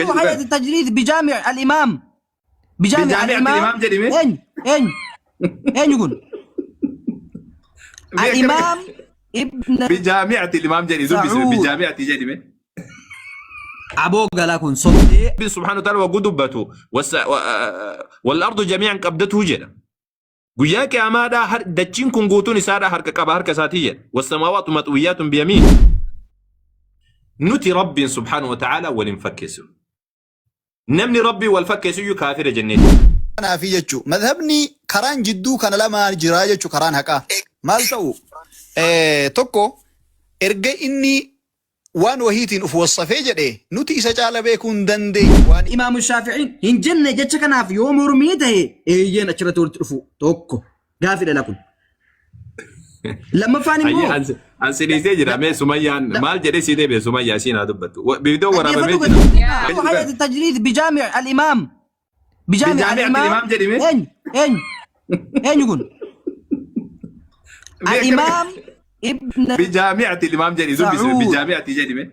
Jedhu هيئة kana. التجريد بجامع الإمام بجامع Bijaami'ati الإمام imaam jedhime. eenyu eenyu eenyu kun Mee akkana الإمام ابن bijaami'ati imaam jedhi dubbisime سعود bijaami'ati jedhime. Aboo galaa kun sobdee. Rabbiin subhaanahu wa ta'ala wagguu dubbatu wal ardu jamii'an qabdatuhu jedha. Guyyaa qiyaamaadhaa dachiin kun guutuun isaadhaa harka qaba harka isaatii jedha. Wassamaawaatu maxwiyyaatun biyamiin. Nuti Rabbiin subhaanahu wa ta'ala wal hin fakkeessinu. Namni Rabbii wal fakkeessu iyyuu kaafira jenneeti. Kanaafi jechu madhabni karaan jidduu kana lamaan jiraa jechu karaan haqaa maal ta'u tokko erga inni waan wahiitiin uf wassafee jedhe nuti isa caala beekuu hin dandeenyu waan Imaamu Shaafi'iin hin jenne jecha kanaaf yoo mormii ta'e eeyyeen achirratti walitti dhufu tokko gaafii dhala kun. Lammaffaan immoo Ayyee an si dhiisee jira mee Sumayyaan maal jedhee si deebi'e Sumayyaa isiin haa dubbattu. Viidiyoo waraabamee dhaggeeffadhu jira. gadi. هيئة التجريد بجامع الإمام بجامع Bijaami'ati الإمام imaam jedhime. eenyu eenyu eenyu kun Mee akkana الإمام ابن bijaami'ati imaam jedhi dubbisime سعود bijaami'ati jedhime.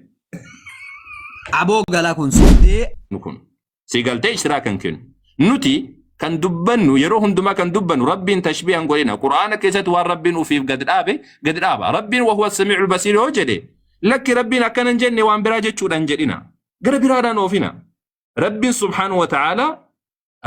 Aboo galaa kun sobdee. Nu kun si galtee ishtiraa kan kennu. Nuti kan dubbannu yeroo hundumaa kan dubbannu Rabbiin tashbiihan godhina. Qur'aana keessatti waan Rabbiin ufiif gad dhaabe gad dhaaba. Rabbiin wahuwa samiicul basiir yoo jedhe lakki Rabbiin akkana hin jenne waan biraa jechuudhaan jedhina. Gara biraadhaan oofina. Rabbiin subhaanahu wa ta'aalaa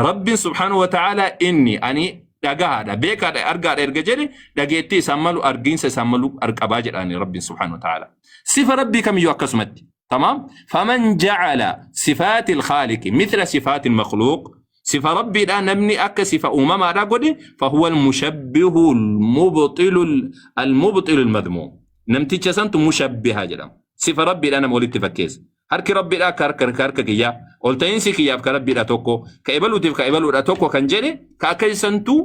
Rabbiin subhaanahu wa ta'aalaa inni ani dhagahaadha, beekaadha, argaadha erga jedhe dhageettii isaan malu, argiinsa isaan malu qabaa jedhaani Rabbiin subhaanahu wa ta'aalaa. Sifa Rabbii kamiyyuu akkasumatti. Tamaam? Faman ja'ala sifaati al-khaaliqi mithla sifaati al-makhluuq sifa Rabbiidhaa namni akka sifa uumamaadhaa godhe fahuwa al-mushabbihu al-mubxilu al-mubxilu al-madmuum. Namticha santu mushabbiha jedhama. Sifa Rabbiidhaa nama walitti fakkeessa. Harki Rabbiidhaa akka harka harka kiyyaa, ol ta'iinsi kiyyaaf ka Rabbiidha tokko, ka ebaluutiif ka ebaluudha tokko kan jedhe, ka akka santu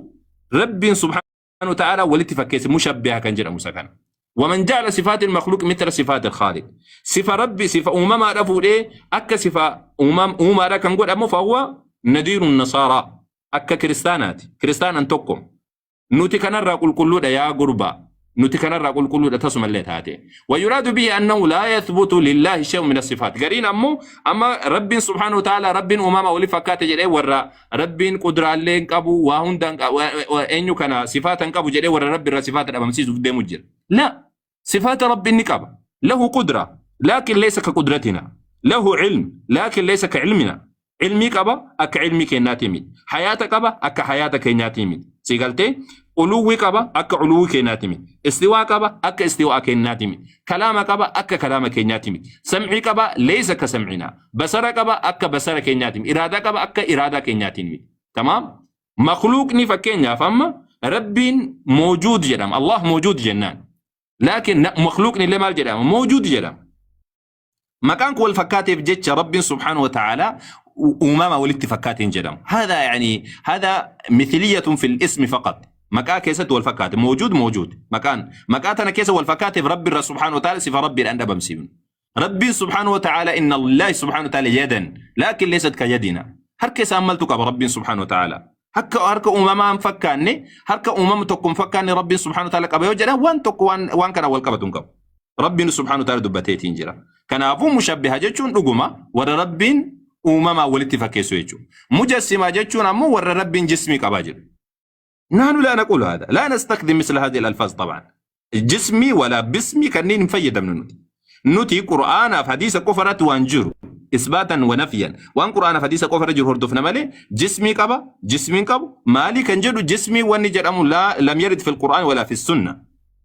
Rabbiin subhaanahu wa ta'ala walitti fakkeesse mushabbiha kan jedhamu isa kana. Waman ja'ala sifaatil makhluuq mithla sifaatil khaaliq. Sifa Rabbi sifa uumamaadha fuudhee akka sifa uumaadha kan godhamu fahuwa nadiirun nasaaraa akka kiristaanaati. Kiristaanan tokko. Nuti kanarraa qulqulluudha yaa gurbaa. Nuti kanarraa qulqulluudha tasumallee taate. Wayuraadu bihi annahu laa yathbutu lillaahi shay'un min as-sifaat. Gariin ammoo amma Rabbiin subhaanahu wa ta'ala Rabbiin uumama wali fakkaate jedhee warra Rabbiin qudraallee hin qabu waa hunda hin qabu eenyu kana sifaata hin qabu jedhee warra Rabbi irraa sifaata dhabamsiisuuf deemu jira. La sifaata Rabbi inni qaba. Lahu qudra laakin laysa ka qudratina. Lahu ilm laakin laysa ka ilmina. Ilmii qaba akka ilmii keennaatii miti. Hayaata qaba akka hayaata keenyaatii miti. Si galtee? Uluwwi qaba akka uluwwi keenyaatii miti. Istiwaa qaba akka istiwaa keenyaatii miti. Kalaama qaba akka kalaama keenyaatii miti. Sam'ii qaba leeysa ka sam'inaa. Basara qaba akka basara keenyaatii miti. Iraadaa qaba akka iraadaa keenyaatii miti. Tamaam? Makhluuqni fakkeenyaaf amma Rabbiin mawjuud jedhama. Allah mawjuud jennaan. Laakiin makhluuqni illee maal jedhama? Mawjuud jedhama. Maqaan kun wal fakkaateef jecha Rabbiin subhaanahu wa ta'aalaa uumama walitti fakkaateen jedhamu. Hada yani hada mithliyatun fil ismi faqat. Maqaa keessatti wal fakkaate. Mawjuud mawjuud. Maqaan maqaa tana keessa wal fakkaateef Rabbi irra subhaanahu wa ta'ala sifa Rabbiidhaan dhabamsiifnu. Rabbiin subhaanahu wa ta'ala inna Allahi subhaanahu wa ta'ala yadan laakin leysat ka yadina. Harka isaan maltu qaba Rabbiin subhaanahu wa ta'ala. Harka harka uumamaa hin fakkaanne harka uumama tokko hin fakkaanne Rabbiin subhaanahu wa ta'ala qaba yoo jedhan waan tokko waan waan kana wal qabatu hin qabu. Rabbiin subhaanahu wa ta'ala dubbateetiin jira. Kanaafuu mushabbiha jechuun dhuguma warra Rabbiin uumamaa walitti fakkeessu jechuudha. Mujassimaa jechuun ammoo warra Rabbiin jismii qabaa jedhu. Nahnu laa naqulu hada. Laa nastakdim misla hadhihi al-alfaaz tab'an. Jismii walaa bismii kanneen hin fayyadamnu nuti. Nuti Qur'aanaaf hadiisa qofa irratti waan jiru isbaatan wa nafyan waan Qur'aanaaf hadiisa qofa irra jiru hordofna malee jismii qaba jismii hin qabu maalii kan jedhu jismii wanni jedhamu laa lam yarid fil Qur'aan walaa fi sunna.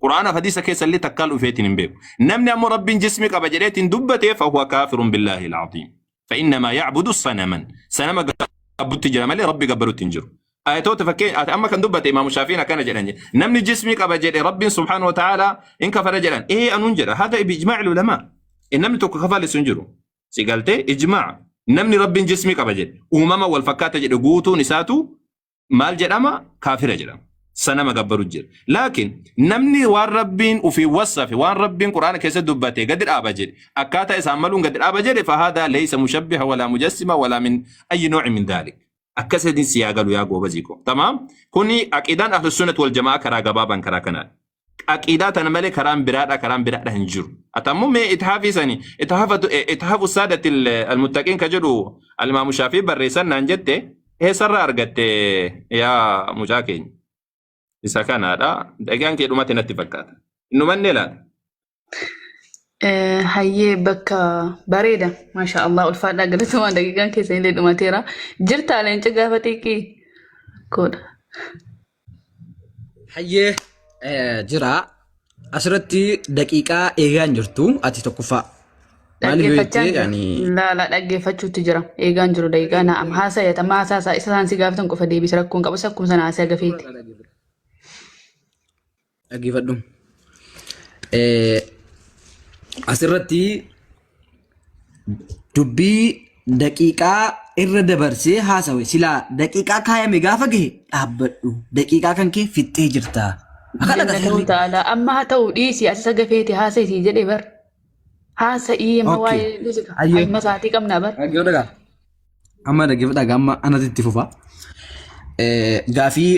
Qur'aanaaf hadiisa keessa illee takkaa dhufeetiin hin beeku. Namni ammoo Rabbiin jismii qaba jedheetiin dubbate fahuwa kaafirun billaahi al-aziim. Fainnamaa ya'budu sanaman. Sanama gabbutti jira malee Rabbi gabbarutti hin jiru. Ayatoota fakkeenya ati amma kan dubbate Imaamu Shaafiin akkana jedhan jedhe. Namni jismii qaba jedhe Rabbiin subhaanahu wa ta'ala in kafara jedhan. Ee anuun jedha. Hada bi ijmaa'il ulamaa. Namni tokko kafalessu hin jiru. Si galtee ijmaa'a. Namni Rabbiin jismii qaba jedhe uumama wal fakkaata jedhe guutuun isaatu maal jedhama? Kaafira jedhama. Sanama gabbaru jira. Laakiin namni waan Rabbiin ufii wassafe waan Rabbiin Qur'aana keessatti dubbate gadi dhaaba jedhe akkaataa isaan maluun gadi dhaaba jedhe fahaadaa leeysa mushabbiha walaa mujassima walaa min ayyi noo'i min daalik. Akkasitti si yaa galu yaa goobazii koo. Tamaam. Kuni aqiidaan ahlu sunnati wal jamaa karaa gabaabaan karaa kanaadha. Aqiidaa tana malee karaan biraadha karaan biraadha hin jiru. Ati ammoo mee ithaafii sani ithaafatu ithaafu saadati almuttaqiin ka jedhu alimaamu Shaafii barreessan naan jette eessarraa argatte yaa mucaa keenya? Isa kanaadha. Dhagaan kee dhumate natti fakkaata. Innumanne laata? Hayyee bakka bareeda. Maasha Allah ulfaadhaa galatooma daqiiqaan keessan illee dhumateera. Jirtaa leenca gaafa xiiqii koodha. Hayyee jira. Asirratti daqiiqaa eegaa hin jirtu ati tokkoffaa. Maaliif yoo Dhaggeeffachaa jettee hin jiru. ani Laala dhaggeeffachuutti jira. Eegaa hin jiru daqiiqaa naam. Haasa'e amma haasaa isa isaan si gaafatan qofa deebisa rakkoon qabu akkuma sana haasa'e gafeeti. Dhaggeeffadhu. Asirratti dubbii daqiiqaa irra dabarsee haasawe silaa daqiiqaa kaayame gaafa gahe dhaabbadhu daqiiqaa kan kee fixxee jirta. Akka Jannatahu dhagateerri. ta'ala amma haa ta'u dhiisi as isa gafeeti haasa'e sii jedhe bar. Haasa'ii amma Okay. waa'ee dhiisi Ayyee. amma sa'aatii qabnaa bar. Dhaggeeffadhu. Amma dhaggeeffadhaa amma anatti itti fufa. Gaafii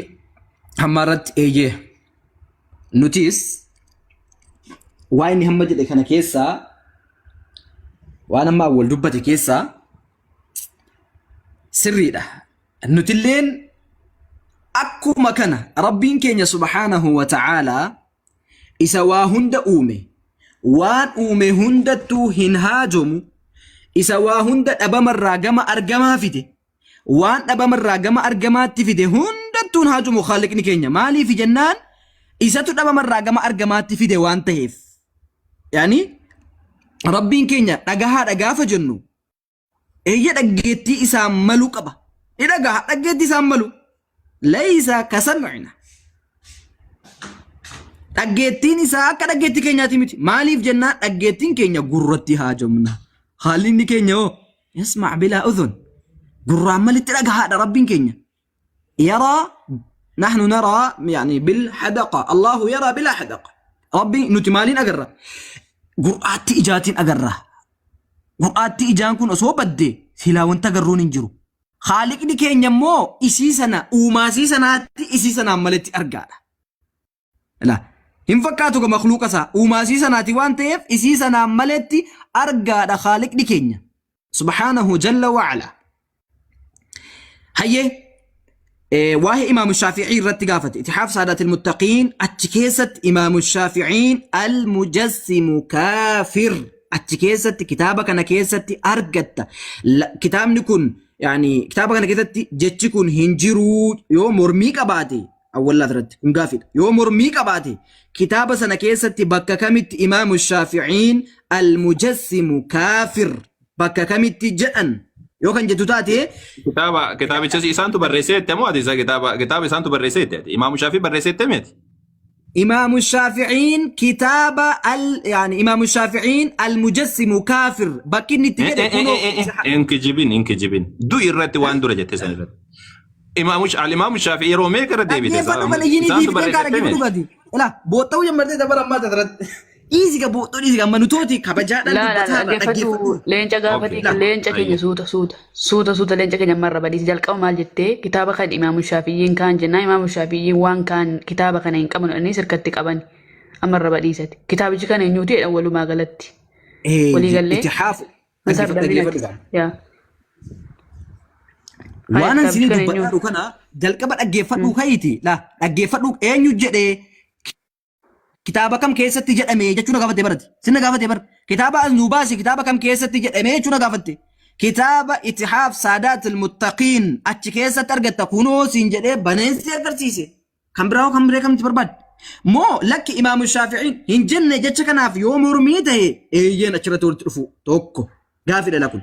hamma irratti eeyyee nutis waan inni hamma jedhe kana keessaa waan amma awwal dubbate keessaa sirriidha. Nutilleen akkuma kana Rabbiin keenya subhaanahu wa ta'aalaa isa waa hunda uume, waan uume hundattuu hin haajomu, isa waa hunda dhabamarraa gama argamaa fide, waan dhabamarraa gama argamaatti fide hundattuu hin haajomu Khaaliqni keenya. Maaliif jennaan isatu dhabamarraa gama argamaatti fide waan ta'eef. Yaani Rabbiin keenya dhagahaadha gaafa jennu Eeyye dhaggeettii isaan malu qaba. Ni dhagaha dhaggeettii isaan malu. Laysa kasam'ina. Dhaggeettiin isaa akka dhaggeettii keenyaati miti. Maaliif jennaan dhaggeettiin keenya gurratti haajomna. Haalli keenya hoo yasma' bilaa udhun. Gurraan malitti dhagahaadha Rabbiin keenya. Yaraa nahnu naraa yani bil hadaqa. Allahu yaraa bilaa hadaqa. Rabbi nuti maaliin agarra? Gur'aatti ijaatiin agarra. Gur'aatti ijaan kun osoo badde silaa wanta agarruun hin jiru. Haaliqni keenya immoo isii sana uumaasii sanaatti isii sanaan maletti argaadha. Ilaa hin fakkaatu ka makluuqa isaa uumaasii sanaati waan ta'eef isii sanaan maletti argaadha haaliqni keenya. Subhaanahu jalla wa'ala. Hayyee waa'ee Imaamu Shaafi'ii irratti gaafate. Itixaaf Saadaatil Muttaqiin achi keessatti Imaamu Shaafi'iin al-mujassimu kaafir achi keessatti kitaaba kana keessatti argatta. Kitaabni kun yaani kitaaba kana keessatti jechi kun hin jiruu yoo mormii qabaate awwallaa irratti kun gaafiidha. Yoo mormii qabaate kitaaba sana keessatti bakka kamitti Imaamu Shaafi'iin al-mujassimu kaafir bakka kamitti jedhan yoo kan jettu taate Kitaaba kitaabicha isaantu barreessee jette moo ati isa kitaaba kitaaba isaantu barreessee jette ati Imaamu Shaafii barreessee jette miti. Imaamu Shaafi'iin kitaaba al yaani Imaamu Shaafi'iin al-mujassimu kaafir bakki inni itti jedhe kunoo Hin kijibin hin kijibin. Du'i irratti waan dura jette san irratti. Imaamu Al-Imaamu Shaafii yeroo meeqa irra deebite? Dhaggeeffadhu malee yinii Isaantu siif kaa barreessee jette dhaggeeffadhu miti. gadi. Ilaa booxxa'uu jammartee dabara ammaa irratti. Dhiisi ga booxxoo dhiisi ga amma nutooti kabajaadhaan Laa laa dubbataa irra dhaggeeffadhu dhaggeeffadhu. leenca gaafa Okay. xiiqi leenca keenya Ayya. suuta suuta suuta suuta leenca keenya ammarra badiisi jalqaba maal jettee kitaaba kan imaamu shaafiyyiin kaan jennaa imaamu shaafiyyiin waan kaan kitaaba kana hin qaban jedhanii sirkatti qaban ammarra badhiisati kitaabichi kan eenyuuti jedhan walumaa galatti walii gallee Itti haafu masaaf dhaggeeffadhu darbinati dhaggeeffadhu gaa. yaa haya Waan an kitaabichi isinii kan dubbadhaa eenyuuti jiru kana jalqaba dhaggeeffadhu ka'iiti. Laa dhaggeeffadhu eenyu jedhee Kitaaba kam keessatti jedhame jechuu na gaafatte barati. Sin na gaafatte bar. Kitaaba as nuu baasi kitaaba kam keessatti jedhame jechuu na gaafatte. Kitaaba Itihaaf Saadaat Almuttaqiin achi keessatti argatta kunoo siin jedhee baneen si agarsiise. Kan biraa hoo kan biree kamti barbaadde? Moo lakki Imaamu Shaafi'iin hin jenne jecha kanaaf yoo mormii ta'e eeyyeen achirratti walitti dhufu tokko gaafiidha la kun.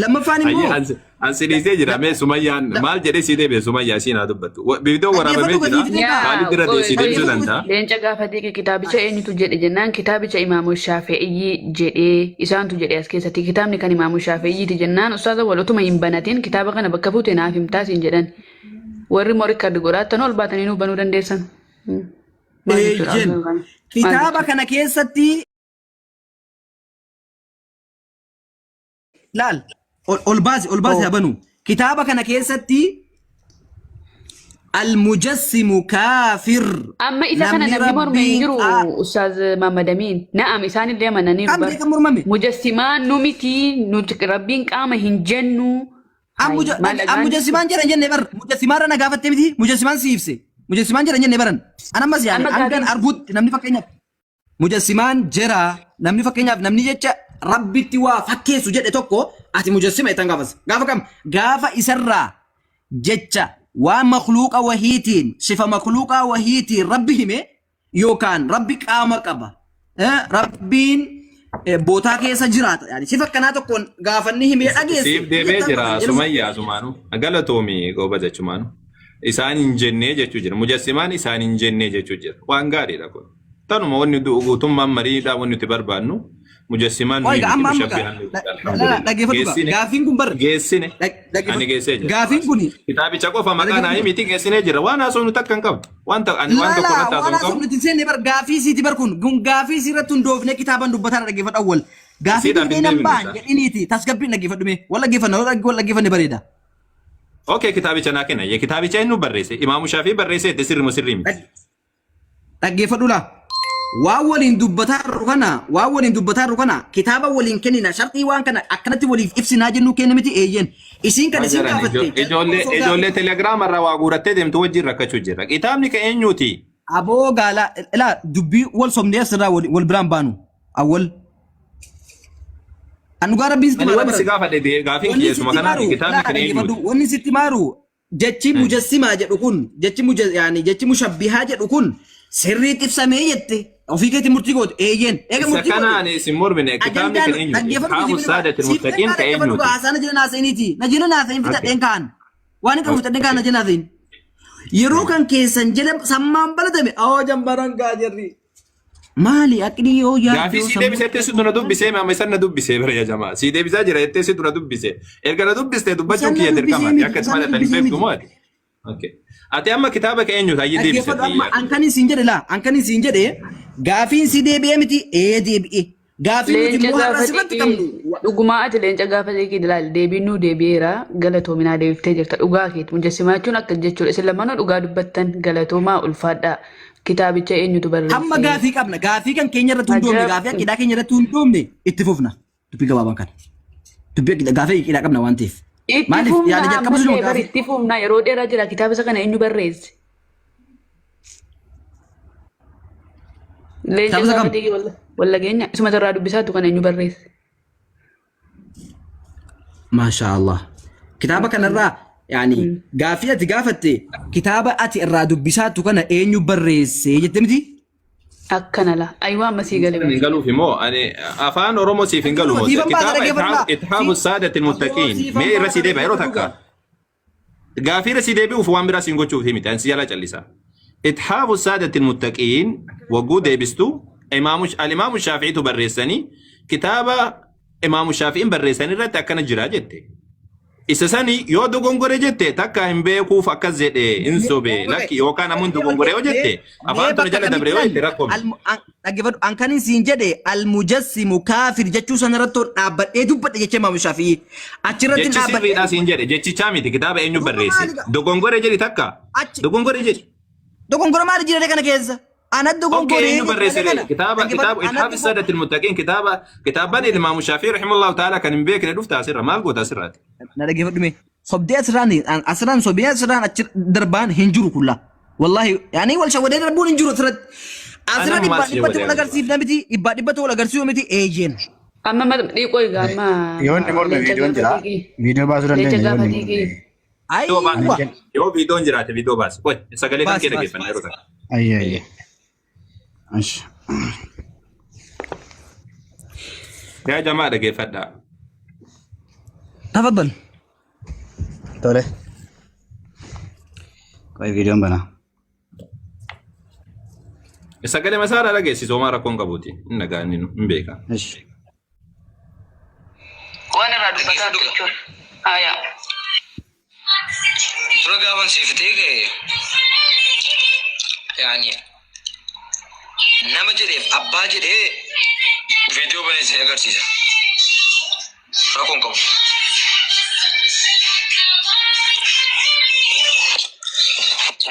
Lammaffaan Ayyee immoo an si dhiisee jira mee Sumayyaan maal jedhee si deebi'e Sumayyaa isiin haa dubbattu. Viidiyoon waraabamee dhaggeeffadhu jira. gadi fixee kaa. Maalitti irra deessi deebisuu danda'a? Leenca gaafa xiiqi kitaabicha eenyutu jedhe jennaan kitaabicha Imaamu Shaafi'iyyi jedhee isaantu jedhe as keessatti kitaabni kan Imaamu Shaafi'iyyiiti jennaan ustaaza wal utuma hin banatin kitaaba kana bakka fuute naaf himtaa siin jedhan warri immoo rikkard godhaattan ol baatanii nuu banuu dandeessan. Maal jechuudha? Eeyyen Maal kitaaba jechuudha? kana keessatti laal ol ol baasi ol baasi Oh. haa banu kitaaba kana keessatti Al-mujassimu kaafir. Amma isa kana Namni namni morme hin Rabbiin jiru qaa Ustaaz Muhammad Amiin. Na'am isaanillee amananiiru Qaamni bar. kan mormame. Mujassimaan nu miti nuti Rabbiin qaama hin jennu. An Hayi muja- maal an dhagaan mujassimaan jedhan jenne bar. Mujassimaarra na gaafatte miti. Mujassimaan si ibse. Mujassimaan jedhan jenne baran. An ammas yaani Amma hangan gaafiin arguutti namni fakkeenyaaf mujassimaan jira namni fakkeenyaaf namni jecha rabbitti waa fakkeessu jedhe tokko ati mujassima jettan gaafas. Gaafa kam? Gaafa isarraa jecha waan makluuqa wahiitiin sifa makluuqaa wahiitiin rabbi hime yookaan rabbi qaama qaba. Eh, Rabbiin eh, bootaa keessa jiraata. Yaani sifa akkanaa tokkoon gaafanni himee dhageesse Siif deebi'ee jettan jira qofa jedhu. Sumayyaa asumaanu. Galatoomi gooba jechumaanu. Isaan hin jennee jechuu jira. Mujassimaan isaan hin jennee jechuu jira. Waan gaariidha kun. Tanuma wanni guutummaan mariidhaa wanni nuti barbaannu mujassimaan Qoy nuyi gaa miti amma amma gaa mushabbihaan nuyi miti la- la- la- alhamdulillah. dhaggeeffadhu gaa Geessine gaaffiin kun bar geessine ani dhaggeeffadhu geessee jira. gaaffiin kun Kitaabicha qofa maqaa naa dhaggeeffadhu himiti geessinee jira. Waan haasofnu takka hin qabu. Waan ani waan tokko Lala irratti waan haasofnu haasofnu qabu. itti hin seenne bar gaafii siiti bar kun kun gaafii sirratti hundoofnee kitaaban dubbataa dhaggeeffadhu awwal gaafii Isiidhaaf durbee hin nan deebinu ba'an isaa. jedhiniiti tasgabbiin dhaggeeffadhu mee wal dhaggeeffanna wal dhaggeeffanne bareeda. Okay, kitaabicha naa kenna. Kitaabicha eenyu barreesse? Imaamu Shaafii barreesse jette sirri moo sirrii miti? Dhaggeeffadhu laa. Waan waliin dubbataa jirru kana waan waliin dubbataa jirru kana kitaaba waliin kennina sharxii waan kana akkanatti waliif ibsinaa jennuu kenna miti eeyyeen. Isiin kan isiin Maal jedhan gaafatte jalqaba ijoollee osoo ijoollee gaafii telegiraama irraa waa guurattee deemtu wajjin rakkachuu jirra. Kitaabni kan eenyuuti? aboo gaalaa ilaa dubbii wal sobnee asirraa wal wal biraan baanu awwal. An dhugaa rabbiin sitti Ani maara wanni si baran. gaafadhe gaafiin Wanni kiyyeessuma sitti kanaati. maaru Kitaabni laa kan dhaggeeffadhu eenyuuti? wanni sitti maaru jechi mujassimaa jedhu kun jechi muja yaani jechi mushabbihaa jedhu kun sirriitti ibsamee jette ofii keetii murtii goote eeyyeen eega Isa murtii kana goote ani isin mormine kitaabni ajandaan kan eenyuuti? dhaggeeffadhu Itihaamu siif saadatil siif muttaqiin dhaggeeffadhu kan dhaggeeffadhu eenyuuti? haasaa na jala naasa'iniiti na jala naasa'in Okay. fixadheen kaan waan hin qabu fixadheen kaan na Okay. jala naasa'in yeroo kan keessan jala sammaan balatame awoo jambaran gaa jirri Maali aqlii yoo Gaafii yaaddu sii sammuu deebise jettee situ na dubbisee maama isan na dubbisee bara yaa jamaa. Sii deebisaa jira jettee situ na dubbise. Erga na dubbiste dubbachuun Isaan na kiyya dubbisee dirqama. miti, Akka itti isaan na maal hin dubbisee beektu miti. moo ati? Okay. Ati amma kitaaba kee eenyutu hayyee deebise Dhaggeeffadhu amma an kan isin jedhe laa an kan isin jedhe gaafiin si deebi'ee miti ee deebi'e. Gaafiin nuti Leenca immoo har'a gaafa asirratti xiqqii qabnu dhugumaa ati leenca gaafa xiqqii ilaali deebiin nuu deebi'eera galatoominaa deebiftee jirta dhugaa keeti mujassimaa jechuun akkas jechuudha isin lamaanuu dhugaa dubbattan galatoomaa ulfaadhaa kitaabicha eenyutu hamma barreesse gaafii qabna gaafii kan keenya irratti hundoofne ajaa'ib gaafii aqiidaa keenya irratti hundoofne itti fufna dubbii gabaabaan kana dubbii aqiidaa gaafii aqiidaa qabna waan ta'eef itti maaliif fufna yaada jalqaba sunuma ammallee bari gaafii itti fufna yeroo dheeraa jira kitaaba isa kana eenyu barreesse Leenca kitaaba isa gaafa kam xiqqii walla geenya isuma irraa dubbisaatu kana eenyu barreesse Maashaa Allah. Kitaaba kanarraa yaani gaaffii ati gaafatte kitaaba ati irraa dubbisaattu kana eenyu barreesse jette miti? Akkana la. Ayiwaa amma sii gale Hin bara. galuuf immoo ani afaan Oromoo siif hin galu Dhaggeeffadhu moo siifan baasa kitaaba dhaggeeffadhu itihaabu Si saadatil aboo muttaqiin siifan mee irra baasa sii deebi'a yeroo dhaggeeffadhu takka gaa. gaafii irra sii deebi'uuf waan biraa siin gochuuf miti ani si jala callisa itihaabu saadatil muttaqiin wagguu deebistu imaamu alimaamu shaafi'iitu barreessanii kitaaba imaamu shaafi'iin barreessan irratti akkana jira jette Isa sani yoo dogongore jette takka hin beekuuf akkas jedhe hin sobe lakki yookaan ammoo hin dogongore yoo jette Mee afaan tole bakka jala dabre yoo kamittan jette rakkoo miti. dhaggeeffadhu an kanin siin jedhe almujassimu kaafir jechuu sana irratti dhaabbadhee dubbadhe jechee Imaamu Shaafi'ii achirratti Jechi dhaabbadhee sirriidha siin jedhe jechichaa miti kitaaba eenyu duuba barreesse maali gaa dogongore jedhi takka achi dogongore jedhi. dogongora maali jira kana keessa ana Okay dogongoree eenyu jedhe barreesse kana kitaaba dhaggeeffadhu kitaaba ana ithaaf saadatil muttaqiin kitaaba kitaaban imaamu Shaafii rahimahullahu ta'ala kan hin beekne dhufta asirra maal goota asirraati. Na dhaggeeffadhu mee. Sobdee asirraan asirraan sobee asirraan achi darbaan hin jiru kulla. Wallahi yaani wal shawwadee darbuun hin jiru asirratti. Asirra Anaan dhibbaa maal si dhibbatti shawwadee wal argama? agarsiifna miti dhibbaa dhibbatti wal agarsiisuu miti eeyyeen. Amma ma dhiiqoo egaa amma Yoo inni morme leenca viidiyoon gaafa jira. xiiqii. Viidiyoo baasuu Leenca dandeenya yoo gaafa inni xiiqii. morme. Viidiyoo Aywa. baasi. Yoo viidiyoon jiraate viidiyoo baasi. Qoy sagalee kan Baasi kee baasi. dhaggeeffanna yeroo takka. Ayyee ayyee. Ash. Yaa jamaa dhaggeeffadhaa. Tafaddal. Tole. Qoy viidiyoon banaa. Sagalee masaaraa dhageessisu homaa rakkoon qabuuti. Hin dhagaa inni nu hin beeka. Ash. Waan irraa dubbataa jechuudha. Haaya. Dura gaafan siif ta'e ga'e yaani nama jedheef abbaa jedhee viidiyoo banee si agarsiisa. Rakkoon qabu.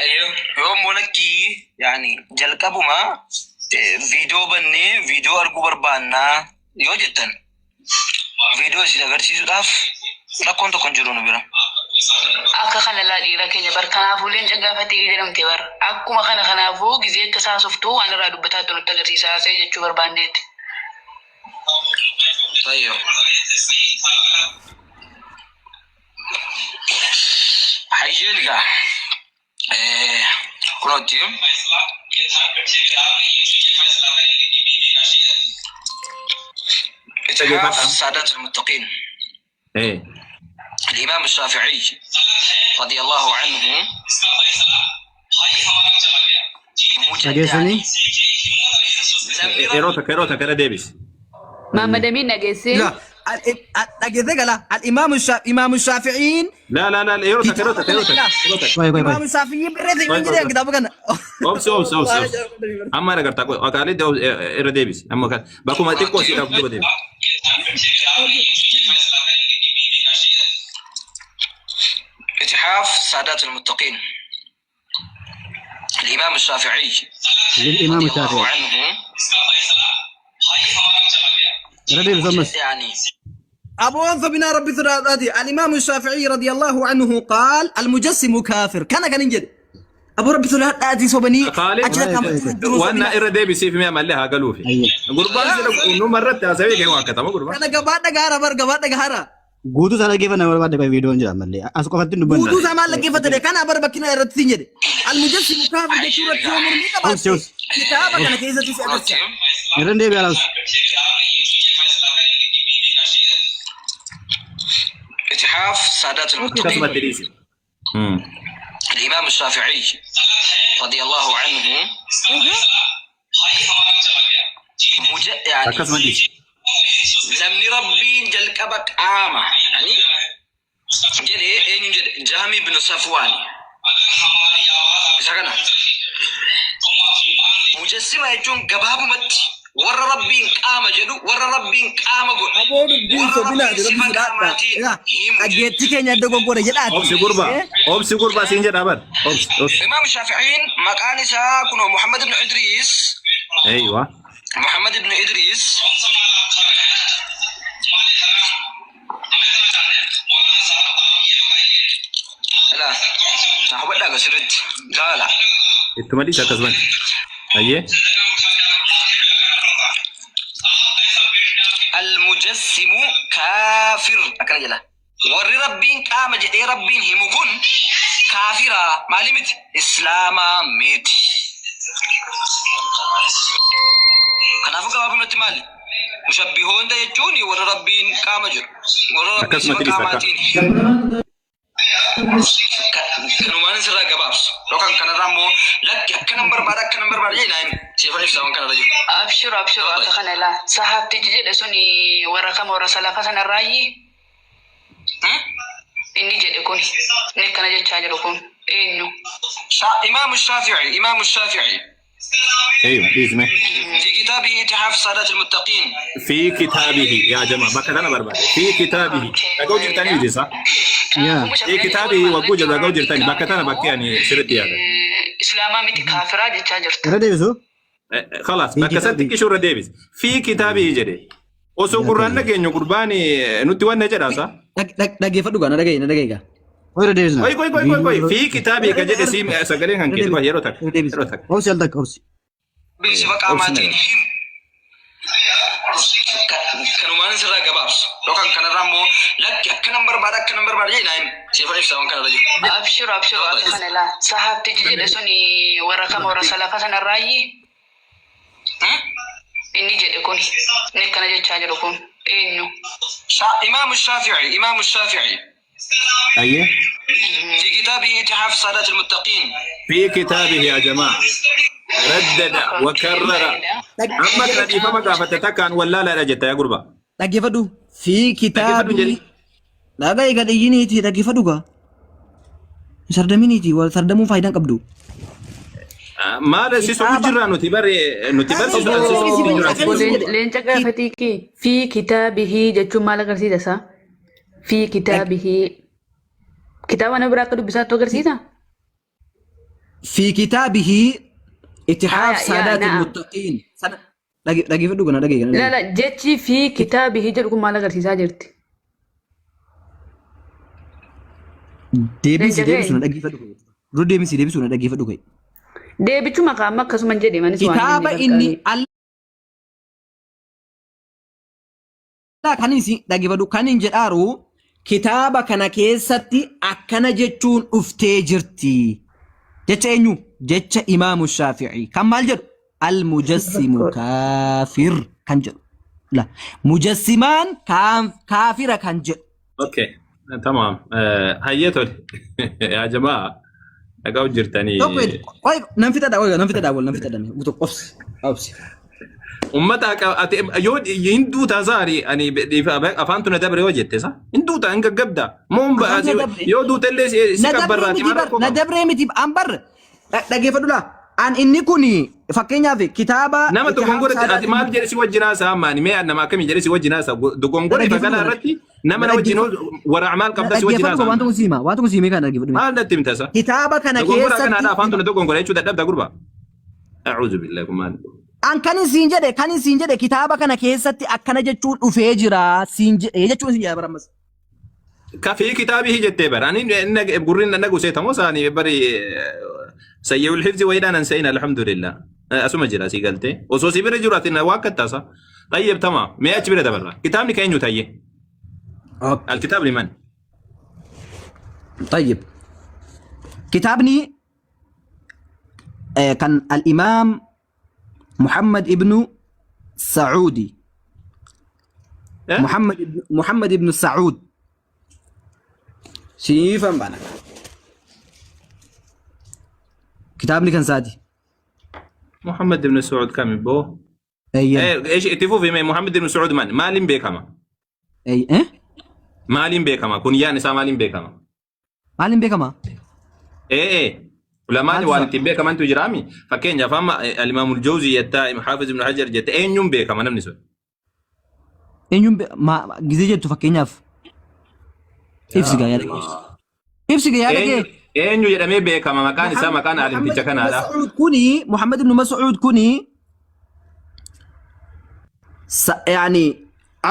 Ayyoo yoo immoo lakkii yaani jalqabuma viidiyoo bannee viidiyoo arguu barbaannaa yoo jettan viidiyoo isin agarsiisuudhaaf rakkoon tokko hin jiru nu bira. Akka kana laa dhiira keenya bar kanaafuu leenca gaafatee jedhamte bar akkuma kana kanaafuu gizee akka saasoftuu waan irraa dubbataattu nutti agarsiisa haasa'e jechuu barbaanneeti. Ayyoo. Hayyeen egaa kunooti. Ithaaf Saadaat al-Muttaqiin. الإمام الشافعي رضي الله عنه Dhageessanii? Yeroo takka yeroo takka irra deebisi. Maamad Amiin dhageessee. La dhageessee gala al-imaamu imaamu shaafi'iin Laa laa laa yeroo takka yeroo takka yeroo takka yeroo takka. Qoy qoy qoy. imaamu shaafi'iin barreesse Qoy hin qoy jedhan qoy. kitaaba kana. Obsi obsi obsi obsi. Amma agartaa akaalee irra deebisi. Amma kan bakkuma xiqqoo siidhaaf duuba deebisi. إتحاف سادات المتقين الإمام الشافعي Lil imaam رضي الله Shaafi'i. عنه Irra deebisi ammas. يعني أبو أنف بنا ربي ثلاثة الإمام الشافعي رضي الله عنه قال المجسم كافر كان كان ينجد أبو ربي ثلاثة صوبني Kaalid أجل كم waan irra deebisiif mi'a mallee haa galuufi. Ayyee. Gurbaan sila nu marratti haasawee kee waan katama gurbaan. Kana gabaadha gaara bar gabaadha gaara. Guutuu isaa dhaggeeffannaa barbaadde qoy viidiyoon jira ammallee. As qofatti hin dubbanna. Guutuu isaa maal dhaggeeffate kana bar bakkina irratti siin jedhe. Almujassimu kaafir jechuu irratti yoo mormii Obsi qabaatte obsi. kitaaba kana keessatti si agarsiisa. Irra hin deebi'aa obsi. إتحاف سادات المتقين Akkasumatti dhiisi. الإمام الشافعي رضي الله عنه يعني Akkasuma dhiisi. namni rabbiin jalqaba qaama yani jedhee eenyu jedhe Jahmi ibn Safwaan isa kana mujassima jechuun gabaabumatti warra rabbiin qaama jedhu warra rabbiin qaama godhu Aboo dubbiin warra sobinaati rabbiin rabbi sifa sodaadha. qaamaatiin himu jedhu. Dhageettii keenya dogoggora jedhaati. Obsi gurbaa. Obsi gurbaa siin jedha bar. Obsi obsi. Imaam Shaafi'iin maqaan isaa kunoo Muhammad ibn Idriis Eeywa. Muhammad ibn Idriis Ilaa na hubadhaa gaa sirriitti laala. Ittuma dhiisi akkasumatti. Ayyee. Almujassimu kaafir akkana jedha. Warri rabbiin qaama jedhee rabbiin himu kun kaafira maali miti? Islaamaa miti. Kanaafuu gabaabumatti maali? Mushabbihoota jechuun warra rabbiin qaama jedhu. Warra rabbiin sifa Akkasumatti dhiisi akka. qaamaatiin himu. Kanumaan sirraa gabaabsu. Yookaan kanarraa immoo lakki akkanan barbaada akkanan barbaada jedhee naa himi. Siifan ibsa waan kanarra jiru. Abshiru abshiru akka kana laa sahaabtichi jedhe suni warra kam warra salafa sanarraayyi inni jedhe kun inni akkana jechaa jiru kun eenyu? Imaamu Shaafi'i Imaamu Shaafi'i Eeywa dhiisi mee. في كتابه إتحاف سادات المتقين Fi kitaabihi yaa jamaa bakka kana barbaade. Fi kitaabihi. Dhaga'uu jirtanii miti isaa? Yaa. Fi kitaabihi wagguu jedhu dhaga'uu jirtanii bakka tana bakki ani sirriitti yaada. Islaamaa miti kaafiraa jechaa jirta. Irra deebisu. Khalaas Fi bakka san kitaabihi. xiqqishuu irra deebisi. Fi kitaabihi jedhe. Osoo gurraan dhageenyu gurbaan nutti wanna jedha isaa. Dhaggeeffadhu gaa na dhaga'i na dhaga'i gaa. Qoy irra deebisna. Qoy qoy qoy qoy qoy fi kitaabihi ka jedhe si sagaleen kan keeti yeroo takka Irra deebisi. yeroo takka. Obsi al takka obsi. sifa qaamaatiin himu. Kanumaan sirraa gabaabsu. Yookaan kanarraa immoo lakki akkanan barbaada akkanan barbaada jedhee naa himi. Siifan ibsa waan kanarra jiru. Abshiru abshiru akka kana laa sahaabtichi jedhe suni warra kam warra salafa sanarraayyi inni jedhe kun inni akkana jechaa jiru kun eenyu? Imaamu Shaafi'i Imaamu Shaafi'i Ayyee. في كتابه إتحاف سادات المتقين في كتابه يا جماعة ردد وكرر amma kana dhiifama gaafate takkaan wallaalaadha jetta yaa gurbaa. Dhaggeeffadhu. Fi Dhaggeeffadhu kitaabii. jedhi. Dhaga'i gadhiyyiniiti dhaggeeffadhu gaa. Sardaminiiti wal sardamuu faayidaan qabdu. Maal si sobu jirraa nuti bare nuti barsiisu si sobu jirraa. Leenca gaafatii kee fi kitaabihii jechuun maal agarsiisa isaa? Fi kitaabihii kitaaba nama biraa akka dubbisaattu agarsiisa? Fi kitaabihi ittihaaf Aya, yaa saadaati na'am. muttaqiin. Sana dhageeffadhu kana dhagee kana La dhagee. la jechi fi kitaabihi jedhu kun maal agarsiisaa jirti? Deebisi Leenca deebisu na keenya. dhageeffadhu. Dura deebisi deebisu na dhageeffadhu ka'e. Deebichuma kaama akkasuma hin jedhe manis waan Kitaaba inni inni barqaanii. Allah kan isin dhageeffadhu kan hin jedhaaru kitaaba kana keessatti akkana jechuun dhuftee jirti. Jecha eenyu? Jecha Imaamu Shaafi'ii. Kan maal jedhu? Al-mujassimu kaafir kan jedhu. La mujassimaan kaafira kan jedhu. Okay, tamam. Hayyee tole. Yaa jamaa dhaga'u jirtanii. Tokko qoy nan fixadha qoy nan fixadha wal nan fixadha mee tokko obsi obsi. Ummata ati yoo hin duutaa saari ani afaan tuna dabre yoo jette sa hin duutaa hin gaggabda. Moon Afaan tuna dabre. yoo duute illee si Na dabree kabbarraati miti maal bar rakkoo na qaba. dabree miti an bar dhageeffadhu laa an inni kun fakkeenyaaf kitaaba Nama Itihaaf dogongora ati Saadaat maal jedhe si wajjin haasa'a ammaani mee nama akkamii jedhe si wajjin haasa'a dogongora ifa dhaggeeffadhu galaa kana irratti nama na na wajjin dhaggeeffadhu warra amaal na qabda si wajjin dhaggeeffadhu haasa'a waan tokko siima waan tokko siimee kana dhaggeeffadhu mee. maal natti himta isa Kitaaba kana dogongora keessatti akkanaadha afaan tuna dogongora jechuu dadhabda gurba a'uudhu billahi kun maal An kan siin jedhe kan siin jedhe kitaaba kana keessatti akkana jechuun dhufee jira siin jedhe jechuun siin jedhe bara ammas. Kafii kitaabii jettee bara ani gurri na nagu seetamoo saani bari sayyul hifzi wayiidhaan an se'in alhamdulillah asuma jira sii galtee osoo si bira jiru ati na waa kattaasa xayyib tama mee achi bira dabarra kitaabni kan eenyu tayyee Okay. alkitaab liman طيب كتابني كان الإمام محمد ابن سعودي Eh? محمد ابن سعود سيفا بنا كتابني كان سادي محمد بن سعود كم بو اي ايه ايش اتفوا في محمد بن سعود من مالين بيكما اي ايه مالين بيكما كنيان isaa maaliin beekama maaliin beekama ee ee ulamaan Maaltu waan isaa? ittiin beekamantu jiraami fakkeenyaaf amma alimaamul jawzii jettaa xaafiz ibnu hajar jette eenyuun beekama namni sun Eenyuun gizee jettu fakkeenyaaf ibsi gaa yaada kee. Ibsi gaa yaada kee. Eenyu jedhamee beekama maqaan isaa maqaan aalimticha kanaadha. Mas'uud kuni Muhammad ibn Mas'uud kuni yani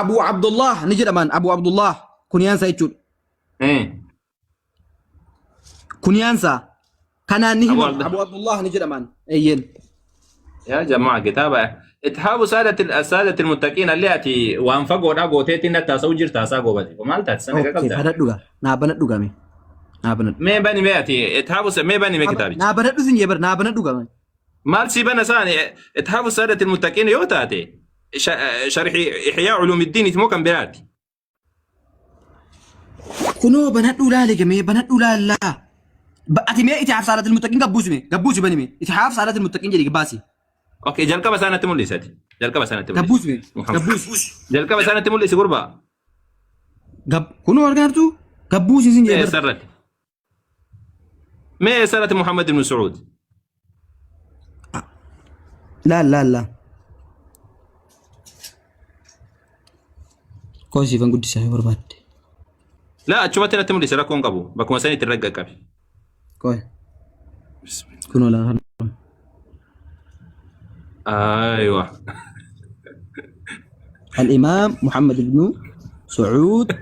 Abu Abdullah ni jedhaman Abu Abdullah kuniyaan isaa jechuudha. Kuniyaan isaa kanaan ni Abu himamu Abdullah. Abu Abdullah ni jedhaman. Eeyyeen. Yaa jamaa kitaaba itihaabu saadati almuttaqiin allee ati waan fagoodhaa gooteetiin natti haasa'u jirta haasaa goobate maal taate sana Okay, qabda. banadhu gaa. Naa banadhu gaa mee. Naa banadhu. Mee bani mee ati itihaabu mee bani mee kitaabicha. Naa banadhu sin jee bar naa banadhu gaa mee. Maal si bana isaan itihaabu saadati almuttaqiin yoo taate sharhi ihyaa culuumiddiin moo kan biraati. Kunoo banadhu laali gamee banadhu laallaa. Ati mee itihaaf saadatil muttaqiin gabbuusi mee gabbuusi bani mee itihaaf saadatil muttaqiin jedhi baasi. Okay, jalqaba isaa natti mul'isati. Jalqaba isaa natti mul'isi. Gabbuusi mee Muhammad. gabbuusi. Jalqaba isaa natti mul'isi gurbaa. Gab kunoo argaa jirtu gabbuusi sin Mee jedhe. eessarratti? Mee eessarratti Muhammad ibn Saud? Laal laal laal. Koo siifan guddisaa yoo barbaadde. Laa achumatti natti mul'isi rakkoon qabu. Bakkuma sanitti irra qaqqabi. Koo kunoo laal. Aywa. الإمام محمد بن سعود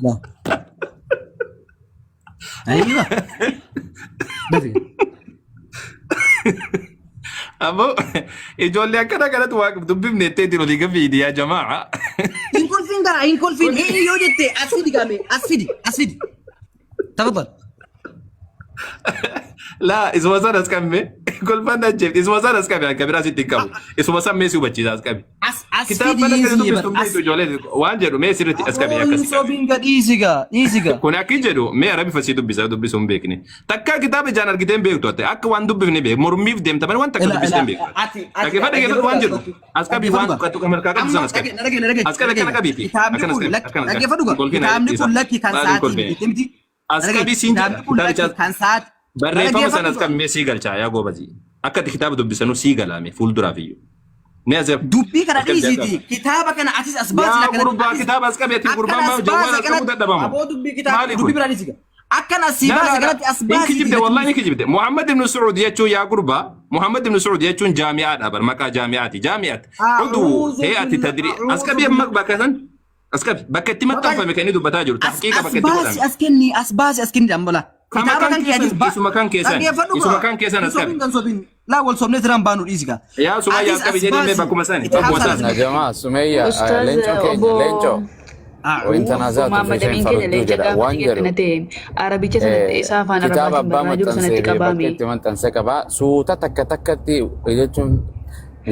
لا أيوة دفي Ammoo ijoollee akkana kanatti waa dubbifne jetteetiin olii gafiidi yaa jamaa. إن كل فين قرا إن كل فين إيه يوجد أسفدي قامي أسفدي أسفدي تفضل. Laa isuma sana as qabme kolfaan ajjeefte isuma sana as qabe akka biraa sitti hin qabu isuma san mee si hubachiisa as qabe. أس Kitaaba أسفدي kana ينسي dubbistu بر hin beektu ijoollee waan jedhu mee sirriitti as qabe akkasi qabe. Sobin dhiisiga dhiisiga. Kun akki jedhu mee arabi fasii dubbisa dubbisuu hin beekne. Takka kitaaba ijaan argitee hin beektu ate akka waan dubbifne beek mormiif deemta malee waan takka Ila dubbistee ila hin beektu. ati ati Dhaggeeffadhu dhaggeeffadhu waan jedhu as qabi waan malkaa qabdu sana as qabi. As qabi akkana qabiiti. Kitaabni Akkana as kun qabi lakki akkana as qabi. dhaggeeffadhu Hin kolfin kitaabni dhiisa. kun lakki kan Maal hin sa'aatii kolfine. miti miti. As qabi siin jedha Kitaabni kun lakki kitaabicha kan sa'aatii. barreeffama sana as Dhaggeeffadhu qabi mee sii galchaa yaa goobazi. Akka ati kitaaba dubbisanuu sii galaame fuulduraaf iyyuu. Mee as Dubbii kana as qabi as dhiisiiti. qabi. Kitaaba kana atis as baasi Yaa lakkanatti gurbaa atis kitaaba as qabi ati gurbaa akkana maa as jawwaala baasi as qabuu akkanatti dadhabamu. aboo dubbii kitaaba Maali dubbii kun? biraa dhiisiga. Akkan as sii La la baase la. kanatti as Hin baasiitii kijibde natti wallahi ni dubbisi. kijibde. Muhammad ibn Saud jechuun yaa gurbaa Muhammad ibn Saud jechuun jaami'aadha bar maqaa jaami'aati. Jaami'at. Uduu A'uuzu hay'ati billah tadri as a'uuzu qabi amma billah. bakka san as qabi bakka itti Maqaa maxxanfame kan inni dubbataa jiru as tahqiiqa as bakka itti baasi godhame. as kenni as baasi as kenni dambala. Kama Kitaaba kan kan kee keessan atis ba isuma kan keessan dhaggeeffadhu isuma gaa. kan keessan Hin as qabi. sobin kan sobin. Laa wal sobnee siraan baanu dhiisi gaa. Yaa Sumayyaa Atis as qabi as jedhee mee baasi. bakkuma sani Itti bakkuma haasaan san. as Na jamaa Sumayya Ustaaz leencoo keenya obbo leencoo wayin A'uuzu tanazaatu fi Muhammad shay'in Amin keenya farudduu leenca jedha gaafa waan xiqqeetti jedhu na ta'e arabicha sanatti isaa afaan kitaaba arabaatiin abbaa barraa jiru maxxansee sanatti fi bakka qabaame. itti maxxanse qabaa suuta takka takkatti jechuun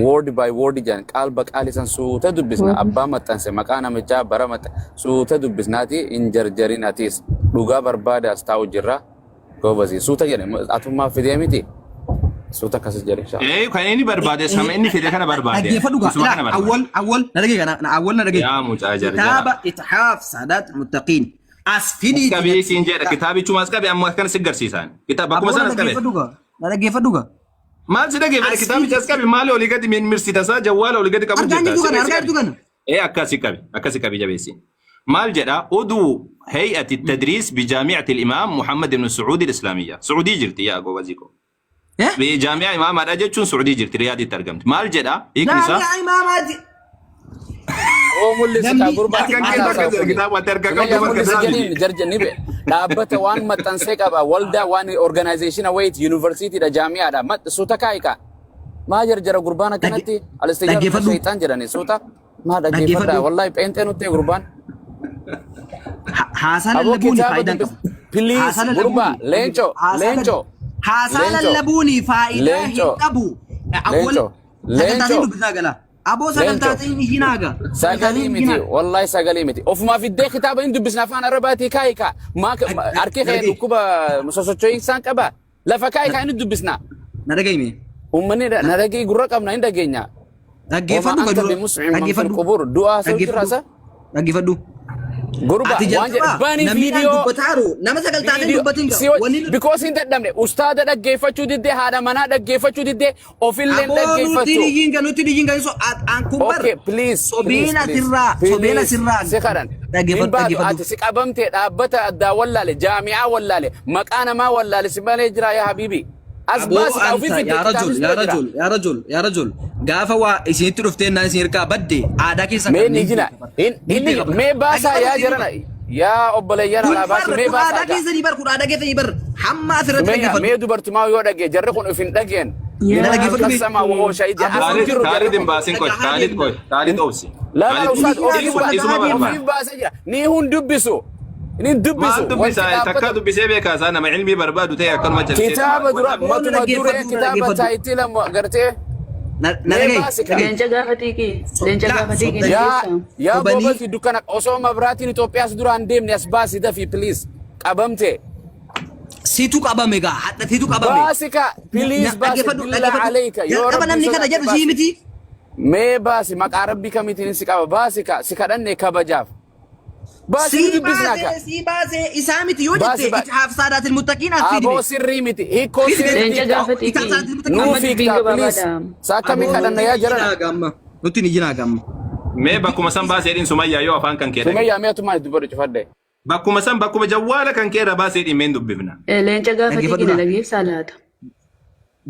word by word jedhan qaal baqaal isan suuta dubbisna abbaa maxxanse maqaa namichaa bara maxxa suuta dubbisnaati hin jarjarin atis dhugaa barbaada as taa'u jirra goobasi suuta jedhe atummaa fidee miti suuta akkasis jedhe inshallah. Ee kan inni barbaade sama inni fide kana barbaade. Dhaggeeffadhu gaa. Isuma Ilaa kana barbaade. awwal awwal na dhagee kana awwal na dhagee. Yaa mucaa jarjara. Kitaaba Ithaaf Saadaat Muttaqiin as As fidiiti qabii natti. siin jedha kitaabichuma as qabi amma akkana si garsiisaan. Kitaaba bakkuma Aboo san na as qabe. dhaggeeffadhu gaa. Na dhaggeeffadhu gaa. Maal si dhageeffadhe As kitaabicha fidi. as qabi maali olii gadi mirmirsita isaa jawwaala olii gadi qabu Argaa jirta. jirtu kana Sirreessi argaa qabi. jirtu kana. Ee akkasi qabi akkasi qabi jabeessi. Maal jedha uduu hay'ati tadriis bijaami'ati al-imaam Muhammad ibn Sacuudi al-Islaamiyya. Sacuudii jirti yaa gobazii koo. Eh? Jaami'a imaamaadha jechuun Sacuudii jirti Riyaaditti argamti. Maal jedha hiikni isaa? Jaami'a imaamaati. Oo mul'isi kaa Namni gurbaa ati Harkan maal kee haasawa bakka jira kuni. kitaaba ati harka Sumayyaa qabdu bakka mul'isi biraa jedhiin miti. jarja ni be dhaabbata waan maxxansee qaba waldaa waan organization wayit university dha jaami'aadha suuta kaa'i kaa maa jarjara gurbaan akkanatti alistijaar dhaggeeffadhu. shayxaan jedhani suuta maa dhaggeeffadha Dhaggeeffadhu. wallahi pheenxee nutti gurbaan Haasaa aboo lallabuuni kitaaba faayidaan dubbis qabu. please Haasaa gurbaa lallabuuni. leencoo Haasaa leencoo haasaa leencoo lallabuuni faayidaa hin leencoo qabu. Awwal leencoo sagantaa leencoo dubbisaa gala. Aboo Leencoo. sagantaa hinaaga. Sagalii miti wallahi sagalii miti ofumaa fiddee kitaaba hin dubbisne afaan arabaatii kaa'i kaa maa harki kee dhukkuba sosocho'iinsaan qaba lafa kaa'i kaa hin dubbisna Na dhagayime. uummanni na dhagee gurra qabna hin dhageenya Dhaggeeffadhu Wama anta dura. bimusmi'in man fil Dhaggeeffadhu. qubur du'aa soo jirra Dhaggeeffadhu. sa Dhaggeeffadhu. gurba Ati waan jedhe jalqaba bani namni dhaan viidiyoo dubbataa jiru nama sagaltaatiin dubbatiin si wanni nu because hin dadhabne ustaada dhaggeeffachuu diddee haadha manaa dhaggeeffachuu diddee ofillee Aboo nuti dhaggeeffachuu dhiyyiin kan nuti dhiyyiin kan so an kun bar Okay, please, sobeen please, please, asirraa sobeen please. asirraa Si kadhan. Hin dhaggeeffadhu baatu dhaggeeffadhu. ati si qabamte dhaabbata addaa wallaale jaami'aa wallaale maqaa namaa wallaale si malee jira yaa habiibi. As Aboo baasi kaa ofii anta fidde yaa rajul kitaabnis yaa bira jira. rajul yaa rajul yaa rajul gaafa waa isinitti dhuftee naan isin hirkaa badde aadaa keessa Mee kan ni ni jina. beeka bar. Hin Ni inni beeka bar. mee baasaa yaa Dhaggeeffadhu jarana yaa obboleeyyan kun alaa baasi bar mee kun baasaa aadaa gaa. keessanii bar kun aadaa keessanii bar hamma asirratti Sumayya dhaggeeffadhu. mee dubartumaa yoo dhagee jarri kun of hin dhageen. Na dhaggeeffadhu mee. Kasama woo shahidi as hin Khalid jiru jarri Khalid hin kun. baasin qoy Khalid qoy Khalid obsi. La la Khalid ustaad obsi. ofiif Isuma isuma barbaada. ofiif baasee jira. Ni hun dubbisu. Ni dubbisu. Maal Wanti dubbisa takka dhaabbata dubbisee beekaa isaa nama ilmii barbaadu ta'e akkanuma callisee kitaaba dura Aboo na matuma duree dhaggeeffadhu na kitaaba dhaggeeffadhu. taayitila gartee Na na mee dhagahi baasi kaa. dhagahi. Leenca gaafa xiiqii. Leenca Laa gaafa xiiqii na Yaa geessaa. yaa sobanii goobasi dukkana osoo mabraatiin Itoophiyaas duraan deemne as baasi dafii please qabamte. situ qabame gaa hadha situ qabame. Baasi kaa please baasi Dhaggeeffadhu billaa dhaggeeffadhu. aleeka yoo Jalqaba rabbii namni kana sodaate jedhu sii baasi. miti. Mee baasi maqaa rabbii kamiitiin si qaba baasi kaa si kadhanne kabajaaf. Baasi ni Sii dubbisnaa kaa. baasee sii baasee isaa miti yoo Baasi jette baasi. ithaaf saadaatil muttaqiin as Aboo fidime. sirrii miti hiikoo Fidime. sirrii Leenca hiiktaa. gaafa Ithaaf xiiqii. saadaatil muttaqiin Nuu Amma dubbiin fiiktaa please. gabaabaadha. Sa akkamii Aboo kadhanna nuti yaa ni jarana. jinaa gamma. Nuti ni jinaa gamma. Mee bakkuma san baasee dhiin Sumayyaa yoo afaan kan kee dhagaye. Sumayyaa mee atumaan dubbadhu cufadhe. Bakkuma san bakkuma jawwaala kan kee irra baasee dhiin meen dubbifna. Leenca gaafa Dhaggeeffadhu xiiqii na laa. dhageessaa laata?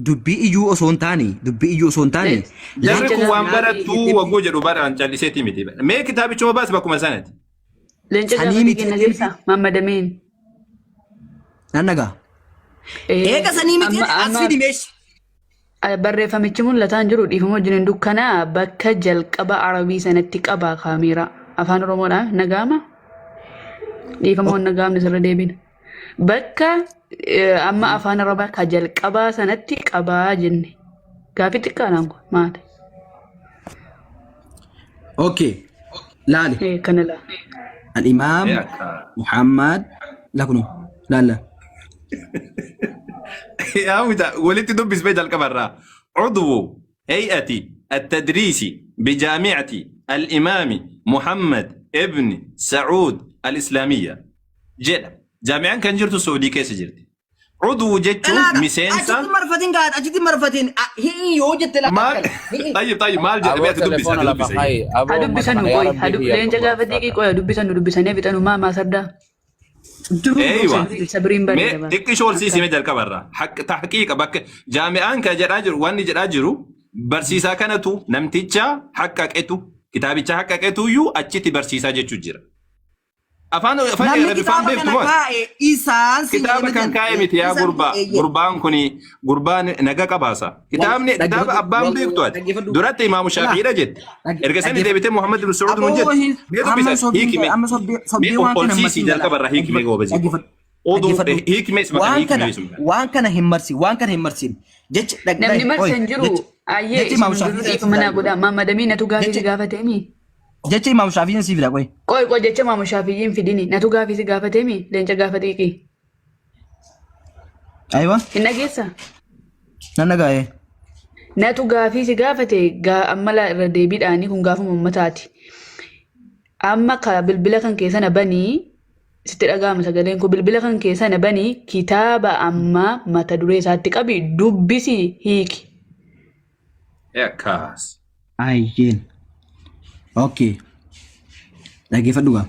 Dubbii iyyuu osoo hin taane dubbii iyyuu osoo hin taane Jarri Leenca kun waan gaafa barattuu xiiqii. wagguu jedhu baraan calliseeti miti. Mee kitaabichuma baasi bakkuma sanatti. Leenca gaafa sanii miti xiiqii na geessaa? Mammadameen. nan dhagaa. Eega sanii miti Amma as amma fidi meeshi. Barreeffamichi mul'ataa hin jiru dhiifama wajjin hin dukkanaa bakka jalqaba arabii sanatti qaba kaameeraa afaan oromoodhaan nagaama dhiifama waan nagaamne sirra deebina bakka amma afaan arabaa ka jalqabaa sanatti qabaa jenne gaafii xiqqaadhaan kun maali Okay. Laali. Kana laa Al-Imaam Mee akka. Muhammad lakuno laalla. Yaa mucaa walitti dubbismee jalqabarraa. Cudwu hay'ati التدريس بجامعة الإمام محمد ابن سعود الإسلامية jedha. Jaami'aan kan jirtu Saudii keessa jirti. Cudwu jechuun Dhalaadha. miseensa Achitti marfatiin gaadha. Achitti marfatiin hi'i yoo jette lafa maal akkana. Hi'i. طيب طيب maal jedha Aboo mee ati dubbisi telefoona ati lafa dubbisi. kaayi. haa Aboo uummata dubbisanu kana yaa qoy rabbii haa kiyya leenca gaafa xiiqii qoy haa dubbisanu dubbisanii fixanu maa maa sardaa. Eeywa. Sabriin Mee bareeda bara. xiqqishoo ol siisime jalqabarra. Tahqiiqa bakka jaami'aan kan jedhaa jiru wanni jedhaa jiru barsiisaa kanatu namticha haqqaqetu kitaabicha haqqaqetuyyuu achitti barsiisaa jechuu jira. Afaan afaan Namni Arabiffaan kitaaba beektu kana moo? kaa'e isaan si Kitaaba kan kaa'e miti yaa gurbaa. Gurbaan kuni gurbaan naga qabaasa. Kitaabni kitaaba abbaan beektu ati. Duratti Imaamu Shaafi'iidha jette. Erga sanii deebitee Muhammad ibn Saud nuun jette. Mee dubbisa hiikime. Mee ol siisii jalqaba irraa hiikime goobazii. Oduu hiikime isuma kana waan hiikime kana isuma kana. waan kana hin marsi waan kana hin marsin jechi Namni marse hin jiru. Ayyee jechi isin Imaamu hundinuu Shaafi'ii dhiifama naa godhaa. Maammadamii natu gaafii si Jechi- gaafateemi. jechi Imaamu Shaafi'ii si fida qoy Qoy qoy jecha Imaamu Shaafi'ii hin fidini. Natu gaafii si gaafateemi. Leenca gaafa xiiqii. aywa Hin dhageessaa? nan dhagaa'e Natu gaafii si gaafate amma laa irra deebiidhaanii kun gaafuma uummataati. Amma ka bilbila kan kee sana banii sitti dhaga'ama sagaleen koo bilbila kan kee sana banii kitaaba amma mata duree isaatti qabi dubbisi hiiki. Akkas. Ayyeen. Okay. Dhaggeeffadhu gaa.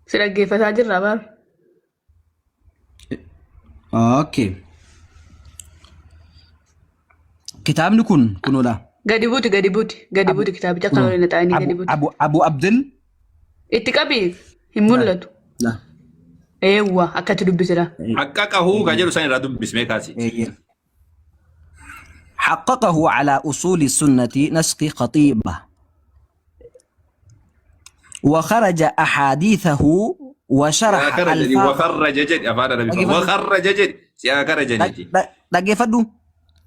Si dhaggeeffataa jirra bar. Okay. Kitaabni kun kunoodha. Gadi buuti gadi buuti gadi buuti kitaabicha kan waliin xaa'anii gadi buuti. Abu Abu Abdul. Itti qabi hin mul'atu. La. Eewwa akkatti dubbisira. Haqqaqahuu kan jedhu san irraa dubbismee kaasi. Eeyyee. حققه على أصول السنة نسق خطيبة وخرج أحاديثه وشرح Kharaja ألفاظ wakharraja jedhi afaan Arabiffaa. Wakharraja jedhi si kharaja jechi. dhaggeeffadhu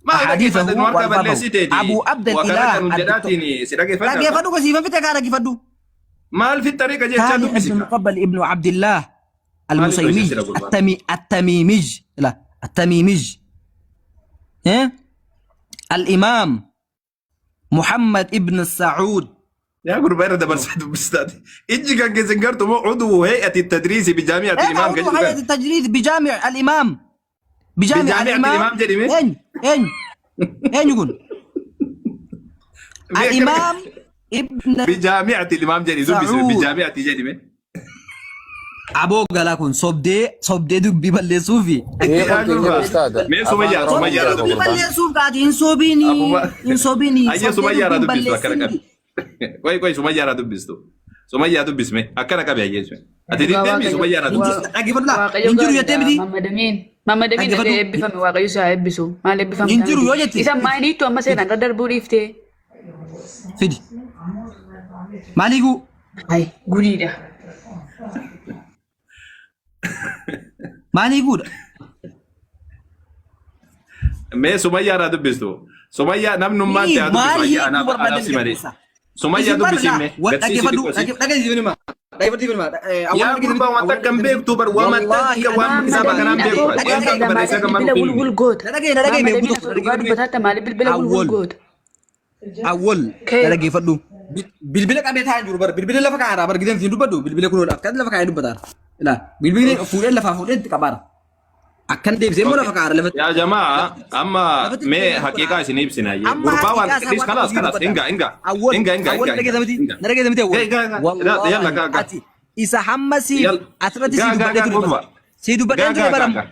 Maal أحاديثه dhaggeeffadhu nu harka وألفاظه balleessiteeti. أبو عبد Wakharaja الإله nu الدكتور jedhaatiin si dhaggeeffadha. dhaggeeffadhu kasiifan fixe kaa dhaggeeffadhu Maal fi tariiqa jechaa ثاني dubbisi. ابن مقبل ابن عبد الله Maaliif المسيمي dhoksisira gurbaan? التميمي لا التميمي إيه؟ الإمام محمد ابن السعود Yaa gurbaa irra dabarsaa dubbistaati. Ijji kan keessan gartu moo cuduu hay'ati tadriisi bijaami'ati إيه imaam kan عضو jedhu هيئة kan. التجريد بجامع الإمام بجامع Bijaami'ati الإمام imaam jedhime. أين أين أين يقول Mee akkana الإمام ابن bijaami'ati imaam jedhi dubbisi سعود bijaami'ati jedhime. أبو قال صبدي صبدي دبي بلسوفي Ee Yaa qolkeenya gurbaa. ustaada. Mee Afaan sumayyaa Oromoo sumayyaa irraa beeku dubbistu. gurbaan. balleessuuf kaati hin sobiini Abuma. hin sobiini Ayyee sobdee sumayyaa irraa dubbiin dubbistu akkana qabi. balleessinii Qoy qoy sumayyaa irraa dubbistu. Sumayyaa dubbisme akkana qabi ayyee sume. Ati Dhugaa diddeemi Waaqayyo sumayyaa irraa dubbistu. dhaggeeffadhu laa Waaqayyo hin jiru jettee gaariidha. miti Mammadamiin. Mammadamiin dhagee dhaggeeffadhu eebbifame Waaqayyo si haa eebbisu. Maal hin eebbifamtaa jiru miti. yoo jette Isa maayiniittu amma seeraan irra darbuu dhiiftee. fidi maaliifuu Ay gudiidha. maaliifuudha Mee sumayyaa irraa dubbistu. Sumayyaa namnummaan ta'e haa dubbisu maal ayyee hiikuu anaaf anaaf barbaadan si malee. gadhiisa Sumayyaa isin bara dubbisi laa mee wal gadsiisi dhaggeeffadhu xiqqoo si. dhaggeeffadhu Yaa gurbaa waan takka hin beektu bar waan wallaahi takka waan kitaaba kanaan Mammadamiin beektu atoo ati waan dhugaa takka barreessaa maaliif kan bilbila malu wulwul goota? dhagee dhagee mee Mammadamiin guutuu atoo dhugaa dubbatatta maaliif bilbila wulwul awwal goota? awwal Kee dhaggeeffadhu bilbila qabee taa'aa jiru bar bilbila lafa kaa'aadha bar gidan siin dubbadhu bilbila kunuudha akkan lafa kaa'ee dubbataara ilaa bilbilli fuudhee lafaa fuudhee itti qabaara akkan deebisee immoo Okay. lafa kaa'aara lafatti Yaa jamaa amma lafatti mee deebisee haqiiqaa isin ibsina. amma Gurbaa waan haqiiqaa isaa dhis waan kalaas tokko kalaas dubbadha inga inga awwal inga inga awwal inga na inga dhageessa miti inga. na dhageessa miti awwal Gaa gaa gaa yalla wallaahi gaa gaa ati isa hamma siif yalla asirratti gaa sii gaa dubbadhee gaa ture gurbaa sii dubbadhee gaa ture gaa gaa baram gaa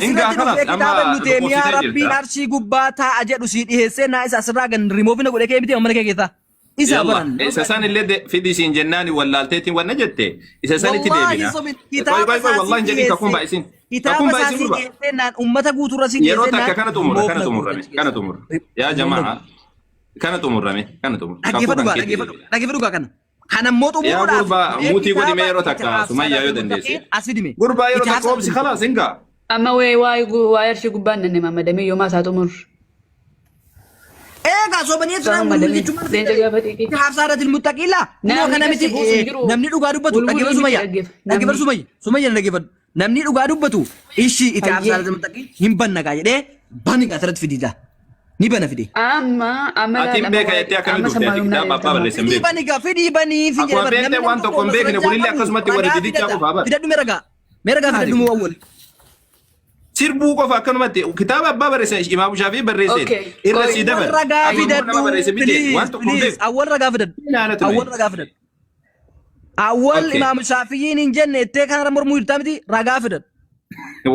inga asirratti kalaas dhufee amma kitaaba Ibnu Teemiyaa dhukkubsitee rabbiin jirta. arshii gubbaa taa'a jedhu sii dhiheessee naa isa asirraa gan rimoofina godhee kee miti mana kee keessaa isa Yalla baran isa san illee fidi siin jennaani wallaalteetiin wanna jette isa sanitti wallaahi deebina. sobin Qoy kitaaba qoy qoy isaa sii wallahi hin jedhin kakuun dhiheessee baay'isin. kitaaba Kakuun isaa baay'isin sii gurbaa. dhiheessee naan ummata guutuurra sii Yeroo dhiheessee takka naan kana xumurra kana rimoofina xumurrame godhe kana xumurra. Yaa rimoofina jamaa godhe kana xumurrame kana xumurra. Kakuu dhaggeeffadhu kan gaa keetti dhaggeeffadhu deebina. dhaggeeffadhu gaa kana kana immoo Yaa xumuruudhaaf gurbaa mee muutii godhi kitaaba mee yeroo takka itiraaf sumayyaa yoo salaatul dandeesse. muttaqiin as fidime Gurbaa yeroo itiraaf takka obsi salaatul khalaas hingaa. Amma waa'ee arshii gubbaan nanne mammadamii yoomaa isaa xumur. Eegaa sobanii Isaa turan wulwul mammadamii jechuun maal leenca fidee? gaafa xiiqii. Itiraaf salaatul muttaqiin laa kunoo Namni kana gadi miti buusu hin jiru. namni dhugaa dubbatu Wulwulii dhaggeeffadhu miti sumayya dhaggeeffa. dhaggeeffadhu Namni sumayya sumayya na dhaggeeffadhu namni dhugaa dubbatu ishii itiraaf hayyee. salaatul muttaqiin hin banna gaa jedhee bani gaa asirratti fidii laa ni bana fidee. Amma amma Ati laal hin amma beeka waa'ee jettee akkamitti amma dhufte ati sammaayumnaa kitaaba abbaa jedhama. barreesse hin Fidii beektu. bani gaa fidii banii fi jedhe Akkuma bara beekte namni waan tokko tokko hin beekne masrajaa kunillee qabu akkasumatti warri ragaa didichaa fidata qofaa bara. fidadhu mee ragaa mee ragaa fidadhu moo awwal. Sirbuu qofa akkanumatti kitaaba abbaa barreesse Imaamu Shaafii barreesseen Okay. irra Qoy. sii Awwal dabar. ragaa Amma immoo nama fidadhu barreesse miti please waan tokko hin please beeku. awwal ragaa fidadhu. Ilaala ture. Awwal ragaa fidadhu. Awwal Okay. Imaamu Shaafiyyiin hin jenne ittee kanarra mormuu jirtaa miti ragaa fidadhu.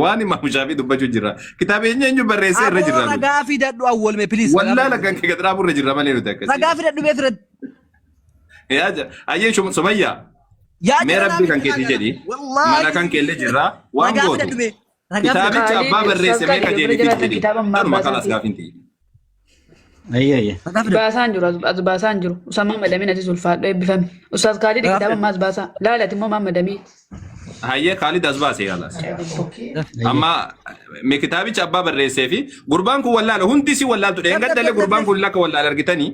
Waan Imaamu Shaafii dubbachuu jirra. Kitaaba eenyu eenyu barreessee irra Aboo jirra nuti. ragaa fidadhu awwal mee please ragaa Wallaala fidadhu. kan kee gad dhaabuu irra jirra malee nuti akkasii. Ragaa fidadhu mee fidadhu. Yaa jira. Ayyee Sumayyaa. Yaa Mee jira rabbii naa kan miti keetii ragaa. jedhi. Wallaahi Mana kan keellee jirra. Waan ragaa gootu. fidadhu mee. Ragaa fidadhu. Kitaabicha abbaa Kaalid, barreesse Ustaaz mee Kaalid bira qajeelitii jiraatan jedhi. kitaaba ammaa Kanuma kalaas baasaati. gaafiin ta'e. Ayyee ayyee. Ragaa fidadhu. Baasaan jiru as baasaan jiru. Ustaaz Muhammad Amin atis ulfaadhu eebbifame. Ustaaz Kaalid Ragaa kitaaba fidadhu. ammaa as baasaa. Laala ati immoo Muhammad Amin. Hayyee Kaalid as baase yaalaas. Amma mee kitaabicha abbaa barreessee fi gurbaan kun wallaala hundi si wallaaltu Daf daf dheengaddalee daf daf gurbaan daf. kun lakka wallaala argitanii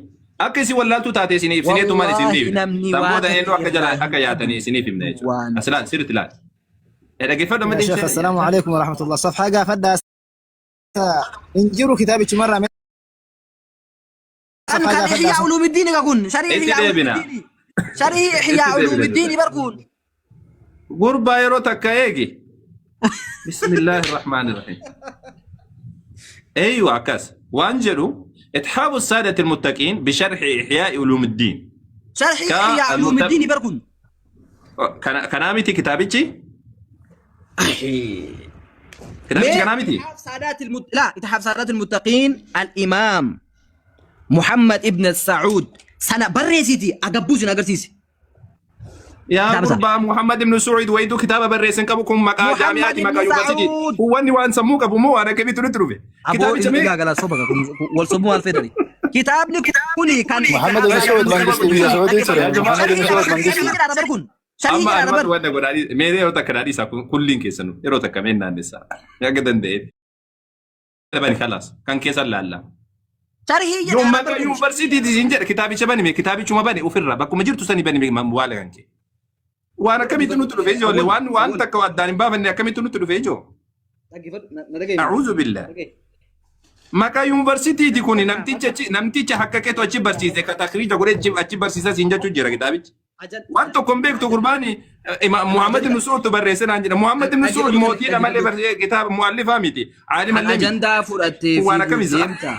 akka isin wallaaltu taate isinii ibsineetumaan isin Wallaahi dhiibne. namni San waa booda takka eenyu akka jala irraa hin akka yaatanii qabne isiniif himne jechuudha. waan As ilaali sirriitti ilaali. Dhaggeeffadhu يا amma شيخ deemsee. السلام عليكم ورحمة الله صفحة قافدة انجروا كتابك مرة من Kan صفحة kan قافدة Ihyaa Ulumuddin egaa kun sharii Itti Ihyaa deebina. Ulumuddin sharii Itti Ihyaa deebina. Ulumuddin bar kun Gurbaa yeroo takka eegi. Bismillaahi rahmaani rahiim. Eeyyu akkas waan jedhu itxaabu saadati almuttaqiin bisharxi ixyaa'i ulumuddin. sharhii Ka Ihyaa almutta Ulumuddin bar kun kanaa miti kitaabichi? Kitaabichi mee kanaa miti? itxaaf saadaati la itxaaf saadaati almuttaqiin al-imaam Muhammad ibn Saud sana barreessiti agabbuu sin agarsiisi Yaa kitaaba isaa. gurbaa Muhammad ibn Suud wayituu kitaaba barreessan qabu kun maqaa Muhammad jaami'aati ibn maqaa yuunivarsiitii. Saud Kun wanni waan sammuu qabu moo waan akkamiitu nutti dhufe? aboo Kitaabicha inni mee gaagala soba kun wal sobuu maal fedhani kitaabni kuni kan محمد itxaaf بن سعود saadaati منقستي بيا سعودي dhaggeeffadhu ترى yaa jamaa محمد sharhii بن سعود jedha منقستي sharhii jedha bar kun sharhii amma jedha bar anumatu wanna godhaa mee yeroo takka daadhii isaa kulliin keessanu yeroo takka mee naannessaa akka danda'e. Bani kalaas kan keessan laallaa. sharhii Yoo jedha bar maqaa kun yuunivarsiitiiti siin jedha kitaabicha bani mee kitaabichuma bani ofirraa bakkuma jirtu sani bani mee waala kan kee. Waan akkamiitu nutti dhufe ijoollee awwal waan waan awwal takka addaan hin baafanne akkamiitu nutti dhufe ijoo. dhaggeeffadhu na dhagahi A'uuzu billah. Maqaa yuunivarsiitiiti kun namticha achi namticha hakka keetu achi barsiise ka takriija godhee achi achi barsiisa siin jechuu jira kitaabichi. Waan tokko hin beektu gurbaani Muhammad ibn Suud barreesse naan jedha. Muhammad ibn Suud dhaggeeffadhu mootiidha malee dhaggeeffadhu barreesse kitaaba mu'allifaa miti. kan Aalimallee miti. ajandaa fudhattee Kun waan fiiguuf akkamisa? deemta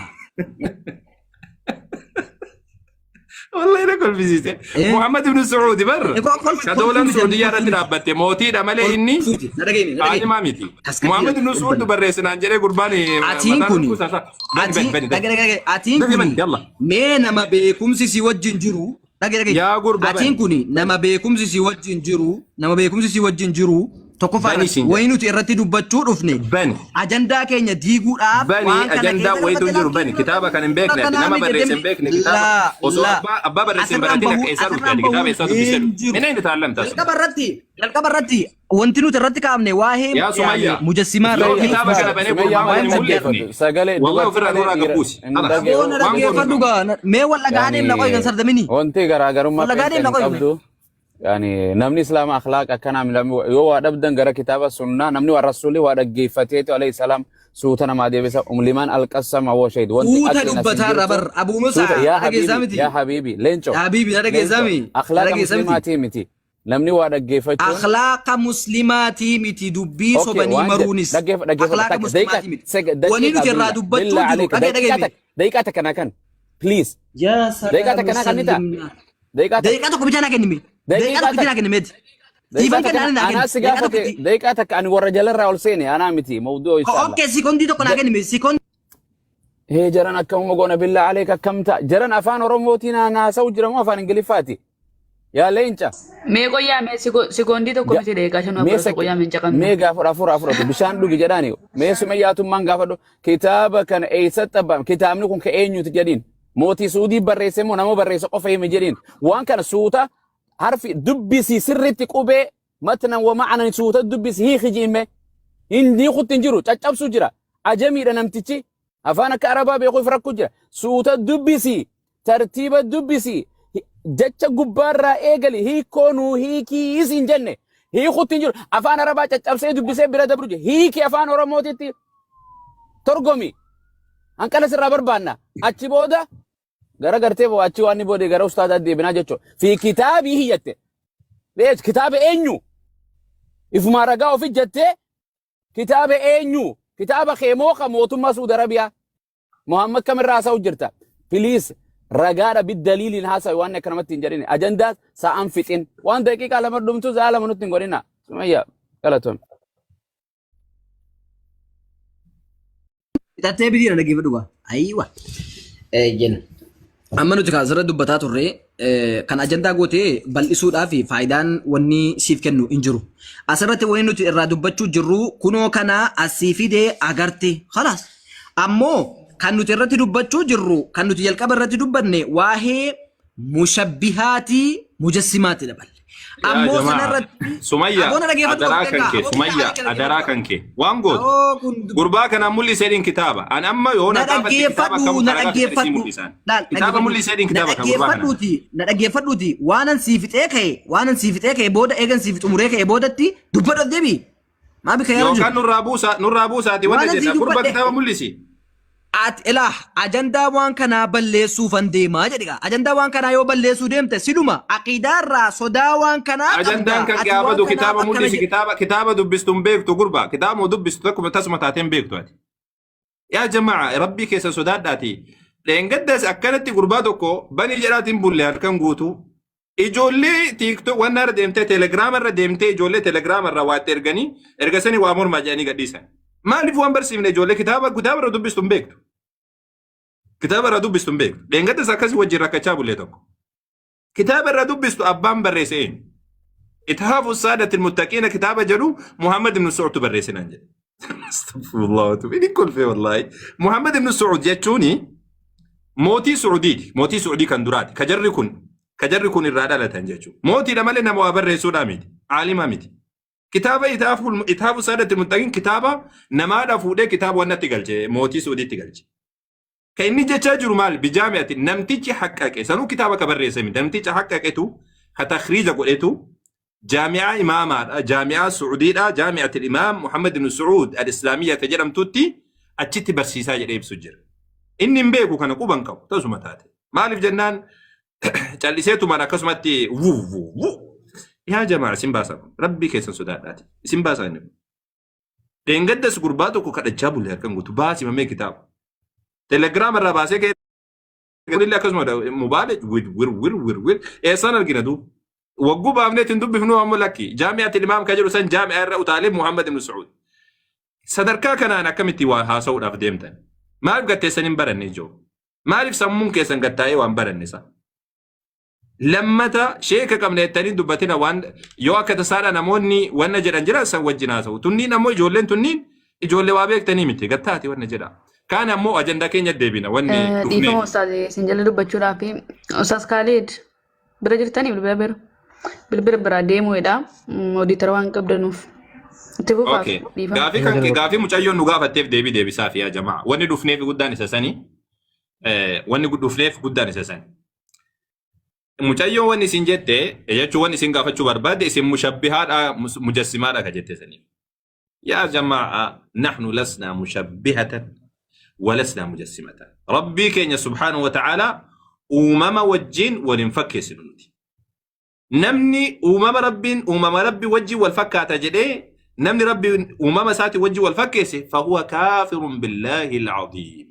Wallahi na kolfisiise. eh Muhammad ibn Suud bar kolfuu ka doolaan miti Suudiyyaa kolfuu irratti miti dhaabbatte mootiidha malee inni kolfuu miti na dhagahi na dhagahi aalimaa miti. tasgabbii Muhammad ibn Suud dubbanna barreesse naan jedhee gurbaan atiin mataan kuni kuusaa isaa. Bani bani atiin bani dhagahi dagi. dhagahi atiin Dafi kuni bani yalla. mee nama beekumsi si wajjin jiru dhagahi dhagahi Yaa gurba atiin bani. kuni nama beekumsi si wajjin jiru nama beekumsi si wajjin jiru tokkoffaa Bani irratti siin jedha. wayi nuti irratti dubbachuu dhufne Bani. ajandaa keenya diiguudhaaf Bani waan kana ajandaa keessa wayitu galfatte hin jiru bani lakkii kitaaba kan hin beekne ati akkanaa nama miti barreesse hin demmi beekne kitaaba laa osoo laa abbaa abbaa barreesse hin asirraan baratin akka bahuu eessaa dhufte asirraan ati kitaaba bahuun eessaa dubbistee hin dhufte jiru min ayna taallamta asla jalqaba irratti jalqaba irratti wanti nuti irratti kaafne waa'ee yaa yaani Sumayyaa mujassimaa yoo irratti kitaaba kana banee Sumayyaa gurbaan maal kun hin hin mul'ifne dhaggeeffatu? Sagalee wallahi dubartii ofirraa malee nurraa dhiira gabbuusi hin khalas dhaggeeffu. Aboo na waan gootu dhaggeeffadhu hin qabdu gaa mee wal dhagaa deemna qoy kan Yani sardamini wanti garaagarummaa wal dhagaa feetan deemna hin qoy me qabdu. Yani namni islaama akhlaaq akkanaa namni yoo waa dhabdan gara kitaaba sunnaa namni waa rasuulli waa dhaggeeffateetu alayhi salaam suuta namaa deebisa umlimaan alqassama wa shahid wanti Suuta aqliin as hin dubbataa irra jirtu bar Abuu suuta Musaa yaa na dhageessaa habiibi miti yaa habiibi leenco habiibi na dhageessaa leenco mi na akhlaaqa dhageessaa miti muslimaatii miti namni waa dhaggeeffachuun akhlaaqa muslimaatii miti dubbii Okay, sobanii waan jedhe maruunis dhaggeeffa dhaggeeffadhu akhlaaqa takka daqiiqa muslimaatii miti sega wani daqiiqa nuti irraa billa dubbachuu billa jiru aleyka dhagee daqiiqa dhagee takka daqiiqa takka naa kan please yaa daqiiqa salaam takka naa kan ni ta'a sallimna daqiiqa takka daqiiqaa tokko bichaa naa kennime daqiiqaa daqiiqa tokko takka naa kennime daqiiqaa siifan takka kenna naa anaa kenni si daqiiqaa gaafate tokkitti daqiiqaa takka ani warra jalarraa ol seene anaa miti mawduu inshallah okkee sikondii tokko naa kennime sikondii Hee jaran akkamuma goona billaa aleek akkam ta'a jaran afaan oromootiin haasa'u jira moo afaan ingiliffaati yaa leenca Mee qoyyaa mee sikoondii tokko miti daqiiqaa shanuu mee afur sakki qoyyaa mee hin caqabne. mee gaafa afur afuratu bishaan dhugi jedhaani mee sumayyaatummaan gaafadhu kitaaba kana eessatti abbaan kitaabni kun ka eenyuti jedhiin mootii suudii barreesse moo nama barreesse qofa hime jedhiin waan kana suuta harfi dubbisi sirriitti qubee matnan wa ma'anan suuta dubbisi hiiki jiime hin hiikutti hin jiru caccabsu jira ajamiidha namtichi afaan akka arabaa beekuuf rakku jira suuta dubbisi tartiiba dubbisi jecha gubbaarraa eegali hiikoo nuu hiikii siin jenne hiikutti hin jiru afaan arabaa caccabsee dubbisee bira dabru jira hiiki afaan oromootitti torgomi hanqana sirraa barbaanna achi booda gara gartee boo achi waan inni booda gara ustaadaa deebinaa jechuudha fi kitaabii hiyyatte bees kitaaba eenyu ifumaa ragaa ofi jettee kitaaba eenyu Kitaaba kee moo ka mootummaa Suudi Arabiyaa? Muhammad kamirraa haasa'u jirta? Please ragaadha biddaliiliin haasa'i waan akka namatti hin jedhine. Ajandaa sa'aan fixin. Waan daqiiqaa 2 dhumtu sa'a 2 nutti hin godhina. Sumayya galatoon. Fixattee bitiira dhaggeeffadhu gaa. Ayiwa. Jenna. Amma nuti kan asirra dubbataa turre kan ajandaa gootee bal'isuudhaaf faayidaan wanni siif kennu hin jiru. Asirratti wanni nuti irraa dubbachuu jirru kunoo kana asii fidee agarte. Khalaas. Ammoo kan nuti irratti dubbachuu jirru kan nuti jalqaba irratti dubbanne waa'ee mushabbihaatii mujassimaati daballe. Yaa Ammoo jamaa sanarratti Sumayya aboona dhageeffadhu adaraa of kan eeggaa kee aboo Sumayya kitaaba adaraa dhaggeeffadhu. kan kee waan gootu Aboo kun gurbaa kanaan mul'iseedhiin kitaaba an amma yoo na na gaafatte kitaaba dhaggeeffadhu kamuu na kana gaafatte sii dhaggeeffadhu mul'isan laal kitaaba dhaggeeffadhu mul'iseedhiin na kitaaba kan gurbaa kanaan dhaggeeffadhuuti na dhaggeeffadhuuti waanan sii fixee ka'e waanan sii fixee ka'e booda eegan sii xumuree ka'e boodatti dubbadhu as deebi'i maa bika yaa rajul yookaan nurraa buusaa nurraa buusaati wanna waanan sii jenna gurbaa dubbadhe kitaaba mul'isi Ati ilaa ajandaa waan kanaa balleessuufan deemaa jedhi gaa. Ajandaa waan kanaa yoo balleessuu deemte siluma aqiidaa irraa sodaa waan kanaa qabda. Ajandaan kan Ati kee haa waan badu kanaaf kitaaba akkana mul'isi jedhe. kitaaba kitaaba dubbistu hin beektu gurbaa kitaaba dubbistu takkuma tasuma taatee hin beektu ati. Yaa jamaa rabbii keessa sodaadhaati. Dheengaddas akkanatti gurbaa tokko banii jedhaatiin bulle halkan guutuu. Ijoollee TikTok wanna irra deemtee telegiraama irra deemtee ijoollee telegiraama irraa waa itti erganii erga sanii waa mormaa jedhanii gadhiisan. Maaliif waan barsiifne ijoollee kitaaba kitaaba irra dubbistu hin beektu. Kitaaba irra dubbistu hin beektu. Dheengaddas akkasii wajjin rakkachaa bulle tokko. Kitaaba irra dubbistu abbaan barreesse eenyu? Ithaafu saadatil muttaqiina kitaaba jedhu Muhammad ibn Su'uud barreesse naan jedhe. Astaghfirullah wa atubu. Inni kolfee wallaahi. Muhammad ibn Su'uud jechuuni mootii Su'uudiiti. Mootii Su'uudii kan duraati. Ka jarri kun ka jarri kun irraa dhalatan jechuudha. Mootiidha malee nama waa barreessuudhaa miti. Aalima miti. Kitaaba Ithaafu saadatil muttaqiin kitaaba namaadha fuudhee kitaaba wannatti galche mootii Su'uudiitti galche. Kan inni jechaa jiru maal bijaami'ati namtichi haqqaqe sanuu kitaaba ka barreesse miti namticha haqqaqetu ka takhriija godhetu jaami'aa imaamaadha jaami'aa su'uudiidha jaami'atil imaam Muhammad ibn Su'uud al-Islaamiyya ka jedhamtutti achitti barsiisaa jedhee ibsu jira. Inni hin beeku kana quban qabu tasuma taate. Maaliif jennaan calliseetumaan akkasumatti wuu wuu wuu yaa jamaa isin baasaa kun rabbii keessan sodaadhaati isin baasaa inni kun. Dheengaddas gurbaa tokko kadhachaa bulle harkan guutu baasi mamee kitaaba. Telegiraama irraa baasee ka'ee illee akkasuma mobaayila wir wir wir wir wir eessaan argina duuba. Wagguu baafnee ittiin dubbifnu ammoo lakki jaami'atil imaam kan jedhu san jaami'a irra utaalee Muhammad ibn Su'uud. Sadarkaa kanaan akkamitti waa haasa'uudhaaf deemtan? Maaliif gatteessan hin baranne ijoo? Maaliif sammuun keessan gattaa'ee waan baranne isaa? Lammata sheeka qabna jettanii dubbatina waan yoo akka tasaadha namoonni wanna jedhan jira san wajjin haasa'u. Tunniin ammoo ijoolleen tunniin ijoollee waa beektanii miti gattaati wanna jedha. Kaan ammoo ajandaa keenya deebina wanni Dhiifama dhufneef. ustaaz isin jala dubbachuudhaaf ustaaz Khalid bira jirtanii bilbila bira bilbila biraa deemuudha odiitara waan qabdanuuf itti fufaaf Okay. dhiifama. Gaafii kan kee gaafii mucayyoon nu gaafatteef deebii deebisaaf yaa jamaa. Wanni dhufneef guddaan isa sani. Wanni dhufneef guddaan isa sani. Mucayyoon wanni isin jette jechuun wanni isin gaafachuu barbaadde isin mushabbihaadha mujassimaadha ka jette saniif. Yaa jamaa nahnu lasnaa mushabbihatan walasnaa mujassimatan. Rabbii keenya subhaanahu wa ta'aalaa uumama wajjin wal hin fakkeessinu nuti. Namni uumama Rabbiin uumama Rabbi wajjin wal fakkaata jedhee namni Rabbi uumama isaatii wajjin wal fakkeesse fahuwa kaafirun billaahi al-aziim.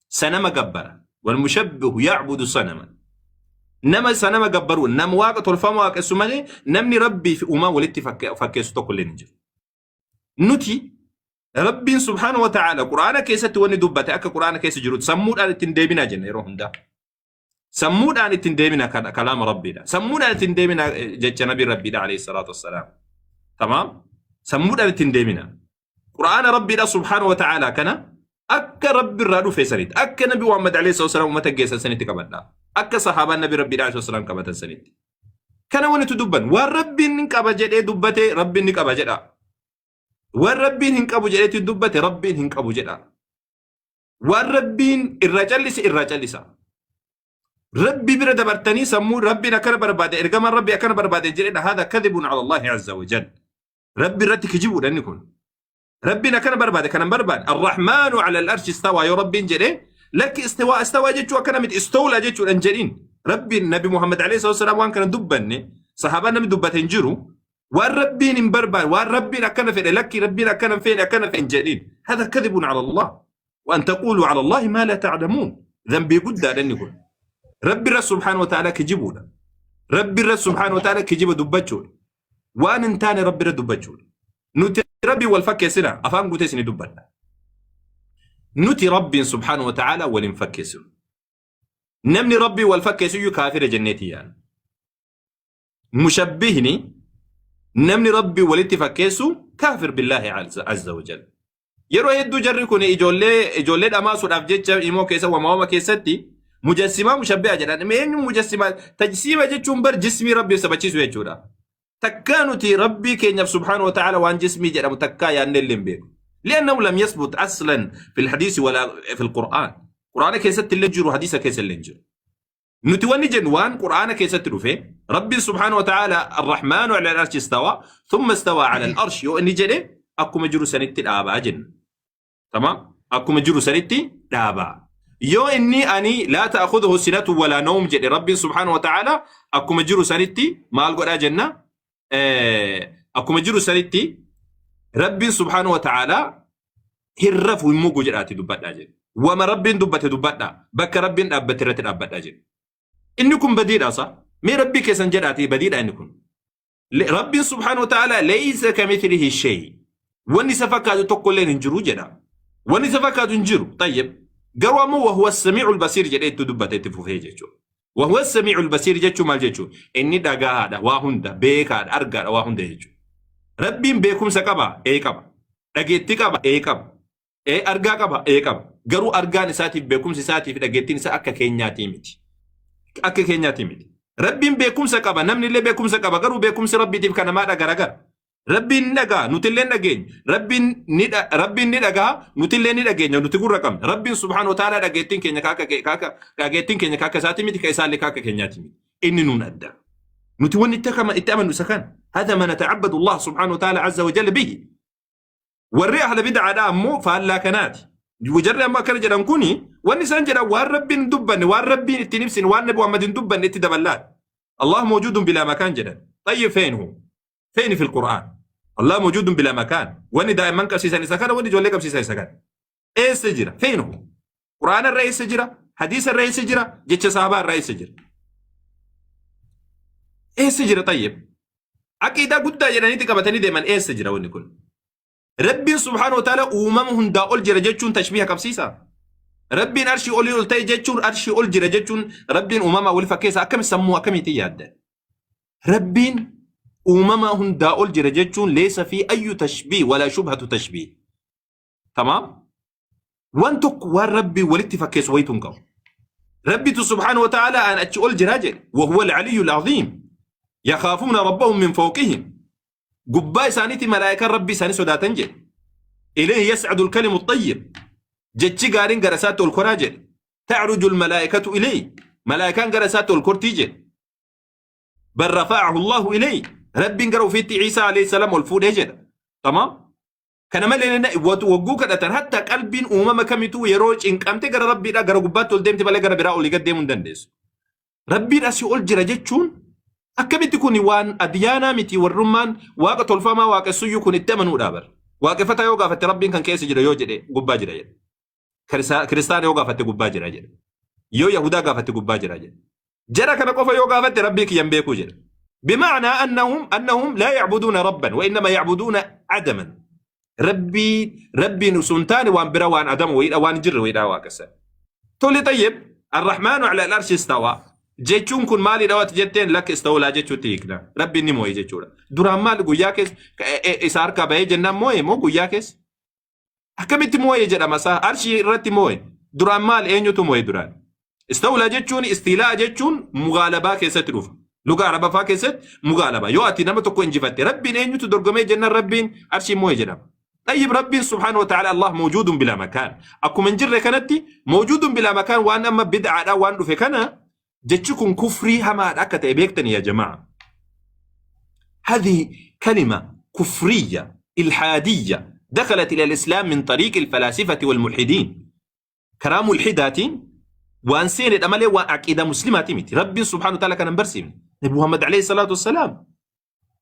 Sanama gabbara. Walmushabbihu ya'budu sanama. Nama sanama gabbaru nama waaqa tolfama waaqessu malee namni Rabbii fi uumaa walitti fakkeessu tokko illee hin jiru. Nuti Rabbiin subhaanahu wa ta'aala Qur'aana keessatti wanni dubbate akka Qur'aana keessa jirutti sammuudhaan ittiin deebinaa jenna yeroo hundaa. Sammuudhaan ittiin deebina kalaama Rabbiidha. Sammuudhaan ittiin deebina jecha Nabii Rabbiidha alayhi salaatu wassalaam. Tamaam? Sammuudhaan ittiin deebina. Qur'aana Rabbiidha subhaanahu wa ta'aala kana akka Rabbi irraa dhufe sanitti akka Nabi Muhammad alayhi salaatu wassalaam uummata geessan sanitti qabadha. Akka sahaabaan Nabi Rabbiidha alayhi salaatu wassalaam qabatan sanitti. Kana wanti dubban waan Rabbiin hin qaba jedhee dubbate Rabbiin ni qaba jedha. Waan Rabbiin hin qabu jedheetti dubbate Rabbiin hin qabu jedha. Waan Rabbiin irraa callise irraa callisa. Rabbi bira dabartanii sammuu Rabbiin akkana barbaade ergamaan Rabbi akkana barbaade jedhedha haadha kadhibun ala Allahi azza wa jal. Rabbi irratti kijibuudha inni kun. Rabbiin akkana barbaade kana hin barbaade. Arrahmaanu ala al-arshi istawaa yoo Rabbiin jedhe lakki istiwaa istawaa jechuu akkana miti istawlaa jechuudha hin jedhin. Rabbiin Nabi Muhammad alayhi salatu wasalaam waan kana dubbanne sahaabaan namni dubbate hin jiru. Waan Rabbiin hin barbaade waan Rabbiin akkana fedhe lakki Rabbiin akkana hin feene akkana fedhe hin jedhin. هذا كذب على الله وأن تقولوا على الله ما لا تعلمون. Dhanbii guddaadha inni kun. Rabbi irra سبحانه وتعالى kijibuudha. Rabbi irra سبحانه وتعالى kijiba dubbachuudha. Waan hin taane Rabbi irra dubbachuudha. Nuti Rabbi wal fakkeessina, afaan guutee isinii dubbadha. Nuti Rabbiin سبحانه وتعالى wal hin fakkeessinu. Namni Rabbii wal fakkeessuyyuu kaafira jenneeti yaana. Mushabbihni, namni Rabbii walitti fakkeessu, كافر بالله عز وجل. Yeroo hedduu jarri kun ijoollee dhamaasuudhaaf jecha immoo keessa wamaawama keessatti mujassimaa, mushabbiha jedhan. Eenyu mujassimaa? Tajsiima jechuun bar jismii Rabbii sabachiisu jechuudha. Takkaa nuti Rabbii keenyaaf سبحانه وتعالى waan jismii jedhamu takkaa yaadnee illee hin beeku. لأنه لم يثبت أصلا في الحديث ولا في القرآن. قرآن keessatti illee jiru, hadiisa keessa illee jiru. Nuti wanni jennu waan Qur'aana keessatti dhufe, Rabbiin سبحانه وتعالى الرحمن على العرش استوى، ثم استوى على العرش yoo inni jedhe, akkuma jiru sanitti dhaabaa jenna. تمام؟ Akkuma jiru sanitti dhaabaa. Yoo inni ani لا تأخذه سنة ولا نوم jedhe, Rabbiin سبحانه وتعالى akkuma jiru sanitti maal godhaa jenna? Akkuma jiru sanitti Rabbiin سبحانه وتعالى hin rafu, hin mugu jedhaati dubbadhaa jedhe. Wama Rabbiin dubbate dubbadhaa. Bakka Rabbiin dhaabbate irratti dhaabbadhaa jedhe. Inni kun badiidha sa. Mee Rabbii keessan jedhaati, badiidha inni kun. Rabbiin سبحانه وتعالى ليس كمثله شيء. Wanni isa fakkaatu tokko illee hin jiru jedha. Wanni isa fakkaatu hin jiru. طيب. Garuu ammoo وهو السميع البصير jedhee itti dubbate, itti fufee jechuudha. وهو السميع البصير jechuun maal jechuudha? Inni dhagahaadha waa hunda, beekaadha, argaadha waa hunda jechuudha. Rabbiin beekumsa qaba? Ee, qaba. Dhageettii qaba? Ee, qaba. Ee, argaa qaba? Ee, qaba. Garuu argaan isaatiif, beekumsi isaatiif, dhageettiin isaa akka keenyaatii miti. Akka keenyaatii miti. Rabbiin beekumsa qaba, namni illee beekumsa qaba, garuu beekumsi Rabbiitiif kan namaadha garagara. Rabbiin ni dhagaa, nuti illee dhageenya. Rabbiin ni dhagaa, nuti illee ni dhageenya, nuti gurra qabna. Rabbiin سبحانه وتعالى dhageettiin keenya kaaka isaatii miti, ka isaallee kaaka keenyaati miti. Inni nuun adda. Nuti wanni itti amannu isa kana. هذا ما نتعبد الله سبحانه وتعالى عز وجل به. Warri ahla bid'aadha ammoo faallaa kanaati. Jarri ammoo akkana jedhan kuni, wanni isaan jedhan waan Rabbiin hin dubbanne, waan Rabbiin ittiin ibsine, waan Nabi Muhammad hin dubbanne itti daballaadha. الله موجود بلا مكان jedhan. طيب، فين هو؟ فين في القرآن؟ الله موجود بلا مكان. Wanni daa'imman qabsiisan isa kana, wanni ijoollee qabsiisan isa kana. Eessa jira? فين هو؟ Quraana irra eessa jira? Hadiisa irra eessa jira? Jecha sahabaa irra eessa jira? Eessa jira طيب? Aqiidaa guddaa jedhaniitti qabatanii deeman, eessa jira wanni kun? Rabbiin سبحانه وتعالى uumama hundaa ol jira jechuun tashbiiha qabsiisa. Rabbiin arshii olii ol ta'e jechuun, arshii ol jira jechuun, Rabbiin uumama wal fakkeessa akkami, sammuu akkamiitiin yaadda? Rabbiin uumama hundaa ol jira jechuun ليس فيه أي تشبيه ولا شبهة تشبيه. تمام؟ Waan tokko waan Rabbii walitti fakkeessu wayitu hin qabu. Rabbitu سبحانه وتعالى an achi ol jiraa jedhe. وهو العلي العظيم. يخافون ربهم من فوقهم. Gubbaa isaaniitti malaayikaan Rabbii isaanii sodaatan jedhe. إليه يصعد الكلم الطيب. Jechi gaariin gara isaatti ol koraa jedhe. تعرج الملائكة إليه. Malaayikaan gara isaatti ol kortii jedhe. بل رفعه الله إليه. Rabbiin gara ofiitti Ciisaa عليه السلام ol fuudhee jedha. تمام؟ Kana malee wagguu kadhatan, hatta qalbiin uumama kamituu yeroo cinqamte gara Rabbiidhaa gara gubbaatti ol deemti malee gara biraa olii gad deemuu hin dandeessu. Rabbiin asii ol jira jechuun akkamitti? Kun waan adyaanaa miti, warrummaan waaqa tolfamaa waaqessuyyuu kun itti amanuudha bar. Waaqeffataa yoo gaafatte, Rabbiin kan keessa jira yoo jedhe, gubbaa jira jedhe. Kiristaana yoo gaafatte, gubbaa jira jedhe. Yoo Yahudaa gaafatte, gubbaa jira jedhe. Jara kana qofa yoo gaafatte, Rabbii kiyyan beekuu jedhe. بمعنى أنهم لا يعبدون ربا وإنما يعبدون عدما. Rabbiin sun taane waan bira, waan adama wayiidha, waan jirre wayiidha waaqessan. Tole, طيب, الرحمن على العرش استوى jechuun kun maalidha waati jetteen, lakka استولى jechuutti hiikna. Rabbiin ni moo'e jechuudha. Duraan maal guyyaa keessa isa harkaa bahee jennaan moo'e moo guyyaa keessa? Akkamitti moo'e jedhama isaa arshii irratti moo'e? Duraan maal, eenyutu moo'e duraan? استولى jechuun, استيلاء jechuun mugaalabaa keessatti dhufa. Luga Arabafaa keessatti mugaalabaa. Yoo ati nama tokko injifatte, Rabbiin eenyutu dorgomee jennaan, Rabbiin arshii moo'e jedhama. طيب, Rabbiin سبحانه وتعالى الله موجود بلا مكان. Akkuma hin jirre kanatti موجود بلا مكان waan amma bid'aadha waan dhufe kana jechi kun kufrii hamaadha akka ta'e beektani يا جماعة. هذه كلمة كفرية إلحادية دخلت إلى الإسلام من طريق الفلاسفة والملحدين. Karaa mulhidaatiin waan seenedha malee waan aqiida muslimaati miti. Rabbiin سبحانه وتعالى kanan barsiifne. Nabi Muhammad عليه الصلاة والسلام.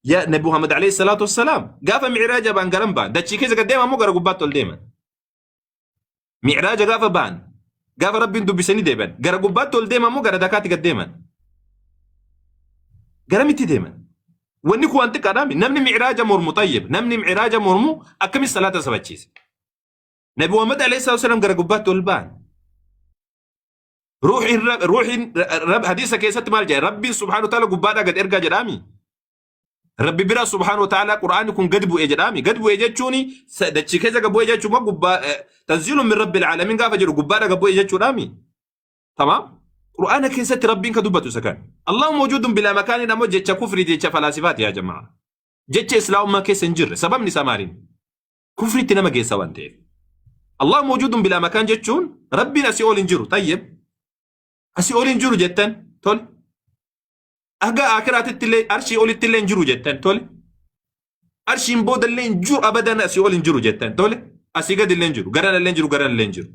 Yaa Nabi Muhammad عليه الصلاة والسلام gaafa mi'raaja baan garan baan dachii keessa gad deeman moo gara gubbaatti ol deeman? Mi'raaja gaafa ba'an, gaafa Rabbiin dubbisanii deebi'an, gara gubbaatti ol deeman moo gara dakaatti gad deeman? Garamitti deeman? Wanni kun waan xiqqaadhaami. Namni mi'raaja mormu xayyib. Namni mi'raaja mormu akkamitti salaata sabachiisa? Nabi Muhammad alayhi salaatu wasalaam gara gubbaatti ol ba'an. Ruuxiin ruuxiin hadiisa keessatti maal jedha? Rabbiin subhaanahu wa ta'ala gubbaadhaa gad ergaa jedhaami. Rabbi bira subhaanahu wa ta'ala Qur'aanni kun gad bu'e jedhaami. Gad bu'e jechuun dachii keessa gad bu'e jechuun gubbaa tanziilun min rabbil aalamiin gaafa jedhu gubbaadhaa gad bu'e jechuudhaami. Tamaam. Qur'aana keessatti Rabbiin ka dubbatu isa kan. Allahu mawjuudun bilaa makaaniin ammoo jecha kufrii, jecha falaasifaati yaa jamaa. Jecha islaamummaa keessa hin jirre. Sababni isaa maaliin? Kufriitti nama geessa waan ta'eef. Allahu mawjuudun bilaa makaan jechuun Rabbiin asii ol hin jiru. Tayyib. Asii ol hin jiru jettan tole. Haga akiraatitti illee arshii olitti illee hin jiru jettan tole. Arshiin booda illee hin jiru, abadan asii ol hin jiru jettan tole. Asii gadi illee hin jiru. Garana illee hin jiru, garana illee hin jiru.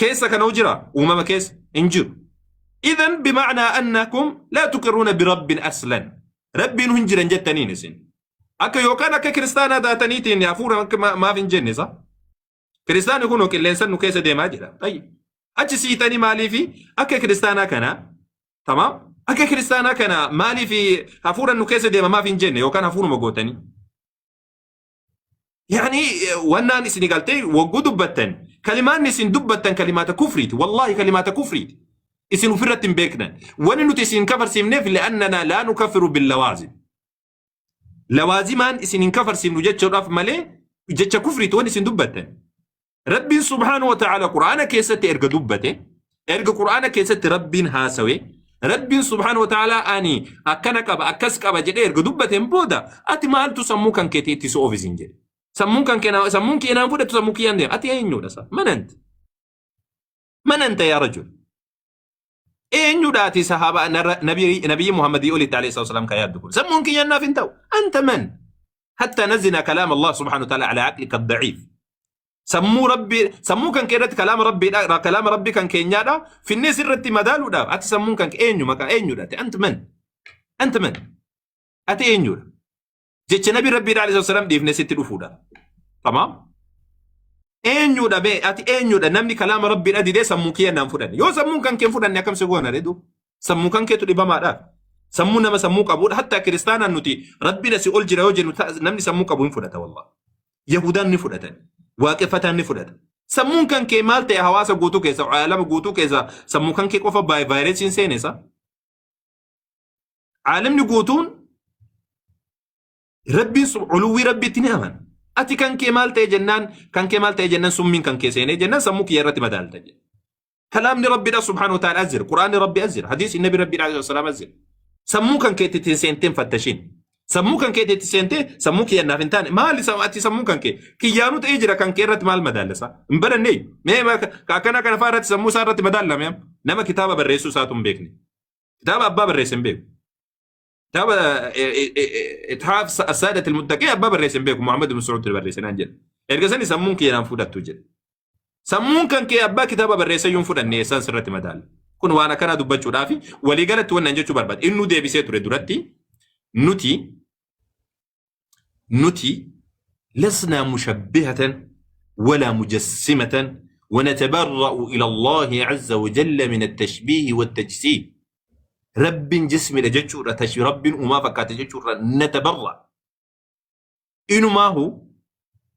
Keessa kana jira uumama keessa hin jiru. Idan bima'naa annakum laa tuqirruuna birabbin aslan. Rabbiin hin jiran jettaniin isin. Akka yookaan akka kiristaanaa taataniitiin hafuura akka maaf hin jenne isa. Kiristaanni kun qilleensa nu keessa deemaa jira. Tayyib. Achi siitanii maaliifi akka kiristaanaa kana, tamaam, akka kiristaanaa kana maaliifi hafuura nu keessa deema maaf hin jenne yookaan hafuuruma gootanii. Yaani wannaan isin galtee wagguu dubbattan kalimaan isin dubbattan kalimaata kufriiti, wallaahi kalimaata kufriiti. Isin ofirratti hin beeknan. Wanni nuti isin kafarsiifneef li'annanaa laa nukaffiru billawaazim. Lawaazimaan isin hin kafarsiifnu jechuudhaaf malee jecha kufriiti wanni isin dubbattan. Rabbiin subhaanahu wa ta'ala Qur'aana keessatti erga dubbate, erga Qur'aana keessatti Rabbiin haasawe, Rabbiin subhaanahu wa ta'ala ani akkana qaba, akkas qaba jedhee erga dubbateen booda ati maaltu sammuu kan keetii itti si oofisiin jedhe. Sammuun kan kee sammuun kee naan fudhatu, sammuu kiyyaan deema. Ati eenyudha sa? Mananta. Mananta yaa rajul. Eenyudha ati sahaaba nabiyyi Muhammadii olitti alayhi salaam kan yaaddu kun? Sammuun kiyyaan naaf hin ta'u. Anta man? Hatta nazina kalaam Allah subhaanahu wa ta'ala ala aqlika ad-da'iif. Sammuu Rabbii, sammuu kan kee irratti kalaama Rabbiidha, kalaama Rabbii kan keenyaadha. Finnee sirratti madaaluudhaaf ati sammuun kan kee eenyu, maqaa eenyudha ati? Anta man? Anta man? Ati eenyudha? Jecha nabi Rabbiidha alayhi salaam dhiifnee sitti dhufuudha. Tamaam? Eenyudha bee ati, eenyudha namni kalaama Rabbiidha didee sammuu kiyya naan fudhanne? Yoo sammuun kan kee hin fudhanne akkam si goona reduu? Sammuu kan keetu dhibamaadha. Sammuu nama sammuu qabuudha. Hatta kiristaanaan nuti Rabbiin asii ol jira yoo jennu namni sammuu qabu hin fudhata wallah. Yahudaan ni fudhatan. Waaqeffataan ni fudhata. Sammuun kan kee maal ta'e? Hawaasa guutuu keessa, aalama guutuu keessa sammuu kan kee qofa vaayirasiin seene isa. Aalamni guutuun Rabbiin uluwwii Rabbiitti ni amana. Ati kan kee maal ta'e jennaan, kan kee maal ta'e jennaan, summiin kan kee seenee jennaan sammuu kiyya irratti madaalta jedhe. Kalaamni Rabbiidha subhaanahu wa ta'ala as jira. Quraanni Rabbi as jira. Hadiisni Nabi Rabbiidha alayhi salaam as jira. Sammuu kan keetti ittiin seentee hin fattashin. Sammuu kan keetti itti seentee sammuu kiyya naaf hin taane maali ati sammuu kan kee kiyyaanuu ta'ee jira, kan kee irratti maal madaallasa? Hin barannee mee akkana kana fa'aa irratti sammuu isaa irratti madaallame nama kitaaba barreessuu isaatu hin beekne. Kitaaba abbaa barreesse hin beeku. Kitaaba Ithaaf Asaadat Almuttaqii abbaa barreesse hin beeku. Muhammad ibn Su'uud barreesse naan jedhe. Erga sani sammuun kiyya naan fudhattu jedhe. Sammuun kan kee abbaa kitaaba barreesse iyyuu hin fudhanne, eessaan sirratti madaala? Kun waan akkanaa dubbachuudhaaf waliigalatti wannan jechuu barbaada. Innuu deebisee ture duratti, nuti lasnaa mushabbihatan walaa mujassimatan ونتبرأ إلى الله عز وجل من التشبيه والتجسيم. رب جسم jechuudha, Rabbiin uumaa fakkaate jechuudha natabarra. Inumaa hu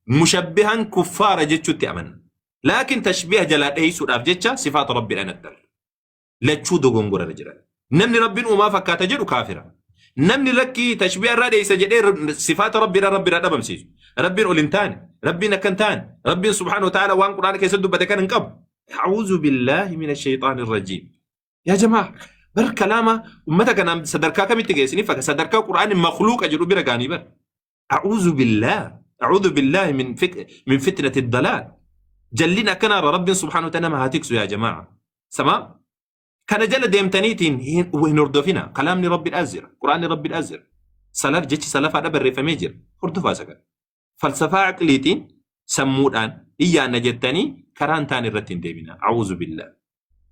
mushabbihan kuffaara jechuutti amanna. Laakiin tashbiha jalaa dheeysuudhaaf jecha sifaata Rabbiidhaan attal. Lachuu dogongorarra jiran. Namni Rabbiin uumaa fakkaata jedhu kaafira. Namni lakkii tashbiha irraa dheeysa jedhee sifaata Rabbiidhaan Rabbiirraa dhabamsiisu. Rabbiin ol hin taane, Rabbiin akka hin taane, Rabbiin subhaanahu wa ta'ala waan Quraana keessatti dubbate kan hin qabu. A'uudhu billaahi mina shayxaani rajiim. Yaa jamaa, bar kalaama ummata kanaan sadarkaa kamitti geessiniif akka sadarkaa Quraanni makhluuqa jedhu bira gaanii bar. A'uudhu billaah. A'uudhu billaahi min fitnati dalaal. Jalliin akkanaarra Rabbiin subhaanahu wa ta'ala nama haa tiksu yaa jamaa. Samaa kana jala deemtaniitiin hin hordofina. Kalaamni Rabbiidhaas jira. Quraanni Rabbiidhaas jira. Salaf jechi salafaadha barreeffamee jira. Hordofaa isa kana. Falsafaa aqliitiin sammuudhaan iyyaanna jettanii karaa hin taane irratti hin deemina. A'uudhu billaah.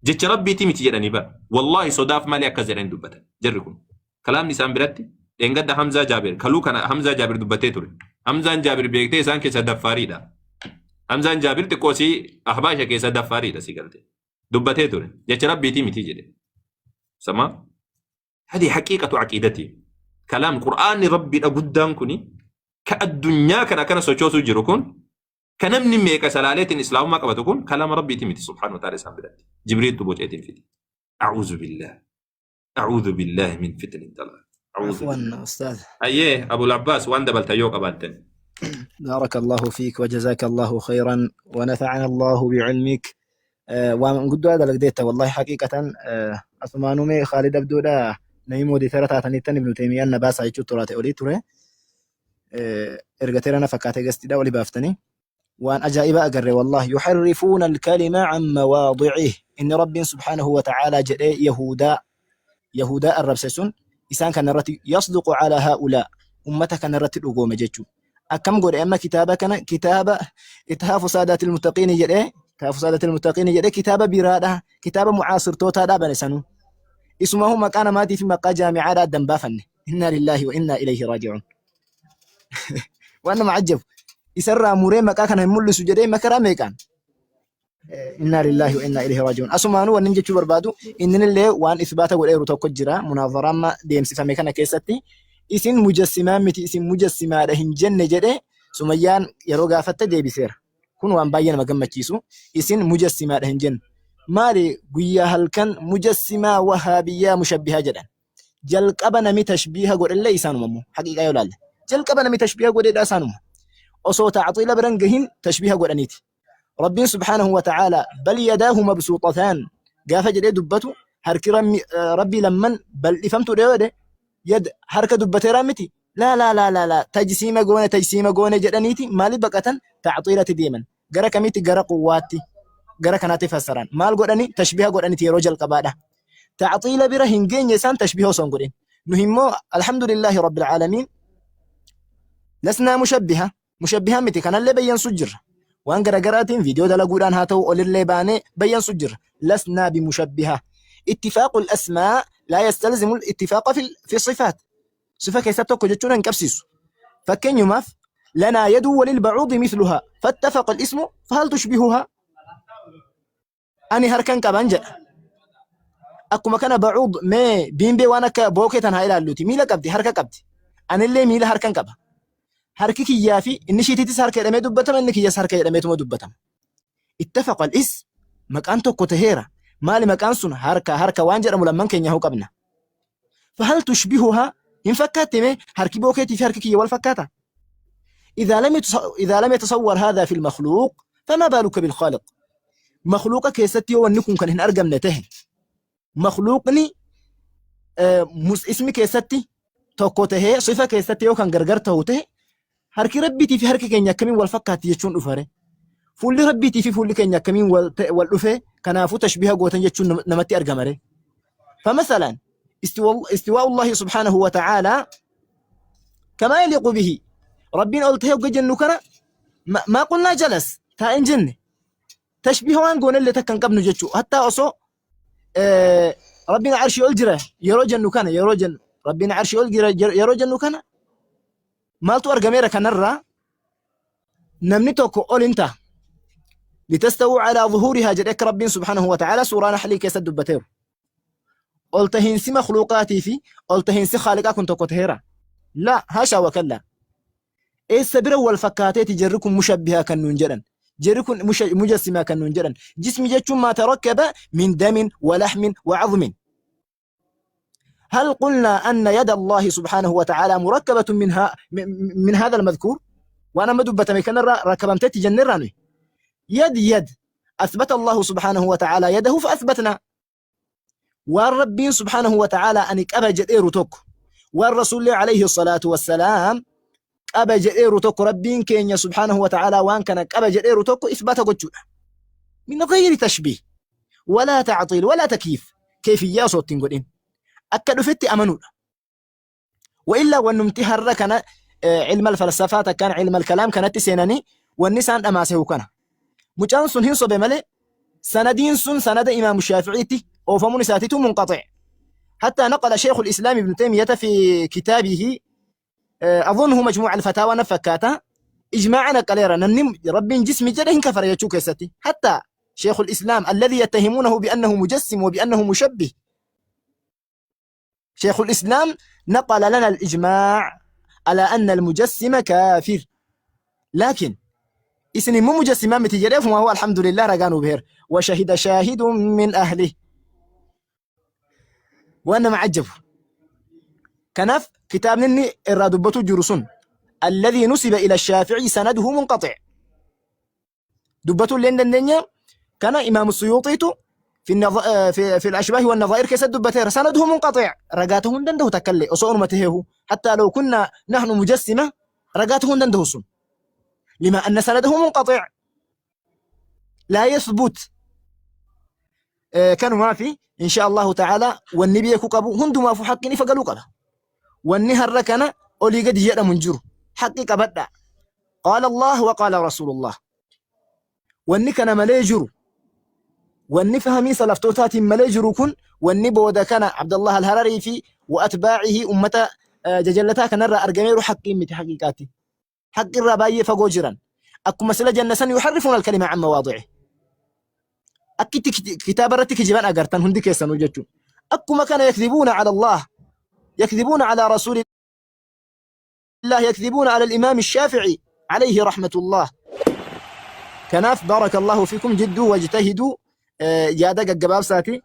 Jecha Rabbiitii miti jedhanii bara. Wallaahi sodaaf malee akkas jedhanii dubbatan. Jarri kun. Kalaamni isaan biratti dheengadda Hamzaa Jaabir kaluu kana Hamzaa Jaabir dubbatee ture. Hamzaan Jaabir beektee isaan keessa daffaariidha. Hamzaan Jaabir xiqqoo si ahbaasha keessa daffaariidha si galte. Dubbatee ture. Jecha Rabbiitii miti jedhe. Sama? Hadi haqiiqatu aqiidati. Kalaam Qur'aanni Rabbiidha guddaan kuni ka addunyaa kana akkana sochoosuu jiru kun ka namni meeqa salaaleetiin islaamummaa qabatu kun kalaama Rabbiitii miti subhaanahu wa ta'ala isaan biratti. Jibriiltu boceetiin fide. A'uuzu billaah. A'uuzu billaahi min fitni dalal. A'uuzu عفوا billaah. أستاذ. Ayyee Abul Abbaas waan dabaltan yoo qabaattan. بارك الله فيك وجزاك الله خيرا ونفعنا الله بعلمك. ومن قد هذا لقيته والله حقيقة. أثمانومي خالد أبدودا نيمو دي ثلاثة تنتن ابن تيمية نباس عيشو تراتي أولي تري. إرجتنا فكاتي قستي دا ولي بافتني وأن أجائب أقر والله يحرفون الكلمة عن مواضعه. إن رب سبحانه وتعالى جري يهودا يهودا الربسسون إسان كان الرتي يصدق على هؤلاء أمتك كان الرتي الأقوم جتشو أكم قول أما كتابة كان كتابة إتهاف سادات المتقين جري إتهاف سادات المتقين جري كتابة برادة كتابة معاصر توتا دا بنسانو اسمه مكان ماتي في مقا جامعة دا دنبافن. إنا لله وإنا إليه راجعون. وأنا معجب إسرى موري مكا كان يمل سجدي مكرا ميكان. إنا لله وإنا إليه راجعون. أسمانو وننجي تشو بربادو إنن اللي وان إثباته والإيرو توكو جرا مناظرة ما ديم سفامي كان كيستي إسن مجسمة متي إسن مجسمة رهن جنة جري سميان يرو غافت دي بسير كون وان باين ما قمتشيسو إسن مجسمة رهن جن مالي قويا هل كان مجسمة وهابية مشبهة جدا jalqaba nami tashbiiha godhellee isaanuma immoo haqiiqaa yoo ilaalle jalqaba nami tashbiiha godhedha isaanuma osoo tacxiila biran gahin tashbiiha godhaniiti. Rabbiin subhaanahu wa ta'aala bal yadaahu mabsuuxataan gaafa jedhee dubbatu harki rabbii lamman bal'ifamtu dhee jedhe yad harka dubbateeraa miti laa laa laa laa laa tajsiima goone tajsiima goone jedhaniiti maaliif baqatan tacxiilatti deeman gara kamitti gara quwwaatti gara kanaatti fassaran maal godhani tashbiiha godhaniiti yeroo jalqabaadha. تعطيل بره هنجين يسان تشبيه صنقرين نهمو الحمد لله رب العالمين لسنا مشبهة مشبهة متي كان اللي بين سجر وان غرغراتين فيديو دلقودان هاتو أول اللي باني بين سجر لسنا بمشبهة. اتفاق الأسماء لا يستلزم الاتفاق في الصفات صفة كيساتو كجتشونا انكبسيسو فكن يماف لنا يد وللبعوض مثلها فاتفق الاسم فهل تشبهها؟ أني هركن كبنجأ Akkuma kana bacuud mee biimbee waan akka bookee tan haa ilaalluuti. Miila qabdi, harka qabdi. Anillee miila harkan qaba. Harki kiyyaa fi inni shiitiitis harka jedhamee dubbatama, inni kiyyas harka jedhameetuma dubbatama. Ittafaqa al-is maqaan tokko taheera. Maali maqaan sun harka harka waan jedhamu lamman keenya hoo qabna. Fahal tushbihuhaa hin fakkaatte mee harki bookeetii fi harki kiyya wal fakkaata? إذا لم يتصور هذا في المخلوق فما بالك بالخالق؟ مخلوق keessatti yoo wanni kun kan hin argamne tahe makhluuqni ismi keessatti tokko tahee sifa keessatti yoo kan gargar ta'u tahe harki rabbiitii fi harki keenya akkamiin wal fakkaatti jechuun dhufare fuulli rabbiitii fi fuulli keenya akkamiin wal dhufe kanaafuu tashbiha gootan jechuun namatti argamare. فمثلا استواء الله سبحانه وتعالى كما يليق به ربين قلت هي وجن كنا ما قلنا جلس تا جن تشبيه وان قولنا اللي تكن قبل جتشو حتى أصو ربنا عرشي الجرة يروجن كان يروجن ربنا عرشي الجرة يروجن كان مالتو أرجميرا كنرة نمني توكو أول انت لتستووا على ظهورها جدك ربين سبحانه وتعالى سورة نحلي كيس الدبتير قلت هنسي مخلوقاتي في قلت هنسي خالقا كنت كتهيرا لا هاشا وكلا إيه السبر والفكاتي تجركم مشبهة كنون جرا جركم مجسمة كنون جرا جسم جتشم ما تركب من دم ولحم وعظم. هل قلنا أن يد الله سبحانه وتعالى مركبة منها من هذا المذكور؟ وأنا مدبة مكان ركبمتي جنراني يد يد أثبت الله سبحانه وتعالى يده فأثبتنا والرب سبحانه وتعالى أنك أبا جدير توك والرسول عليه الصلاة والسلام أبا جدير توك ربين كين سبحانه وتعالى وان كان أبا جدير توك إثبات قجوع من غير تشبيه ولا تعطيل ولا تكييف كيفية صوت تنقلين أكدوا فتي أمنوا وإلا ونمتهر كان علم الفلسفة كان علم الكلام كانت سيناني والنسان أماسه كان مجان سن هنصو بملي سندين سن سند إمام الشافعي أو فمن ساتته منقطع حتى نقل شيخ الإسلام ابن تيمية في كتابه أظنه مجموع الفتاوى نفكاته Ijmaa'a naqqaleera namni Rabbiin jismi jedhe hin kafara jechuu keessatti. Hatta Sheekhul Islaam alladhi yattahimuunahu bi'annahu mujassim wa bi'annahu mushabbih. Sheekhul Islaam naqala lana al-ijmaa' ala anna al-mujassima kaafir. Laakiin isin immoo mujassimaa miti jedhee ofumaa huwa alhamdulillah ragaa nuu baheera. Wa shahida shaahidun min ahlih. Waan nama ajjabu. Kanaaf kitaabni inni irraa dubbatu jiru sun alladhii nusiba ila shaafi'ii sanaduhu munqaxi'. Dubbatuu illee hin dandeenya. Kana Imaamu Suyuuxiitu fi fi al-ashbaahi wan nadhaa'ir keessatti dubbateera. Sanaduhu munqaxi' ragaa ta'uu hin danda'u takka illee osoo onuma taheehu. Hattaa law kunna nahnu mujassima ragaa ta'uu hin danda'u sun. Lima anna sanadahu munqaxi' laa yathbut. Kanumaafi insha Allahu ta'ala wanni beekuu qabu hundumaafuu haqqiin ifa galuu qaba. Wanni har'a kana olii gadi jedhamu hin jiru. Haqqi qabadha. Qaala Allah wa qaala Rasuulullah. Wanni kana malee jiru wanni fahamii salaftootaatiin malee jiru kun wanni booda kana Abdallah al-Hararii fi wa atbaacihi ummata jajallataa kanarraa argameeru haqqiin miti haqiiqaatti. Haqqi irraa baay'ee fagoo jiran. Akkuma sila janna san yuharrifuuna al-kalima an mawaadi'i. Akkitti kitaaba irratti kijiban agartan hundi keessanuu jechuudha. Akkuma kana yakdhibuuna ala Allah, yakdhibuuna ala rasuulillah, yakdhibuuna ala al-imaam shaafi'i alayhi rahmatullah. Kanaaf barakallahu fikum jidduu wajtahiduu yaada gaggabaabsaati.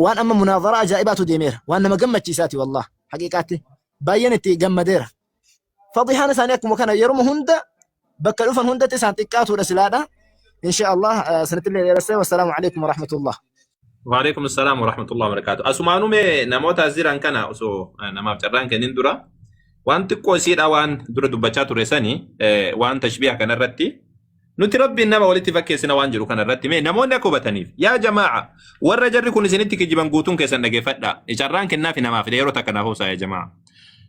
Waan amma munaazara ajaa'ibaatu deemeera. Waan nama gammachiisaati wallah haqiiqaatti. Baay'een itti gammadeera. Fadihaan isaanii akkuma kana yeruma hunda bakka dhufan hundatti isaan xiqqaatuudha silaadha. Insha Allah sanatti illee dheeressee wassalaamu alaikum warahmatullah. Waalaikum salaam warahmatullahi wabarakatuh. Asumaanuu mee namoota as jiran kana osoo namaaf carraan kennin dura waan xiqqoo isiidha waan dura dubbachaa ture sani waan tashbiiha kanarratti nuti rabbiin nama walitti fakkeessina waan jiru kanarratti mee namoonni akka hubataniif yaa jamaa'a warra jarri kun isinitti kijiban guutuun keessan dhageeffadha carraan kennaafi namaaf yeroo takka naaf obsaa yaa jamaa'a.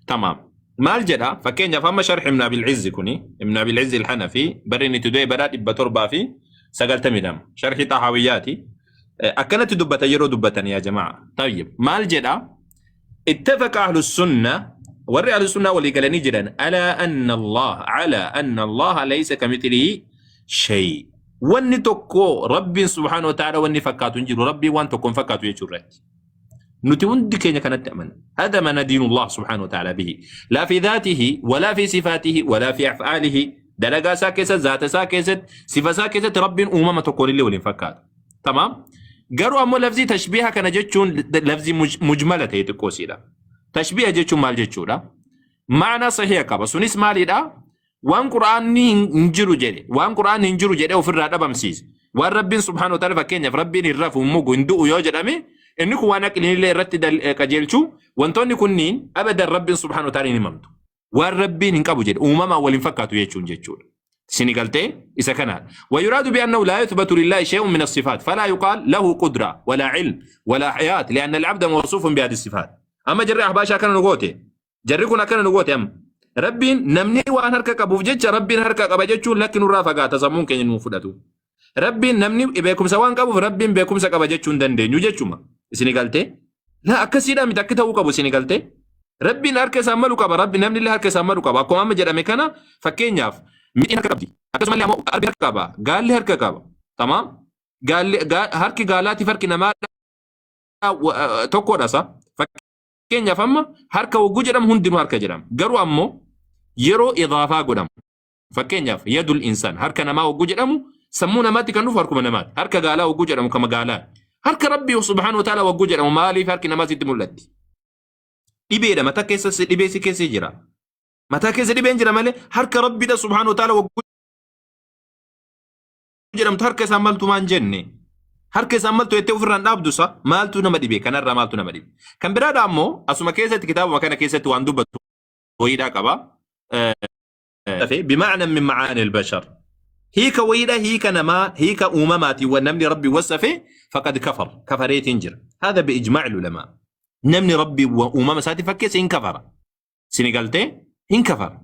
Tamaam. Maal jedha fakkeenyaaf amma sharh Ibn Abil Izzi kuni Ibn Abil Izzi al-Hanafi barri inni itti du'e bara 792 sharhi Xahaawiyyaati. Akkanatti dubbata yeroo dubbatan yaa jamaa. Tayyib maal jedha ittafaqa ahlu sunna warri ahlu sunnaa walii galanii jiran alaa anna Allah ala anna Allah laysa kamithlihi shay. Wanni tokko Rabbiin subhaanahu wa ta'ala wanni fakkaatu hin jiru Rabbiin waan tokko hin fakkaatu jechuu irratti. Nuti hundi keenya kanatti amanna. Hada ma nadiinu Allah subhanahu wa ta'ala bihi. Laa fi dhaatihi, walaa fi sifaatihi, walaa fi af'aalihi. Dalagaa isaa keessatti, zaata isaa keessatti, sifa isaa keessatti Rabbiin uumama tokkoon illee waliin fakkaata. Tamaam. Garuu ammoo lafzii tashbiiha kana jechuun lafzii mujmala ta'e xiqqoo siidha. Tashbiiha jechuun maal jechuudha? Ma'anaa sahiha qaba. Sunis maalidha? Waan Qur'aanni hin jiru jedhe, waan Qur'aanni hin jiru jedhee ofirraa dhabamsiise. Waan Rabbiin subhaanahu wa ta'ala fakkeenyaaf Rabbiin hin rafu, hin mugu, hin du'u yoo jedhame inni kun waan aqliin illee irratti qajeelchu wantoonni kunniin abadan Rabbiin subhaanahu wa ta'ala hin himamtu. Waan Rabbiin hin qabu jedhe uumamaan wal hin fakkaatu jechuun jechuudha. Sini galtee isa kanaadha. ويراد بأنه لا يثبت لله شيء من الصفات فلا يقال له قدرة ولا علم ولا حياة لأن العبد موصوف بهذه الصفات. أما جري أحباشا كان نقوته Jarri kun akkana nu goote amma. Rabbiin namni waan harka qabuuf jecha Rabbiin harka qaba jechuun lakki nurraa fagaata sammuun keenya nuu fudhatu. Rabbiin namni beekumsa waan qabuuf Rabbiin beekumsa qaba jechuu hin dandeenyu jechuma. Isini galtee? La akkasiidha miti akki ta'uu qabu isini galtee? Rabbiin harka isaan malu qaba Rabbi namni illee harka isaan malu qaba. Akkuma amma jedhame kana fakkeenyaaf mixiin harka qabdi. Akkasumallee ammoo arbi harka qaba. Gaalli harka qaba. Tamaam? Gaalli harki gaalaatiif harki namaa tokkodha sa. Fakkeenyaaf amma harka hogguu jedhamu hundinuu harka jedhama. Garuu ammoo yeroo idaafaa godhamu fakkeenyaaf yadul insaan harka namaa hogguu jedhamu sammuu namaatti kan dhufu harkuma namaati. Harka gaalaa hogguu jedhamu kama gaalaati. Harka Rabbii subhaanahu wa ta'ala hogguu jedhamu maaliif harki namaa sitti mul'atti? Dhibeedha mataa keessa dhibee si keessa jira. Mataa keessa dhibeen jira malee harka Rabbiidha subhaanahu wa ta'ala hogguu jedhamtu harka isaan maltu maan jenne harka isaan maltu jettee ofirraan dhaabdu sa maaltu nama dhibe kanarraa maaltu nama dhibe kan biraadha ammoo asuma keessatti kitaabuma kana keessatti waan dubbatu wayiidhaa qaba bima'na min ma'aani albashar hiika wayiidha hiika namaa hiika uumamaatiin wa namni rabbi wasafe faqad kafar kafareetiin jira hada biijmaa'i ulamaa namni rabbi uumama isaati fakkeesse hin kafara sini galtee hin kafara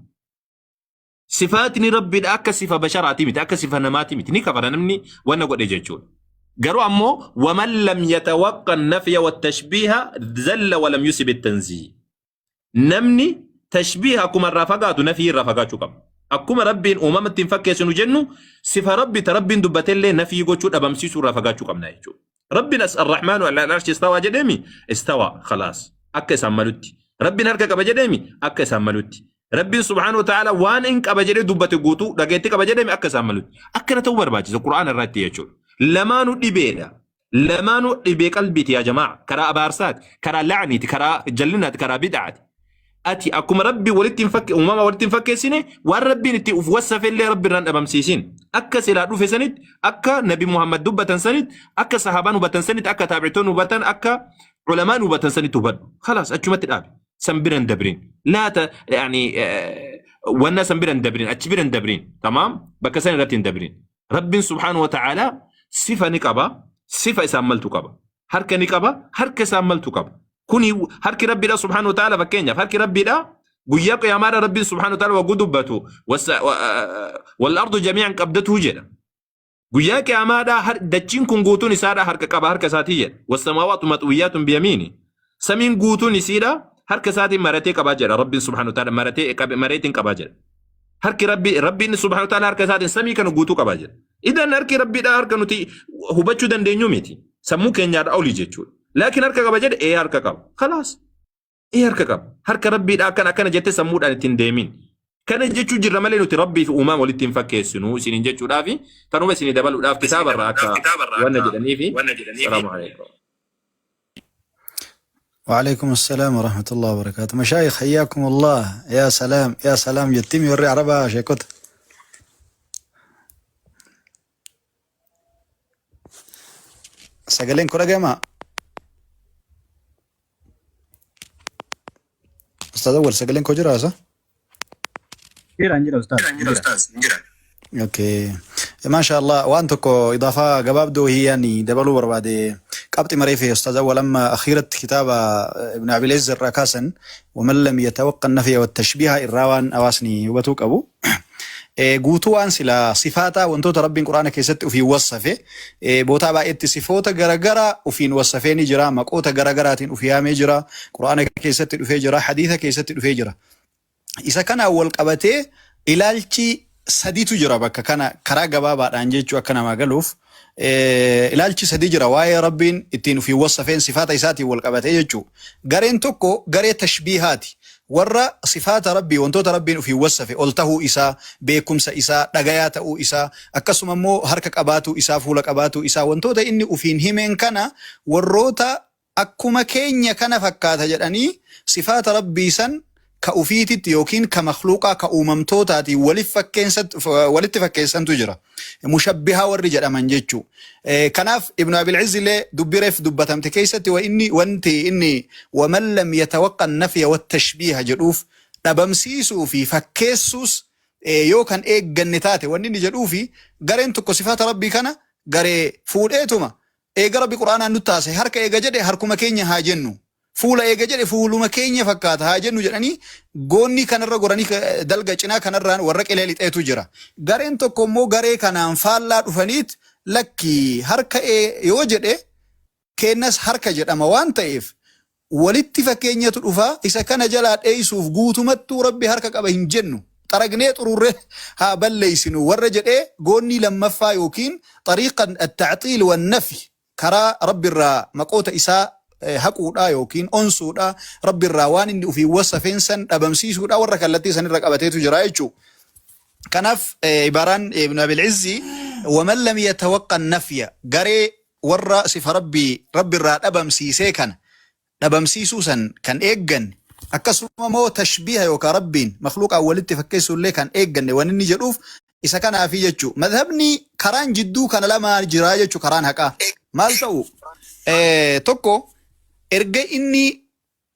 Sifaatni Rabbiidha akka sifa basharaati miti, akka sifa namaati miti. Ni kafara namni wanna godhe jechuudha. Garuu ammoo waman lam yatawaqqa nafya wattashbiiha zalla walam yusib tanziih. Namni tashbiiha akkuma irraa fagaatu nafii irraa fagaachuu qaba. Akkuma Rabbiin uumamatti hin fakkeessinu jennu, sifa Rabbi ta Rabbiin dubbatellee nafii gochuu, dhabamsiisuu irraa fagaachuu qabna jechuudha. Rabbiin as Arrahmaanu alal arshi istawaa jedheemi, istawaa khalaas, akka isaan malutti. Rabbiin harka qaba jedheemi, akka isaan malutti. Rabbiin subhaanahu wa ta'ala waan in qaba jedhee dubbate guutuu dhageetti qaba jedheemi, akka isaan malutti. Akkana ta'uu barbaachisa Qur'aana irratti jechuudha. Lamaanuu dhibeedha. Lamaanuu dhibee qalbiiti yaa jamaa. Karaa abaarsaati, karaa la'aniiti, karaa jallinaati, karaa bid'aati. Ati akkuma Rabbi walitti hin fakke, uumama walitti hin fakkeessine, waan Rabbiin itti uf wassafe illee Rabbi irraan dhabamsiisin. Akka silaa dhufe sanitti, akka Nabi Muhammad dubbatan sanitti, akka sahaabaan hubatan sanitti, akka taabictoonni hubatan, akka ulamaan hubatan sanitti hubadhu. Khalaas, achumatti dhaabi. San bira hin dabrin. Laata yaani wanna san bira hin dabrin, achi bira hin dabrin. Tamaam, bakka san irratti hin dabrin. Rabbiin subhaanahu wa ta'aalaa sifa ni qaba, sifa isaan maltu qaba. Harka ni qaba, harka isaan maltu qaba. Kuni harki Rabbiidha subhaanahu wa ta'aalaa. Fakkeenyaaf, harki Rabbiidha guyyaa qiyaamaadha Rabbiin subhaanahu wa ta'aalaa wagguu dubbatu wal ardu jamii'an qabdatuhu jedha. Guyyaa qiyaamaadha dachiin kun guutuun isaadha harka qaba, harka isaatii jedha. Wassamaawaatu maxwiyyaatun biyamiini. Samiin guutuun isiidha harka isaatiin maratee qabaa jedha Rabbiin subhaanahu wa ta'aalaa, maratee qabe, mareetiin qabaa jedha. Harki Rabbi, Rabbiin subhaanahu wa ta'aalaa harka isaatiin samii kana guutuu qabaa jedha. Idan harki Rabbiidha harka nuti hubachuu dandeenyu miti. Sammuu keenyaadha oli jechuudha. Laakiin harka qaba jedhe, ee harka qaba. Khalaas. Ee harka qaba. Harka Rabbiidha akkana akkana jettee sammuudhaan ittiin deemin. Kana jechuu jirra malee nuti Rabbii fi uumaan walitti hin fakkeessinu isiniin jechuudhaafi, tanuma isinii dabaluudhaaf kitaaba irraa akka wanna jedhaniifi. Salaamu alaikum. وعليكم السلام ورحمة الله وبركاته. مشايخ حياكم الله. يا سلام يا سلام، جتيم يوري عربة شيكوت. سجلين كرة جماعة. أستاذ أول، سجلين كوجرا صح؟ Jira, jira ustaaz, jira. Okay. ما شاء الله، waan tokko إضافة gabaabduu هي dabaluu barbaade. Qabxi maree fi أستاذ أول أما أخيرة كتاب ابن أبي العز الركاسن ومن لم يتوقع النفي والتشبيه irraa waan hawaasni hubatuu qabu. Guutuu waan sila sifaataa wantoota Rabbiin Quraana keessatti ofiin wassafe, bootaa baay'eetti sifoota garagaraa ofiin wassafee ni jira, maqoota garagaraatiin of yaamee jira, Quraana keessatti dhufee jira, hadiisa keessatti dhufee jira. Isa kanaan wal qabatee ilaalchi sadiitu jira bakka kana, karaa gabaabaadhaan jechuu akka namaa galuuf. Ilaalchi sadii jira waa'ee Rabbiin ittiin ofiin wassafeen sifaata isaatiin wal qabatee jechuu. Gareen tokko garee tashbiihaati. Warra sifaata Rabbii, wantoota Rabbiin ofiin wassafe, ol tahuu isaa, beekumsa isaa, dhagayaa ta'uu isaa, akkasuma immoo harka qabaatuu isaa, fuula qabaatuu isaa, wantoota inni ofiin himeen kana warroota akkuma keenya kana fakkaata jedhanii sifaata Rabbii san ka ufiititti yookiin ka makhluuqaa, ka uumamtootaatiin walitti fakkeessantu jira. Mushabbihaa warri jedhaman jechuu. Kanaaf Ibn Abil Izz illee dubbii reef dubbatamte keessatti wa inni wanti inni waman lam yatawaqqa nafya wattashbiiha jedhuuf, dhabamsiisuu fi fakkeessuus yoo kan eegganne taate wanni inni jedhuufi, gareen tokko sifaata Rabbii kana garee fuudheetuma eega Rabbi Qur'aanaan nutti haasa'e, harka eega jedhe harkuma keenya haa jennu, fuula eega jedhe fuuluma keenya fakkaata haa jennu jedhanii goonni kanarra goranii dalga cinaa kanarraan warra qilee lixeetu jira. Gareen tokko immoo garee kanaan faallaa dhufaniit, lakki, harka yoo jedhe keennas harka jedhama waan ta'eef walitti fakkeenyatu dhufa, isa kana jalaa dheeysuuf guutumattuu Rabbi harka qaba hin jennu, xaragnee xururree haa balleeysinu warra jedhee goonnii lammaffaa yookiin xariiqa at-ta'xiil wan-nafy, karaa Rabbi irraa maqoota isaa haquudha yookiin onsuudha, Rabbi irraa waan inni ufiin wassafeen san dhabamsiisuudha warra kallattii sanirra qabateetu jira jechuu. Kanaaf ibaaraan Ibn Abil Izzi waman lam yatawaqqa nafya, garee warra sifa Rabbii Rabbi irraa dhabamsiisee kana dhabamsiisuu san kan eegganne, akkasuma immoo tashbiiha yookaan Rabbiin makhluuqaan walitti fakkeessuu illee kan eegganne, waan inni jedhuuf isa kanaafi jechuu. Madhabni karaan jidduu kana lamaa jira jechuu. Karaan haqaa maal ta'u? Tokko, erga inni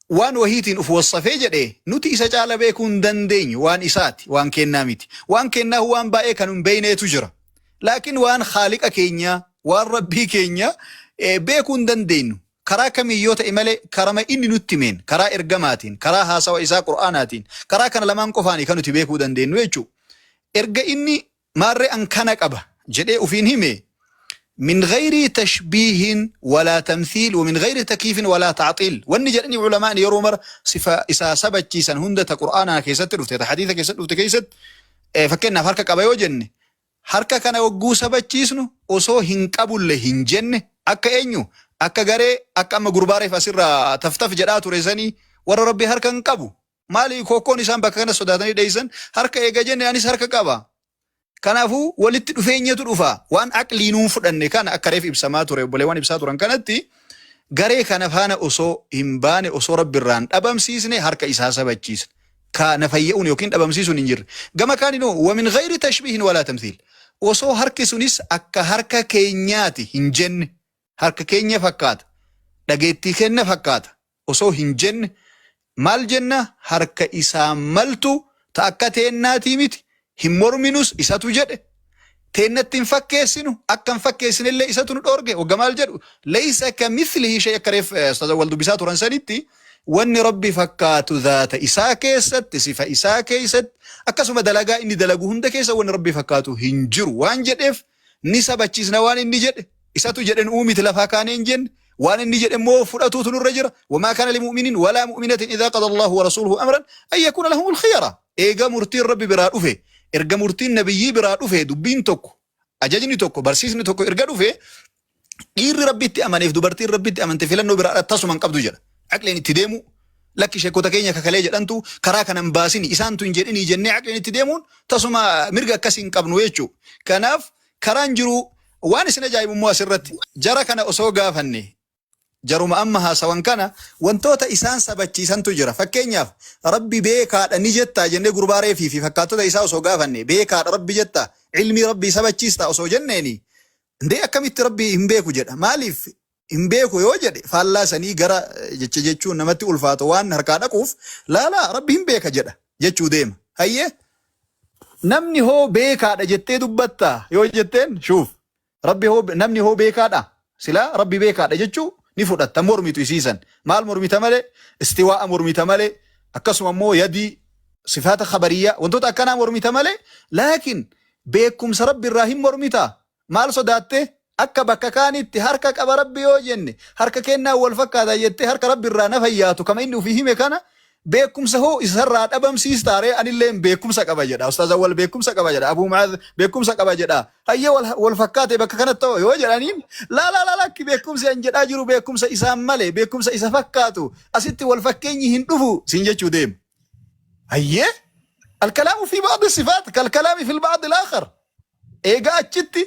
waan wahiitiin uf wassafee jedhe nuti isa caala beekuu hin dandeenyu, waan isaati, waan kennaa miti. Waan kennaa waan baay'ee kan hin beeyneetu jira, laakiin waan khaaliqa keenyaa, waan Rabbii keenya beekuu hin dandeenyu karaa kamiin yoo ta'e malee karama inni nutti himeen, karaa ergamaatiin, karaa haasawa isaa Qur'aanaatiin, karaa kana lamaan qofaani kan nuti beekuu dandeenyu jechuu. Erga inni maarree an kana qaba jedhee ufiin hime, min gayri tashbiihin walaa tamthiil wa min gayri takiifin walaa ta'xiil wanni jedhanii ulamaan yeroo mara sifa isaa sabachiisan hunda, ta Qur'aanaa keessatti dhufte, ta hadiisa keessatti dhufte keessatti. Fakkeenyaaf harka qaba yoo jenne harka kana hogguu sabachiisnu osoo hin qabulle hin jenne akka eenyu akka garee akka amma gurbaa reef asirraa taftaf jedhaa ture sanii warra Rabbi harka hin qabu. Maali kookkoon isaan bakka kana sodaatanii dheeysan harka eega jenne anis harka qaba. Kanaafuu walitti dhufeenyatu dhufa. Waan aqlii nuun fudhanne kana akka reef ibsamaa ture obboleewwan ibsaa turan kanatti garee kana faana osoo hin baane osoo Rabbi irraan dhabamsiisne harka isaa sabachiisne. Ka na fayya'uun yookiin dhabamsiisuun hin jirre. Gama kaaninoo wa min ghayri tashbiihin walaa tamthiil. Osoo harki sunis akka harka keenyaati hin jenne harka keenya fakkaata, dhageettii kenna fakkaata osoo hin jenne maal jenna harka isaa maltu ta akka teennaatii miti hin morminus isatu jedhe teennatti hin fakkeessinu akka hin fakkeessinellee isatu nu dhoorge wagga maal jedhu laysa kamithlihi shay akka reef ustaaz wal dubbisaa turan sanitti wanni rabbi fakkaatu zaata isaa keessatti sifa isaa keessatti akkasuma dalagaa inni dalagu hunda keessa wanni rabbi fakkaatu hin jiru waan jedheef ni sabachiisna waan inni jedhe isatu jedhe nu miti lafaa kaanee hin jenne waan inni jedhe immoo fudhatuutu nurra jira wamaa kana limu'minin walaa mu'minatin idhaa qada Allahu wa rasuuluhu amran an yakuuna lahumul khiyara eega murtiin rabbi biraa dhufe erga murtiin nabiyyii biraa dhufe dubbiin tokko ajajni tokko barsiisni tokko erga dhufe Dhiirri Rabbitti amaneef dubartiin Rabbitti amante filannoo biraadha tasuma hin qabdu jedha. Aqliin itti deemu lakki sheekota keenya kakalee jedhantu karaa kana hin baasini isaantu hin jedhinii jennee aqliin itti deemuun tasuma mirga akkasii hin qabnu jechuudha. Kanaaf karaan jiru waan isin ajaa'ibu immoo asirratti jara kana osoo gaafanne jaruma amma haasawan kana wantoota isaan sabachiisantu jira. Fakkeenyaaf Rabbi beekaadha ni jettaa jennee gurbaa reefii fi fakkaattota isaa osoo gaafanne beekaadha Rabbi jettaa ilmii Rabbii sabachiistaa osoo jenneeni Indee akkamitti Rabbi hin beeku jedha. Maaliif hin beeku yoo jedhe faallaa sanii gara jecha jechuun namatti ulfaatu waan harkaa dhaquuf laalaa Rabbi hin beeka jedha jechuu deema. Hayyee namni hoo beekaadha jettee dubbatta yoo jetteen shuuf Rabbi hoo namni hoo beekaadha silaa Rabbi beekaadha jechuu ni fudhatta mormitu isiisan maal mormita malee istiwaa'a mormita malee akkasuma immoo yadii sifaata khabariyyaa wantoota akkanaa mormita malee laakiin Beekkumsa Rabbi irraa hin mormitaa? Maal sodaattee? Akka bakka kaanitti harka qaba Rabbi yoo jenne harka keennaan wal fakkaata jettee harka Rabbi irraa na fayyaatu kama inni ufii hime kana beekkumsa hoo isarraa dhabamsiistaa ree anilleen beekkumsa qaba jedha Ustaaz Awwal beekkumsa qaba jedha Abuu Mu'aaz beekkumsa qaba jedha hayyee wal, wal fakkaate bakka kanatti ta'u yoo jedhaniin laa laa laa lakki beekkumsi an jedhaa jiru beekkumsa isaan malee beekkumsa isa fakkaatu asitti wal fakkeenyi hin dhufu siin jechuu deema. Hayyee alkalaamu fi ba'di sifaat kalkalaami fil ba'di al-aakhar. Eegaa achitti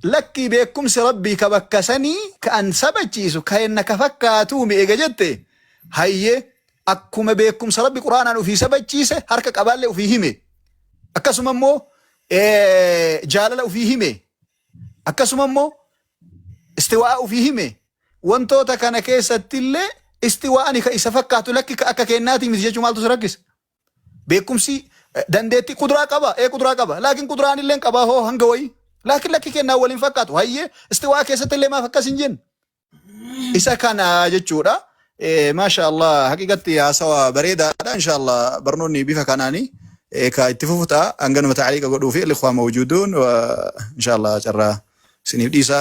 lakkii beekumsi rabbii ka bakka sanii ka an sabachiisu ka enna ka fakkaatuumi eega jette hayyee akkuma beekumsa rabbi quraanaan ufii sabachiise harka qabaallee ufii hime akkasuma immoo jaalala ufii hime akkasuma immoo istiwaa'a ufii hime Wantoota kana keessattillee istiwaa'ani ka isa fakkaatu lakki ka akka keennaatii miti jechuu maaltu si rakkisa? Beekumsi dandeettii qudraa qaba ee qudraa qaba laakiin qudraan illee qabaa hoo hanga wayii laakiin lakki kennaa waliin fakkaatu hayyee istiwaa keessatti illee maaf akkas hin jenne isa kana jechuudha. Maasha Allah haqiqatti haasawa bareedaadha insha Allah barnoonni bifa kanaani ka itti fufu ta'a hanganuma ta'aliiqa godhuu fi ikhwaa mawjuuduun insha Allah carraa isiniif dhiisa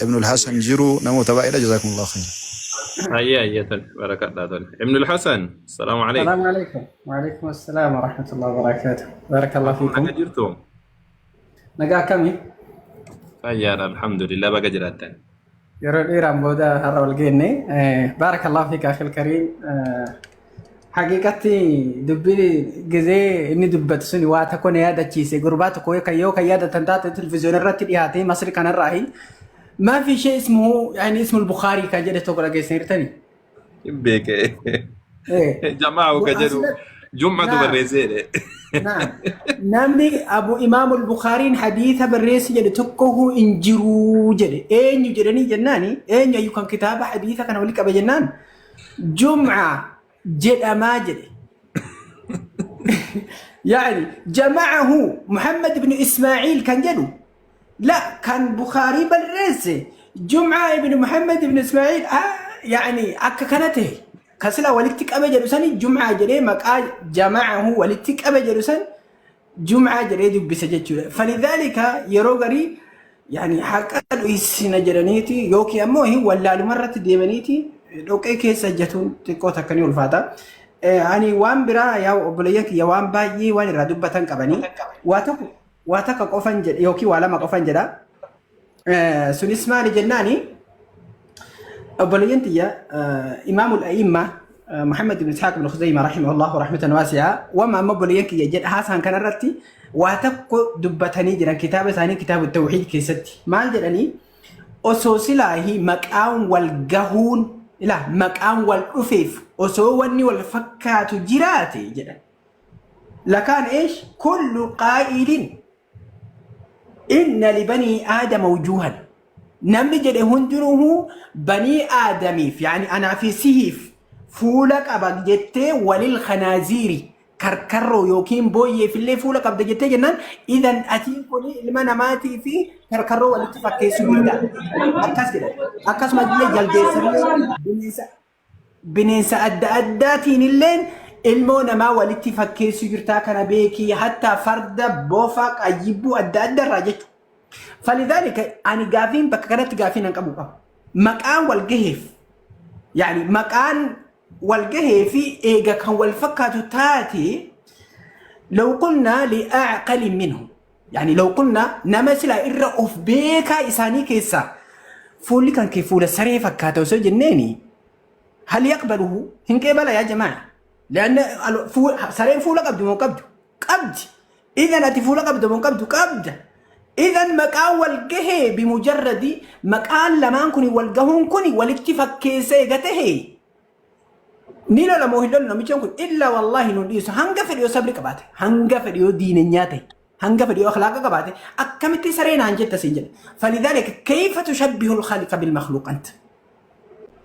Ibnul Hasan jiru namoota baay'eedha jazakumullahu khairan. Hayyee hayyee tole barakadhaa tole. Ibnul Hasan salaamu alaikum. السلام عليكم وعليكم السلام ورحمة الله وبركاته بارك الله فيكم Naga jirtu? نقا كمي Fayyaadha alhamdulillah baga jiraattan. Yeroo dheeraan booda har'a wal geenne. Baarakallahu fiika akhil kariim. Haqiiqatti dubbii gizee inni dubbatu suni waa tokko na yaadachiise. Gurbaa tokko kan yoo kan yaadatan taate televizyoona irratti dhiyaatee Masri kanarraahi. Maa fi ishee ismuhu yaani ismul Bukhaarii kan jedhe tokko dhageessaniirtani. Hin beeke. Jamaa ka jedhu jum'atu Naa. barreessee jedhe. Naam. Namni Abu Imaam al-Bukhaariin hadiisa barreesse jedhe tokko hin jiru jedhe. Eenyu jedhanii jennaani eenyu ayyu kan kitaaba hadiisa kana wali qabe jennaan Jum'a jedhamaa jedhe. Yaani jama'ahu Muhammad ibn Ismaa'iil kan jedhu La kan Bukhaarii barreesse Jum'aa ibn Muhammad ibn Ismaa'il yaani akka kana ta'e kan sila walitti qabe jedhu sani Jum'aa jedhee maqaa jama'ahu walitti qabe jedhu san Jum'aa jedhee dubbisa jechuudha. Falidhaalika yeroo garii yaani haqa dhoysina jedhaniiti yookiin ammoo hin wallaaluma irratti deemaniiti dhoqee keessa ejjatuun xiqqoo takka ni ulfaata. Ani waan biraa yaa obboleeyyan kiyya waan baay'ee waan irraa dubbatan qabanii waa tokko waa takka qofan jedha yookiin waa lama qofan jedha. Sunis maali jennaani, obboleeyyan tiyya, imaamul a'imma Muhammad ibn Ishaaq ibn Khuzayma rahimahullahu rahmatan waasi'a wama amma obboleeyyan kiyya jedha haasaan kanarratti waa tokko dubbatanii jiran kitaaba isaanii, kitaaba tawhiid keessatti. Maal jedhanii? Osoo silaahi maqaan wal gahuun, ilaa, maqaan wal dhufeef osoo wanni wal fakkaatu jiraate jedhan. Lakaan eesh kullu qaa'ilin inna libanii aadama wujuuhan, namni jedhe hundinuu banii aadamiif, yaani anaa fi sihiif fuula qaba jettee, walil khanaaziiri, karkarroo yookiin booyyeef illee fuula qabda jettee jennaan, idan atiin kun ilma namaatii fi karkarroo walitti fakkeessuu danda'a. Akkas jedha. Akkasumas illee jaldeessa bineensa bineensa adda addaatiin illeen ilmoo namaa walitti fakkeessuu jirtaa, kana beekii, hattaa farda, bofa, qayyibbuu adda adda irraa jechuudha. Falidaalika ani gaafiin bakka kanatti gaafiin an qabu qaba. Maqaan wal gaheef, yaani maqaan wal gahee fi eega kan wal fakkaatu taate, law qulnaa li'aaqalin minhum, yaani law qulnaa, nama silaa irra of beekaa isaanii keessaa fuulli kan kee fuula saree fakkaata osoo jenneeni, hal yaqbaluhu? Hin qeebala yaa jamaa, lianna sareen fuula qabdi moo qabdu? Qabdi. Idan ati fuula qabda moo qabdu? Qabda. Idan maqaan wal gahee, bimujarradi maqaan lamaan kun wal gahuun kun walitti fakkeessa eega tahe, ni lola moo hin lolu namichi kun? Illa wallaahi nun dhiisu. Hanga fedhe yoo sabri qabaate, hanga fedhe yoo diinenyaa ta'e, hanga fedhe yoo akhlaaqa qabaate, akkamitti saree naan jetta siin jedha. Falidaalika kayfa tushabbihu al-khaaliqa bil-makhluuq anta?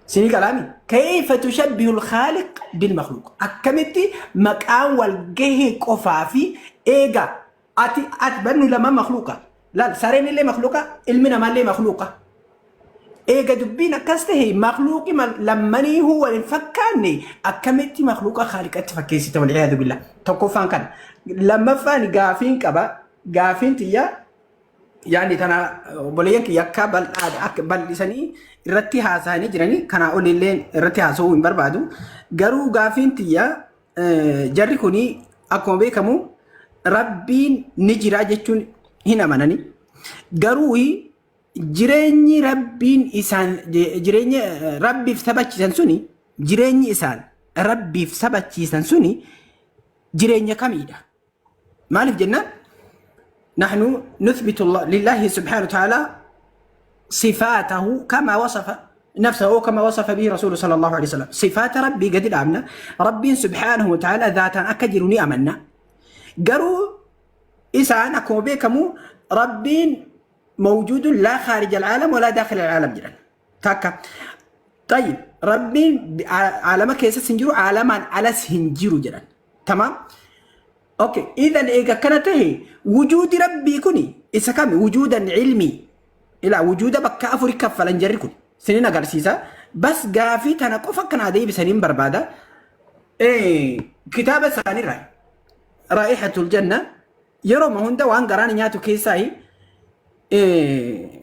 Sinii qalaami. Kayfa tushabbihu al-khaaliq bil-makhluuq? Akkamitti maqaan wal gahee qofaa fi eega ati bannu lama makhluuqa. Laal, sareen illee makhluuqa, ilmi namaallee makhluuqa. Eega dubbiin akkas tahe, makhluuqi lammaniihuu wal hin fakkaanne, akkamitti makhluuqa khaaliqatti fakkeessita? Wal'iyaadu billah. Tokkoffaan kana. Lammaffaan gaafiin qaba. Gaafiin tiyya, yaani tana obboleeyyan kiyya akka bal'aadha akka bal'isanii irratti haasa'anii jiranii, kanaa olillee irratti haasa'uu hin barbaadu. Garuu gaafiin tiyya, jarri kuni akkuma beekamu Rabbiin ni jira jechuun hin amanani. Garuu jireenyi Rabbiin isaan jireenya Rabbiif sabachiisan suni, jireenyi isaan Rabbiif sabachiisan suni jireenya kamiidha? Maaliif jennaan, نحن نثبت الله لله سبحانه وتعالى صفاته كما وصف نفسه وكما وصف به رسوله صلى الله عليه وسلم. صفات ربي قد الأمنا، ربي سبحانه وتعالى ذاتا akka jiru ni amanna. Garuu isaan akkuma beekamu Rabbiin موجود لا خارج العالم ولا داخل العالم jedhan takka. طيب، Rabbiin عالم keessas hin jiru, caalamaan alas hin jiru jedhan. تمام، okay. إذن eega akkana tahe, wujuudi Rabbii kuni isa kami? وجودا علمي ila wujuuda bakka afuri kaffalan jarri kun sinin agarsiisa. Bas gaafii tana qofa akkanaa deebisaniin barbaada. Kitaaba isaaniirraa Raa'ihatul Janna, yeroo hunda waan garaan nyaatu keessaa,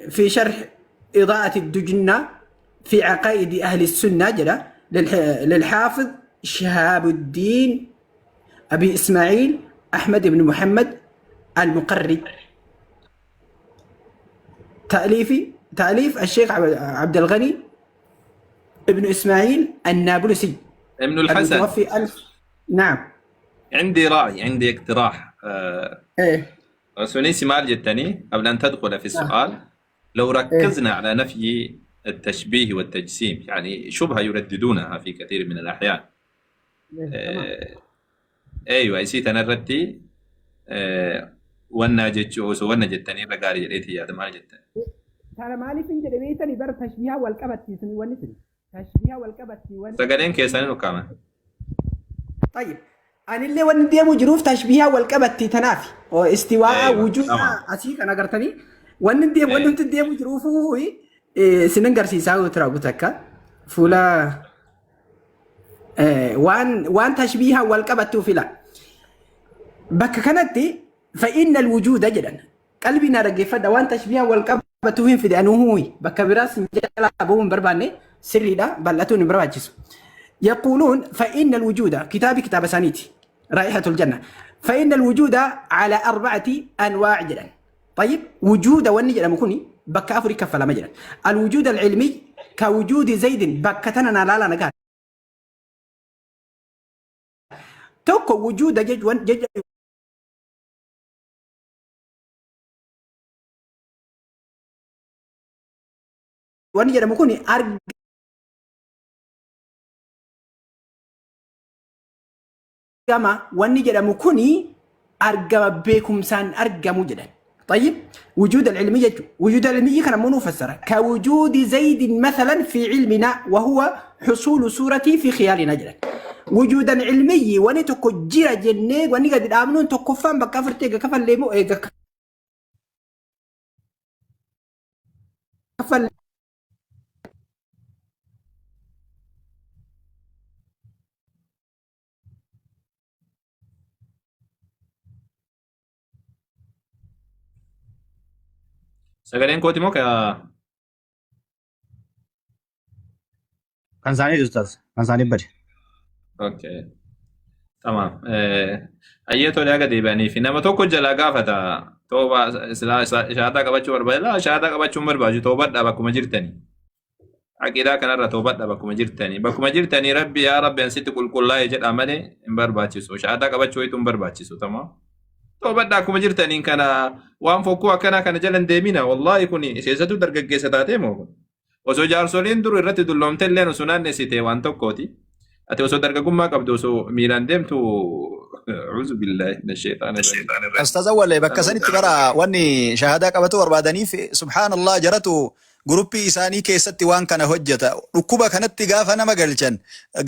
في شرح إضاءة الدجنة في عقائد أهل السنة جدا للحافظ شهاب الدين أبي إسماعيل أحمد بن محمد المقري، تأليف الشيخ عبد الغني ابن إسماعيل النابلسي ابن الحسن. المتوفي 1000، نعم. عندي رأي، عندي اقتراح. إيه. سونيسي maal jettanii، قبل أن تدخل في السؤال، لو ركزنا على نفي التشبيه والتجسيم، يعني شبهة يرددونها في كثير من الأحيان. أيوة، isii tanarratti wannaa jechuu osoo wanna jettanii irra gaarii jedheeti yaada. Maal jettan? Kana maaliif hin jedhe beektanii? Bara tashbiihaa wal qabattiisanii wanni sun tashbiihaa wal qabatti wanni. Sagaleen keessanii dhukkaama. طيب، anillee wanni deemuu jiruuf tashbiihaa wal qabatti tanaaf istiwaa wujuuda asii kan agartanii wanni deemu wanni nuti deemuu jiruuf sinin garsiisaa tura takka fuula waan tashbiihaa wal qabattuuf ila bakka kanatti فإن الوجود jedhan. Qalbii naa dhaggeeffadha, waan tashbiihaa wal qabatuuf hin fide. Anuuhu bakka biraas jalaa bahuu hin barbaanne, sirriidha, bal'atuun hin barbaachisu. يقولون فإن الوجود كتابي كتاب سانيتي رائحة الجنة فإن الوجود على أربعة أنواع جدا طيب وجود ونجد مكوني بك أفريقيا فلا مجد الوجود العلمي كوجود زيد بكتنا لا لا نقال توكو وجود جج جج ونجد مكوني argama wanni jedhamu kuni argama beekumsaan argamu jedhan. طيب وجود العلمي يجو وجود العلمي كان منو فسره كوجود زيد مثلا في علمنا وهو حصول صورته في خيالنا جدا وجودا علمي وني تكجيرا جنة وني قد آمنون تكفان بكفرتي كفل ليمو كفل Sagaleen kooti moo ka Kan isaanii ustaaz. Kan isaanii bade. Okay. Tamam. Ayyee tolee aga deebi'anii fi nama tokko jalaa gaafata. Tooba silaa shahaadaa qabachuu barbaada. Laa shahaadaa qabachuu hin barbaadu. Toobadhaa bakkuma jirtanii. Aqidaa kanarra toobadhaa bakkuma jirtanii. Bakkuma jirtanii rabbi yaa rabbi ansitti qulqullaa'e jedha malee hin barbaachisu. Shahaadaa qabachuu wayitu hin barbaachisu. Tamam. Toobadhaa akkuma jirtaniin kana waan fokkuu akkanaa kana jala hin deemina. Wallaahi kun keessattuu dargaggeessa taatee moo kun? Osoo jaarsoliin dur irratti dulloomte illee osoo naannessite waan tokkooti. Ati osoo dargaggummaa qabdu osoo miilaan deemtu A'uuzu billaahi mina sheexaana rajiim. Ustaaz Awwal bakka sanitti bara wanni shahaadaa qabatu barbaadaniif subhaanallah jaratu guruppii isaanii keessatti waan kana hojjeta. Dhukkuba kanatti gaafa nama galchan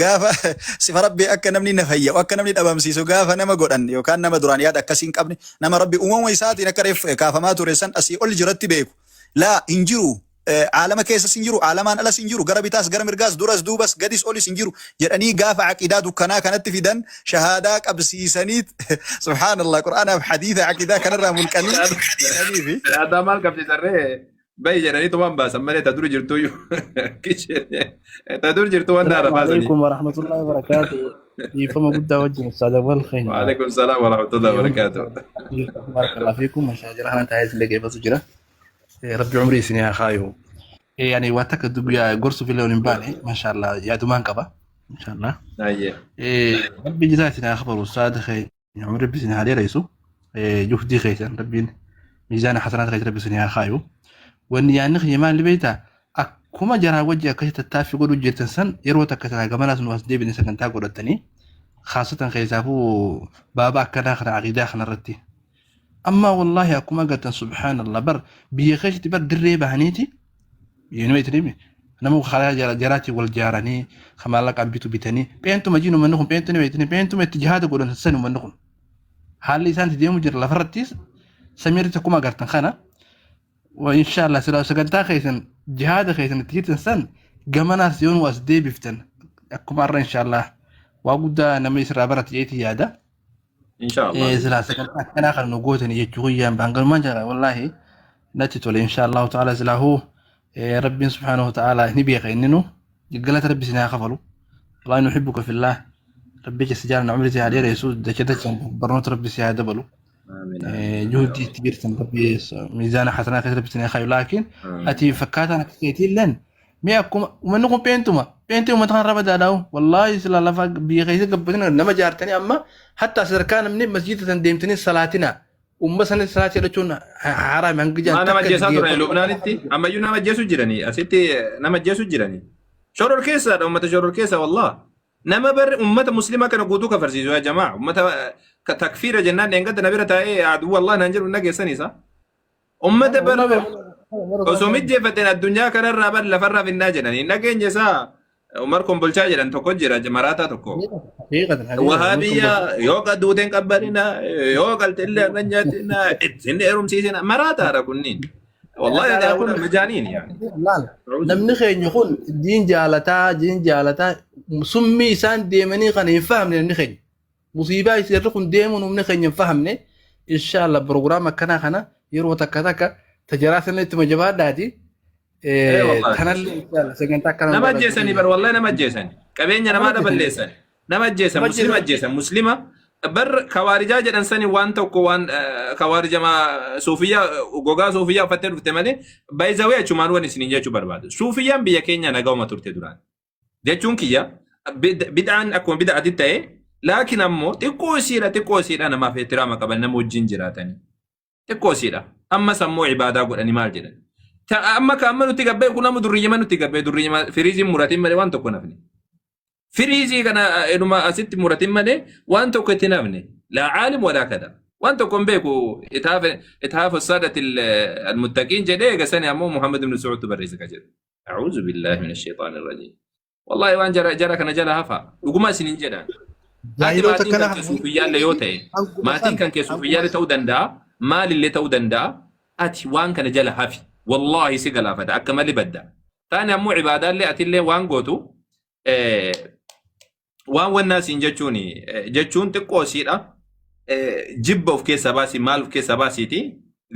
gaafa sifa rabbi akka namni na fayya'u akka namni dhabamsiisu gaafa nama godhan yookaan nama duraan yaada akkasii hin qabne nama rabbi uumama isaatiin akka reef kaafamaa ture san asii ol jiratti beeku. Laa hin jiru Aalama keessas hin jiru, aalamaan alas hin jiru, gara bitaas gara mirgaas, duras duubas, gadis olis hin jiru jedhanii gaafa aqiidaa dukkanaa kanatti fidan shahaadaa qabsiisaniit subhaanallah Qur'aanaaf hadiisa aqiidaa kanarraa mulqanii saniifi. Shahaadaa maal qabsiisan ree? Bahi jedhanii tumaan baasan malee ta duri jirtuyyuu. Ta dur jirtu waan Salaamu naara baasanii. alaikum warahmatullahi wabarakatuh. Dhiifama guddaa wajjin ustaaz Awwal keenya. Waalaikum salaam warahmatullahi wabarakatuh. Barakallahu fiikum. Mashaa jira kana taa'ee isin dhaggeeffatu jira. Rabbi umrii isin haa kaayu. Yani waa takka dubbii gorsuuf illee hin baane mashallah yaadumaan qaba. Inshallah. Ayyee. Rabbi jazaa isin haa kafalu ustaad keenya umrii rabbi isin haa dheeressu. Juhdii keessan rabbiin miizaana hasanaat keessa rabbi isin haa kaayu. Wanni yaadni kiyya maal beektaa akkuma jaraa wajji akkasi tattaaffii godhuu jirtan san yeroo takka silaa gamanaas nu as deebine sagantaa godhatanii khaasatan keessaafuu baaba akkanaa kana aqiidaa kanarratti. Amma wallaahi akkuma agartan subhaanallah bar biyya keessatti bar dirree bahaniiti biyya itti himi nama karaa jaraatiin wal jaaranii kan maallaqaan bitu bitanii peentuma jiin uummanni kun peentu ni beektini peentuma itti jihaada godhan san uummanni kun haalli isaan itti deemu jira lafarrattis samiirratti akkuma agartan kana wa inshaallah silaa sagantaa keessan jihaada keessan itti jirtan san gamanaas yoo nu as deebiftan akkuma har'a inshaallah waa guddaa namni isirraa barate jeetii yaada. Inshallah. Silaa sagantaa akkanaa kan nu gootani jechuu guyyaan baangalumaan jira wallaahi natti tole insha Allahu ta'ala silaahuu rabbiin subhaanahu wa ta'ala ni beeka inni nu galata rabbi isin haa kafalu wallaahi nuhibbuka fillah rabbi keessa jaalana umrii si haa dheeressu dacha dachaan barnoota rabbi si haa dabalu Amiin amiin. juhudii itti jirtan rabbi miizaana hasanaa keessa rabbi isin haa kaayu laakiin ati fakkaataan akka keetii illeen Mee akkuma uummanni kun peentuma peentii uummata kanarra badaadhaa'u wallaahi sila lafa biyya keessa gabbatina nama jaartanii amma hatta sadarkaa namni masjiida san deemtanii salaatina uummata sana salaatii jedhachuun haaraami hanga Maa jaan nama takka ajjeesaa turan geeffatu. Lubnaanitti ammayyuu nama ajjeesu jiranii asitti nama ajjeesu jiranii. Shoror keessaadha uummata shoror keessa wallah. Nama bar uummata muslimaa kana guutuu kafarsiisu yaa jamaa uummata takfiira jennaan dheengadda na bira taa'ee aduu wallah naan jedhu nageessanii isaa. Ummata bar osoo mijjeeffateen addunyaa kanarraa bar lafarraa finnaa jedhanii hin dhageenye isaa Umar Kombolchaa jedhan tokko jira maraataa tokko. Wahaabiyya yoo duuteen qabbarina yoo qalte illee irra nyaatina ittiin heerumsiisina maraataadha kunniin. Wallahi haula majaaniin yaani. Laal namni keenya kun diin jaalataa diin jaalataa summii isaan deemanii kana hin fahamne namni keenya. Musiibaa isirri kun deemuun humni keenya hin fahamne inshallah program akkanaa kana yeroo takka takka tajaraa sana ittuma jabaadhaati. Ee wallahi. Tanallee inshallah sagantaa akkanaa Nama ajjeesanii bar wallahi nama ajjeesanii. Qabeenya Nama namaadha ajjeesan. balleessan. Nama ajjeesan, Nama muslima ajjeesan. ajjeesan, muslima bar kawaarijaa jedhan sani waan tokko waan kawaarijama suufiyyaa gogaa suufiyyaa uffattee dhufte malee baay'izawee achumaan waan isiniin jechuu barbaadu. Suufiyyaan biyya keenya nagawuma turte duraan. Jechuun kiyya bid'aan akkuma bid'aatti ta'e laakiin ammoo xiqqoo isiidha xiqqoo isiidha namaaf ihtiraama qaban nama wajjin jiraatanii. Xiqqoo isiidha. Ammas ammoo ibaadaa godhanii maal jedhan. Amma ka amma nutti gabbee kun amma durriyyama nutti gabbee durriyyama firiiziin muratiin malee waan tokko nafne. Firiizii kana inuma asitti muratiin malee waan tokko itti nafne. Laa caalim walaa kada. Waan tokko hin beeku itihaafu saadati almuttaqiin jedhee eega sani ammoo Muhammad ibn Su'uudtu barreesse ka jedhu. A'uuzu billaahi mina shayxaani rajiim. Wallahi waan jara jara kana jala hafa. Dhuguma isinin jedha. Ati Jaahiloota maatiin kan akkana kee suufiyyaallee yoo ta'e, hanguma maatiin san kan kee hanguma suufiyyaallee ta'uu danda'a, maalillee ta'uu danda'a. Ati waan kana jala hafi. Wallahi si galaafata akka malee badda. Taane ammoo ibaadaallee atillee waan gootu eh, waan wannaa siin jechuun jechuun xiqqoo siidha. Jibba of keessaa baasii maal of keessaa baasiiti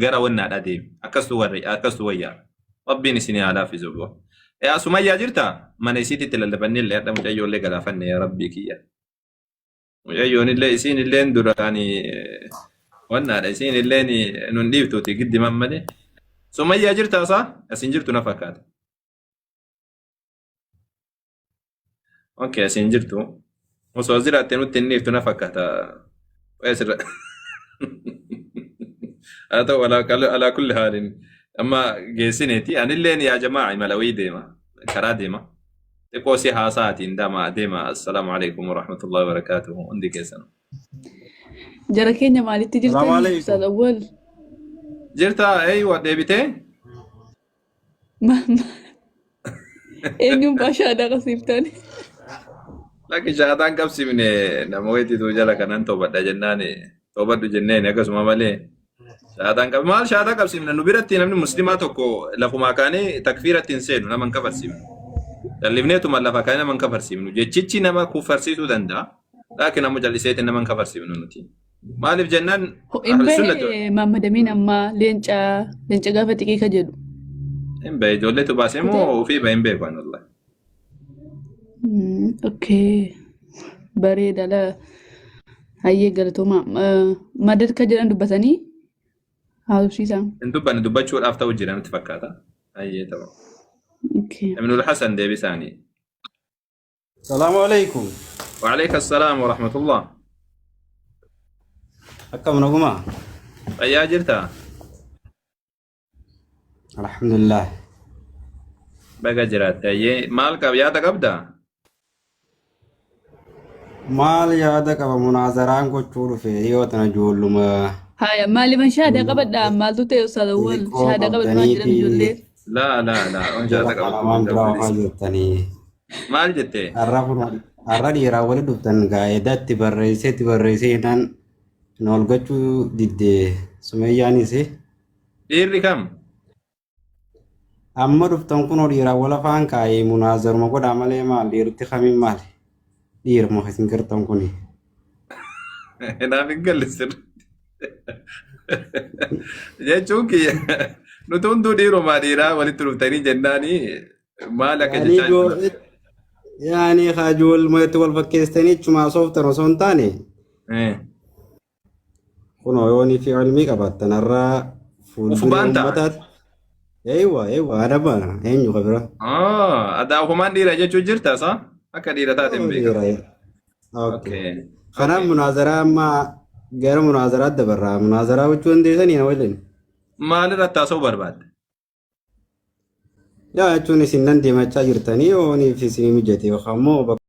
gara wannaadha deemi. Akkastu warri akkastu wayyaa. Rabbiin isin haa laaffisu boo. Yaa Sumayyaa jirta? Mana isiititti lallabannee illee hadha mucayyoo illee galaafanne yaa Rabbii kiyya. Mucayyoon illee isiin illeen duraan wannaadha isiin illeen nun dhiiftuuti giddi malee. Sumayyaa jirta isaa? Asin jirtu na fakkaata. Okay, asiin jirtu. Osoo as jiraatte nutti hin dhiiftu na fakkaata. Qoy asirra. Haa ta'u alaa kulli haalin amma geessineeti. Anilleen yaa jamaa imala wayii deema. Karaa deema. Xiqqoo si haasa'aatiin dama deema. Assalaamu alaikum warahmatullahi wabarakaatuhu. Hundi keessan. Jara keenya maalitti Salaamu jirtanii alaikum. Ustaaz Awwal? Jirta eeywa deebitee? Eenyuun faa shaadaa qabsiiftan? Lakki shaadaan qabsiifne nama wayitiitu jala kanan toobadha jennaan toobadhu jenneen akkasuma malee shaadaan qab maal shaadaa qabsiifne nu biratti namni muslimaa tokko lafumaa kaanee takfiiratti hin seenu nama hin kafarsiifnu. Callifneetuma lafa kaanee nama hin kafarsiifnu jechichi nama kufarsiisuu danda'a. Laakiin ammoo calliseetiin nama hin kafarsiifnu nuti. Maaliif jennaan Hin ahlu sunnati bahe Maammadamiin ammaa leenca leenca gaafa xiqii ka jedhu. hin bahe ijoolleetu baasee moo ofii bahe hin beeku ani wallahi. Okay. Bareeda la. Hayyee galatoomaa. Madad ka jedhan dubbatanii haasofsiisaa. Hin dubbanne dubbachuudhaaf ta'u jira natti fakkaata. Hayyee ta'u. Okay. Ibnul Hasan deebisaanii. Salaamu alaikum. Waaleyka salaam wa rahmatullah. Akkam naguma? Fayyaa jirtaa? Alhamdulillah. Baga jiraatte. Hayyee maal qab yaada qabdaa? Maal yaada qaba munaazaraan gochuu dhufe dhiyoo tana ijoolluma Haya maaliifan shaadaa qabadhaa maaltu ta'e ustaaz Awwal xixiqqoo shaadaa qabadhu naan jedhan qabdaniiti ijoollee. Laa laa laa waan jala shaada kana qabachuu waan danda'u biraa oofaa please. jirtanii. Maal jette? Har'a kun har'a dhiiraa wali dhuftan gaa'edaa itti barreessee itti barreessee jennaan na ol gachuu didde sumeyyaanis. Dhiirri kam? Amma dhuftan kunoo dhiiraan wal afaan kaa'ee munaazaruma godhaa malee maal dhiirti kamiin maali? Dhiiruma isin gartan kuni. Naaf hin galle sirriitti. Jechuun kiyya nuti hunduu dhiirumaa dhiiraa walitti dhuftanii jennaani maal akka Yaani jechaa jirtu. yaani ijoolluma itti wal fakkeessitanii ichumaa sooftan osoo hin taane Kunoo yoonii fi ilmii qabaattan har'a Uf fuulduree baanta. uummataatti. Eeywa eeywa adaba eenyu ka bira. Ah, adaa ofumaan dhiira jechuu jirta sa? Akka dhiira taate hin beekamu. Dhiira. Okay. Okay. Kanaaf Okay. munaazaraa amma gara munaazaraa dabarraa munaazaraa gochuu dandeessanii na waliin. Maal irratti haasa'uu barbaadde? Yaa jechuun isin nan deemachaa jirtanii yooniif isin mijate yookaan immoo bakka.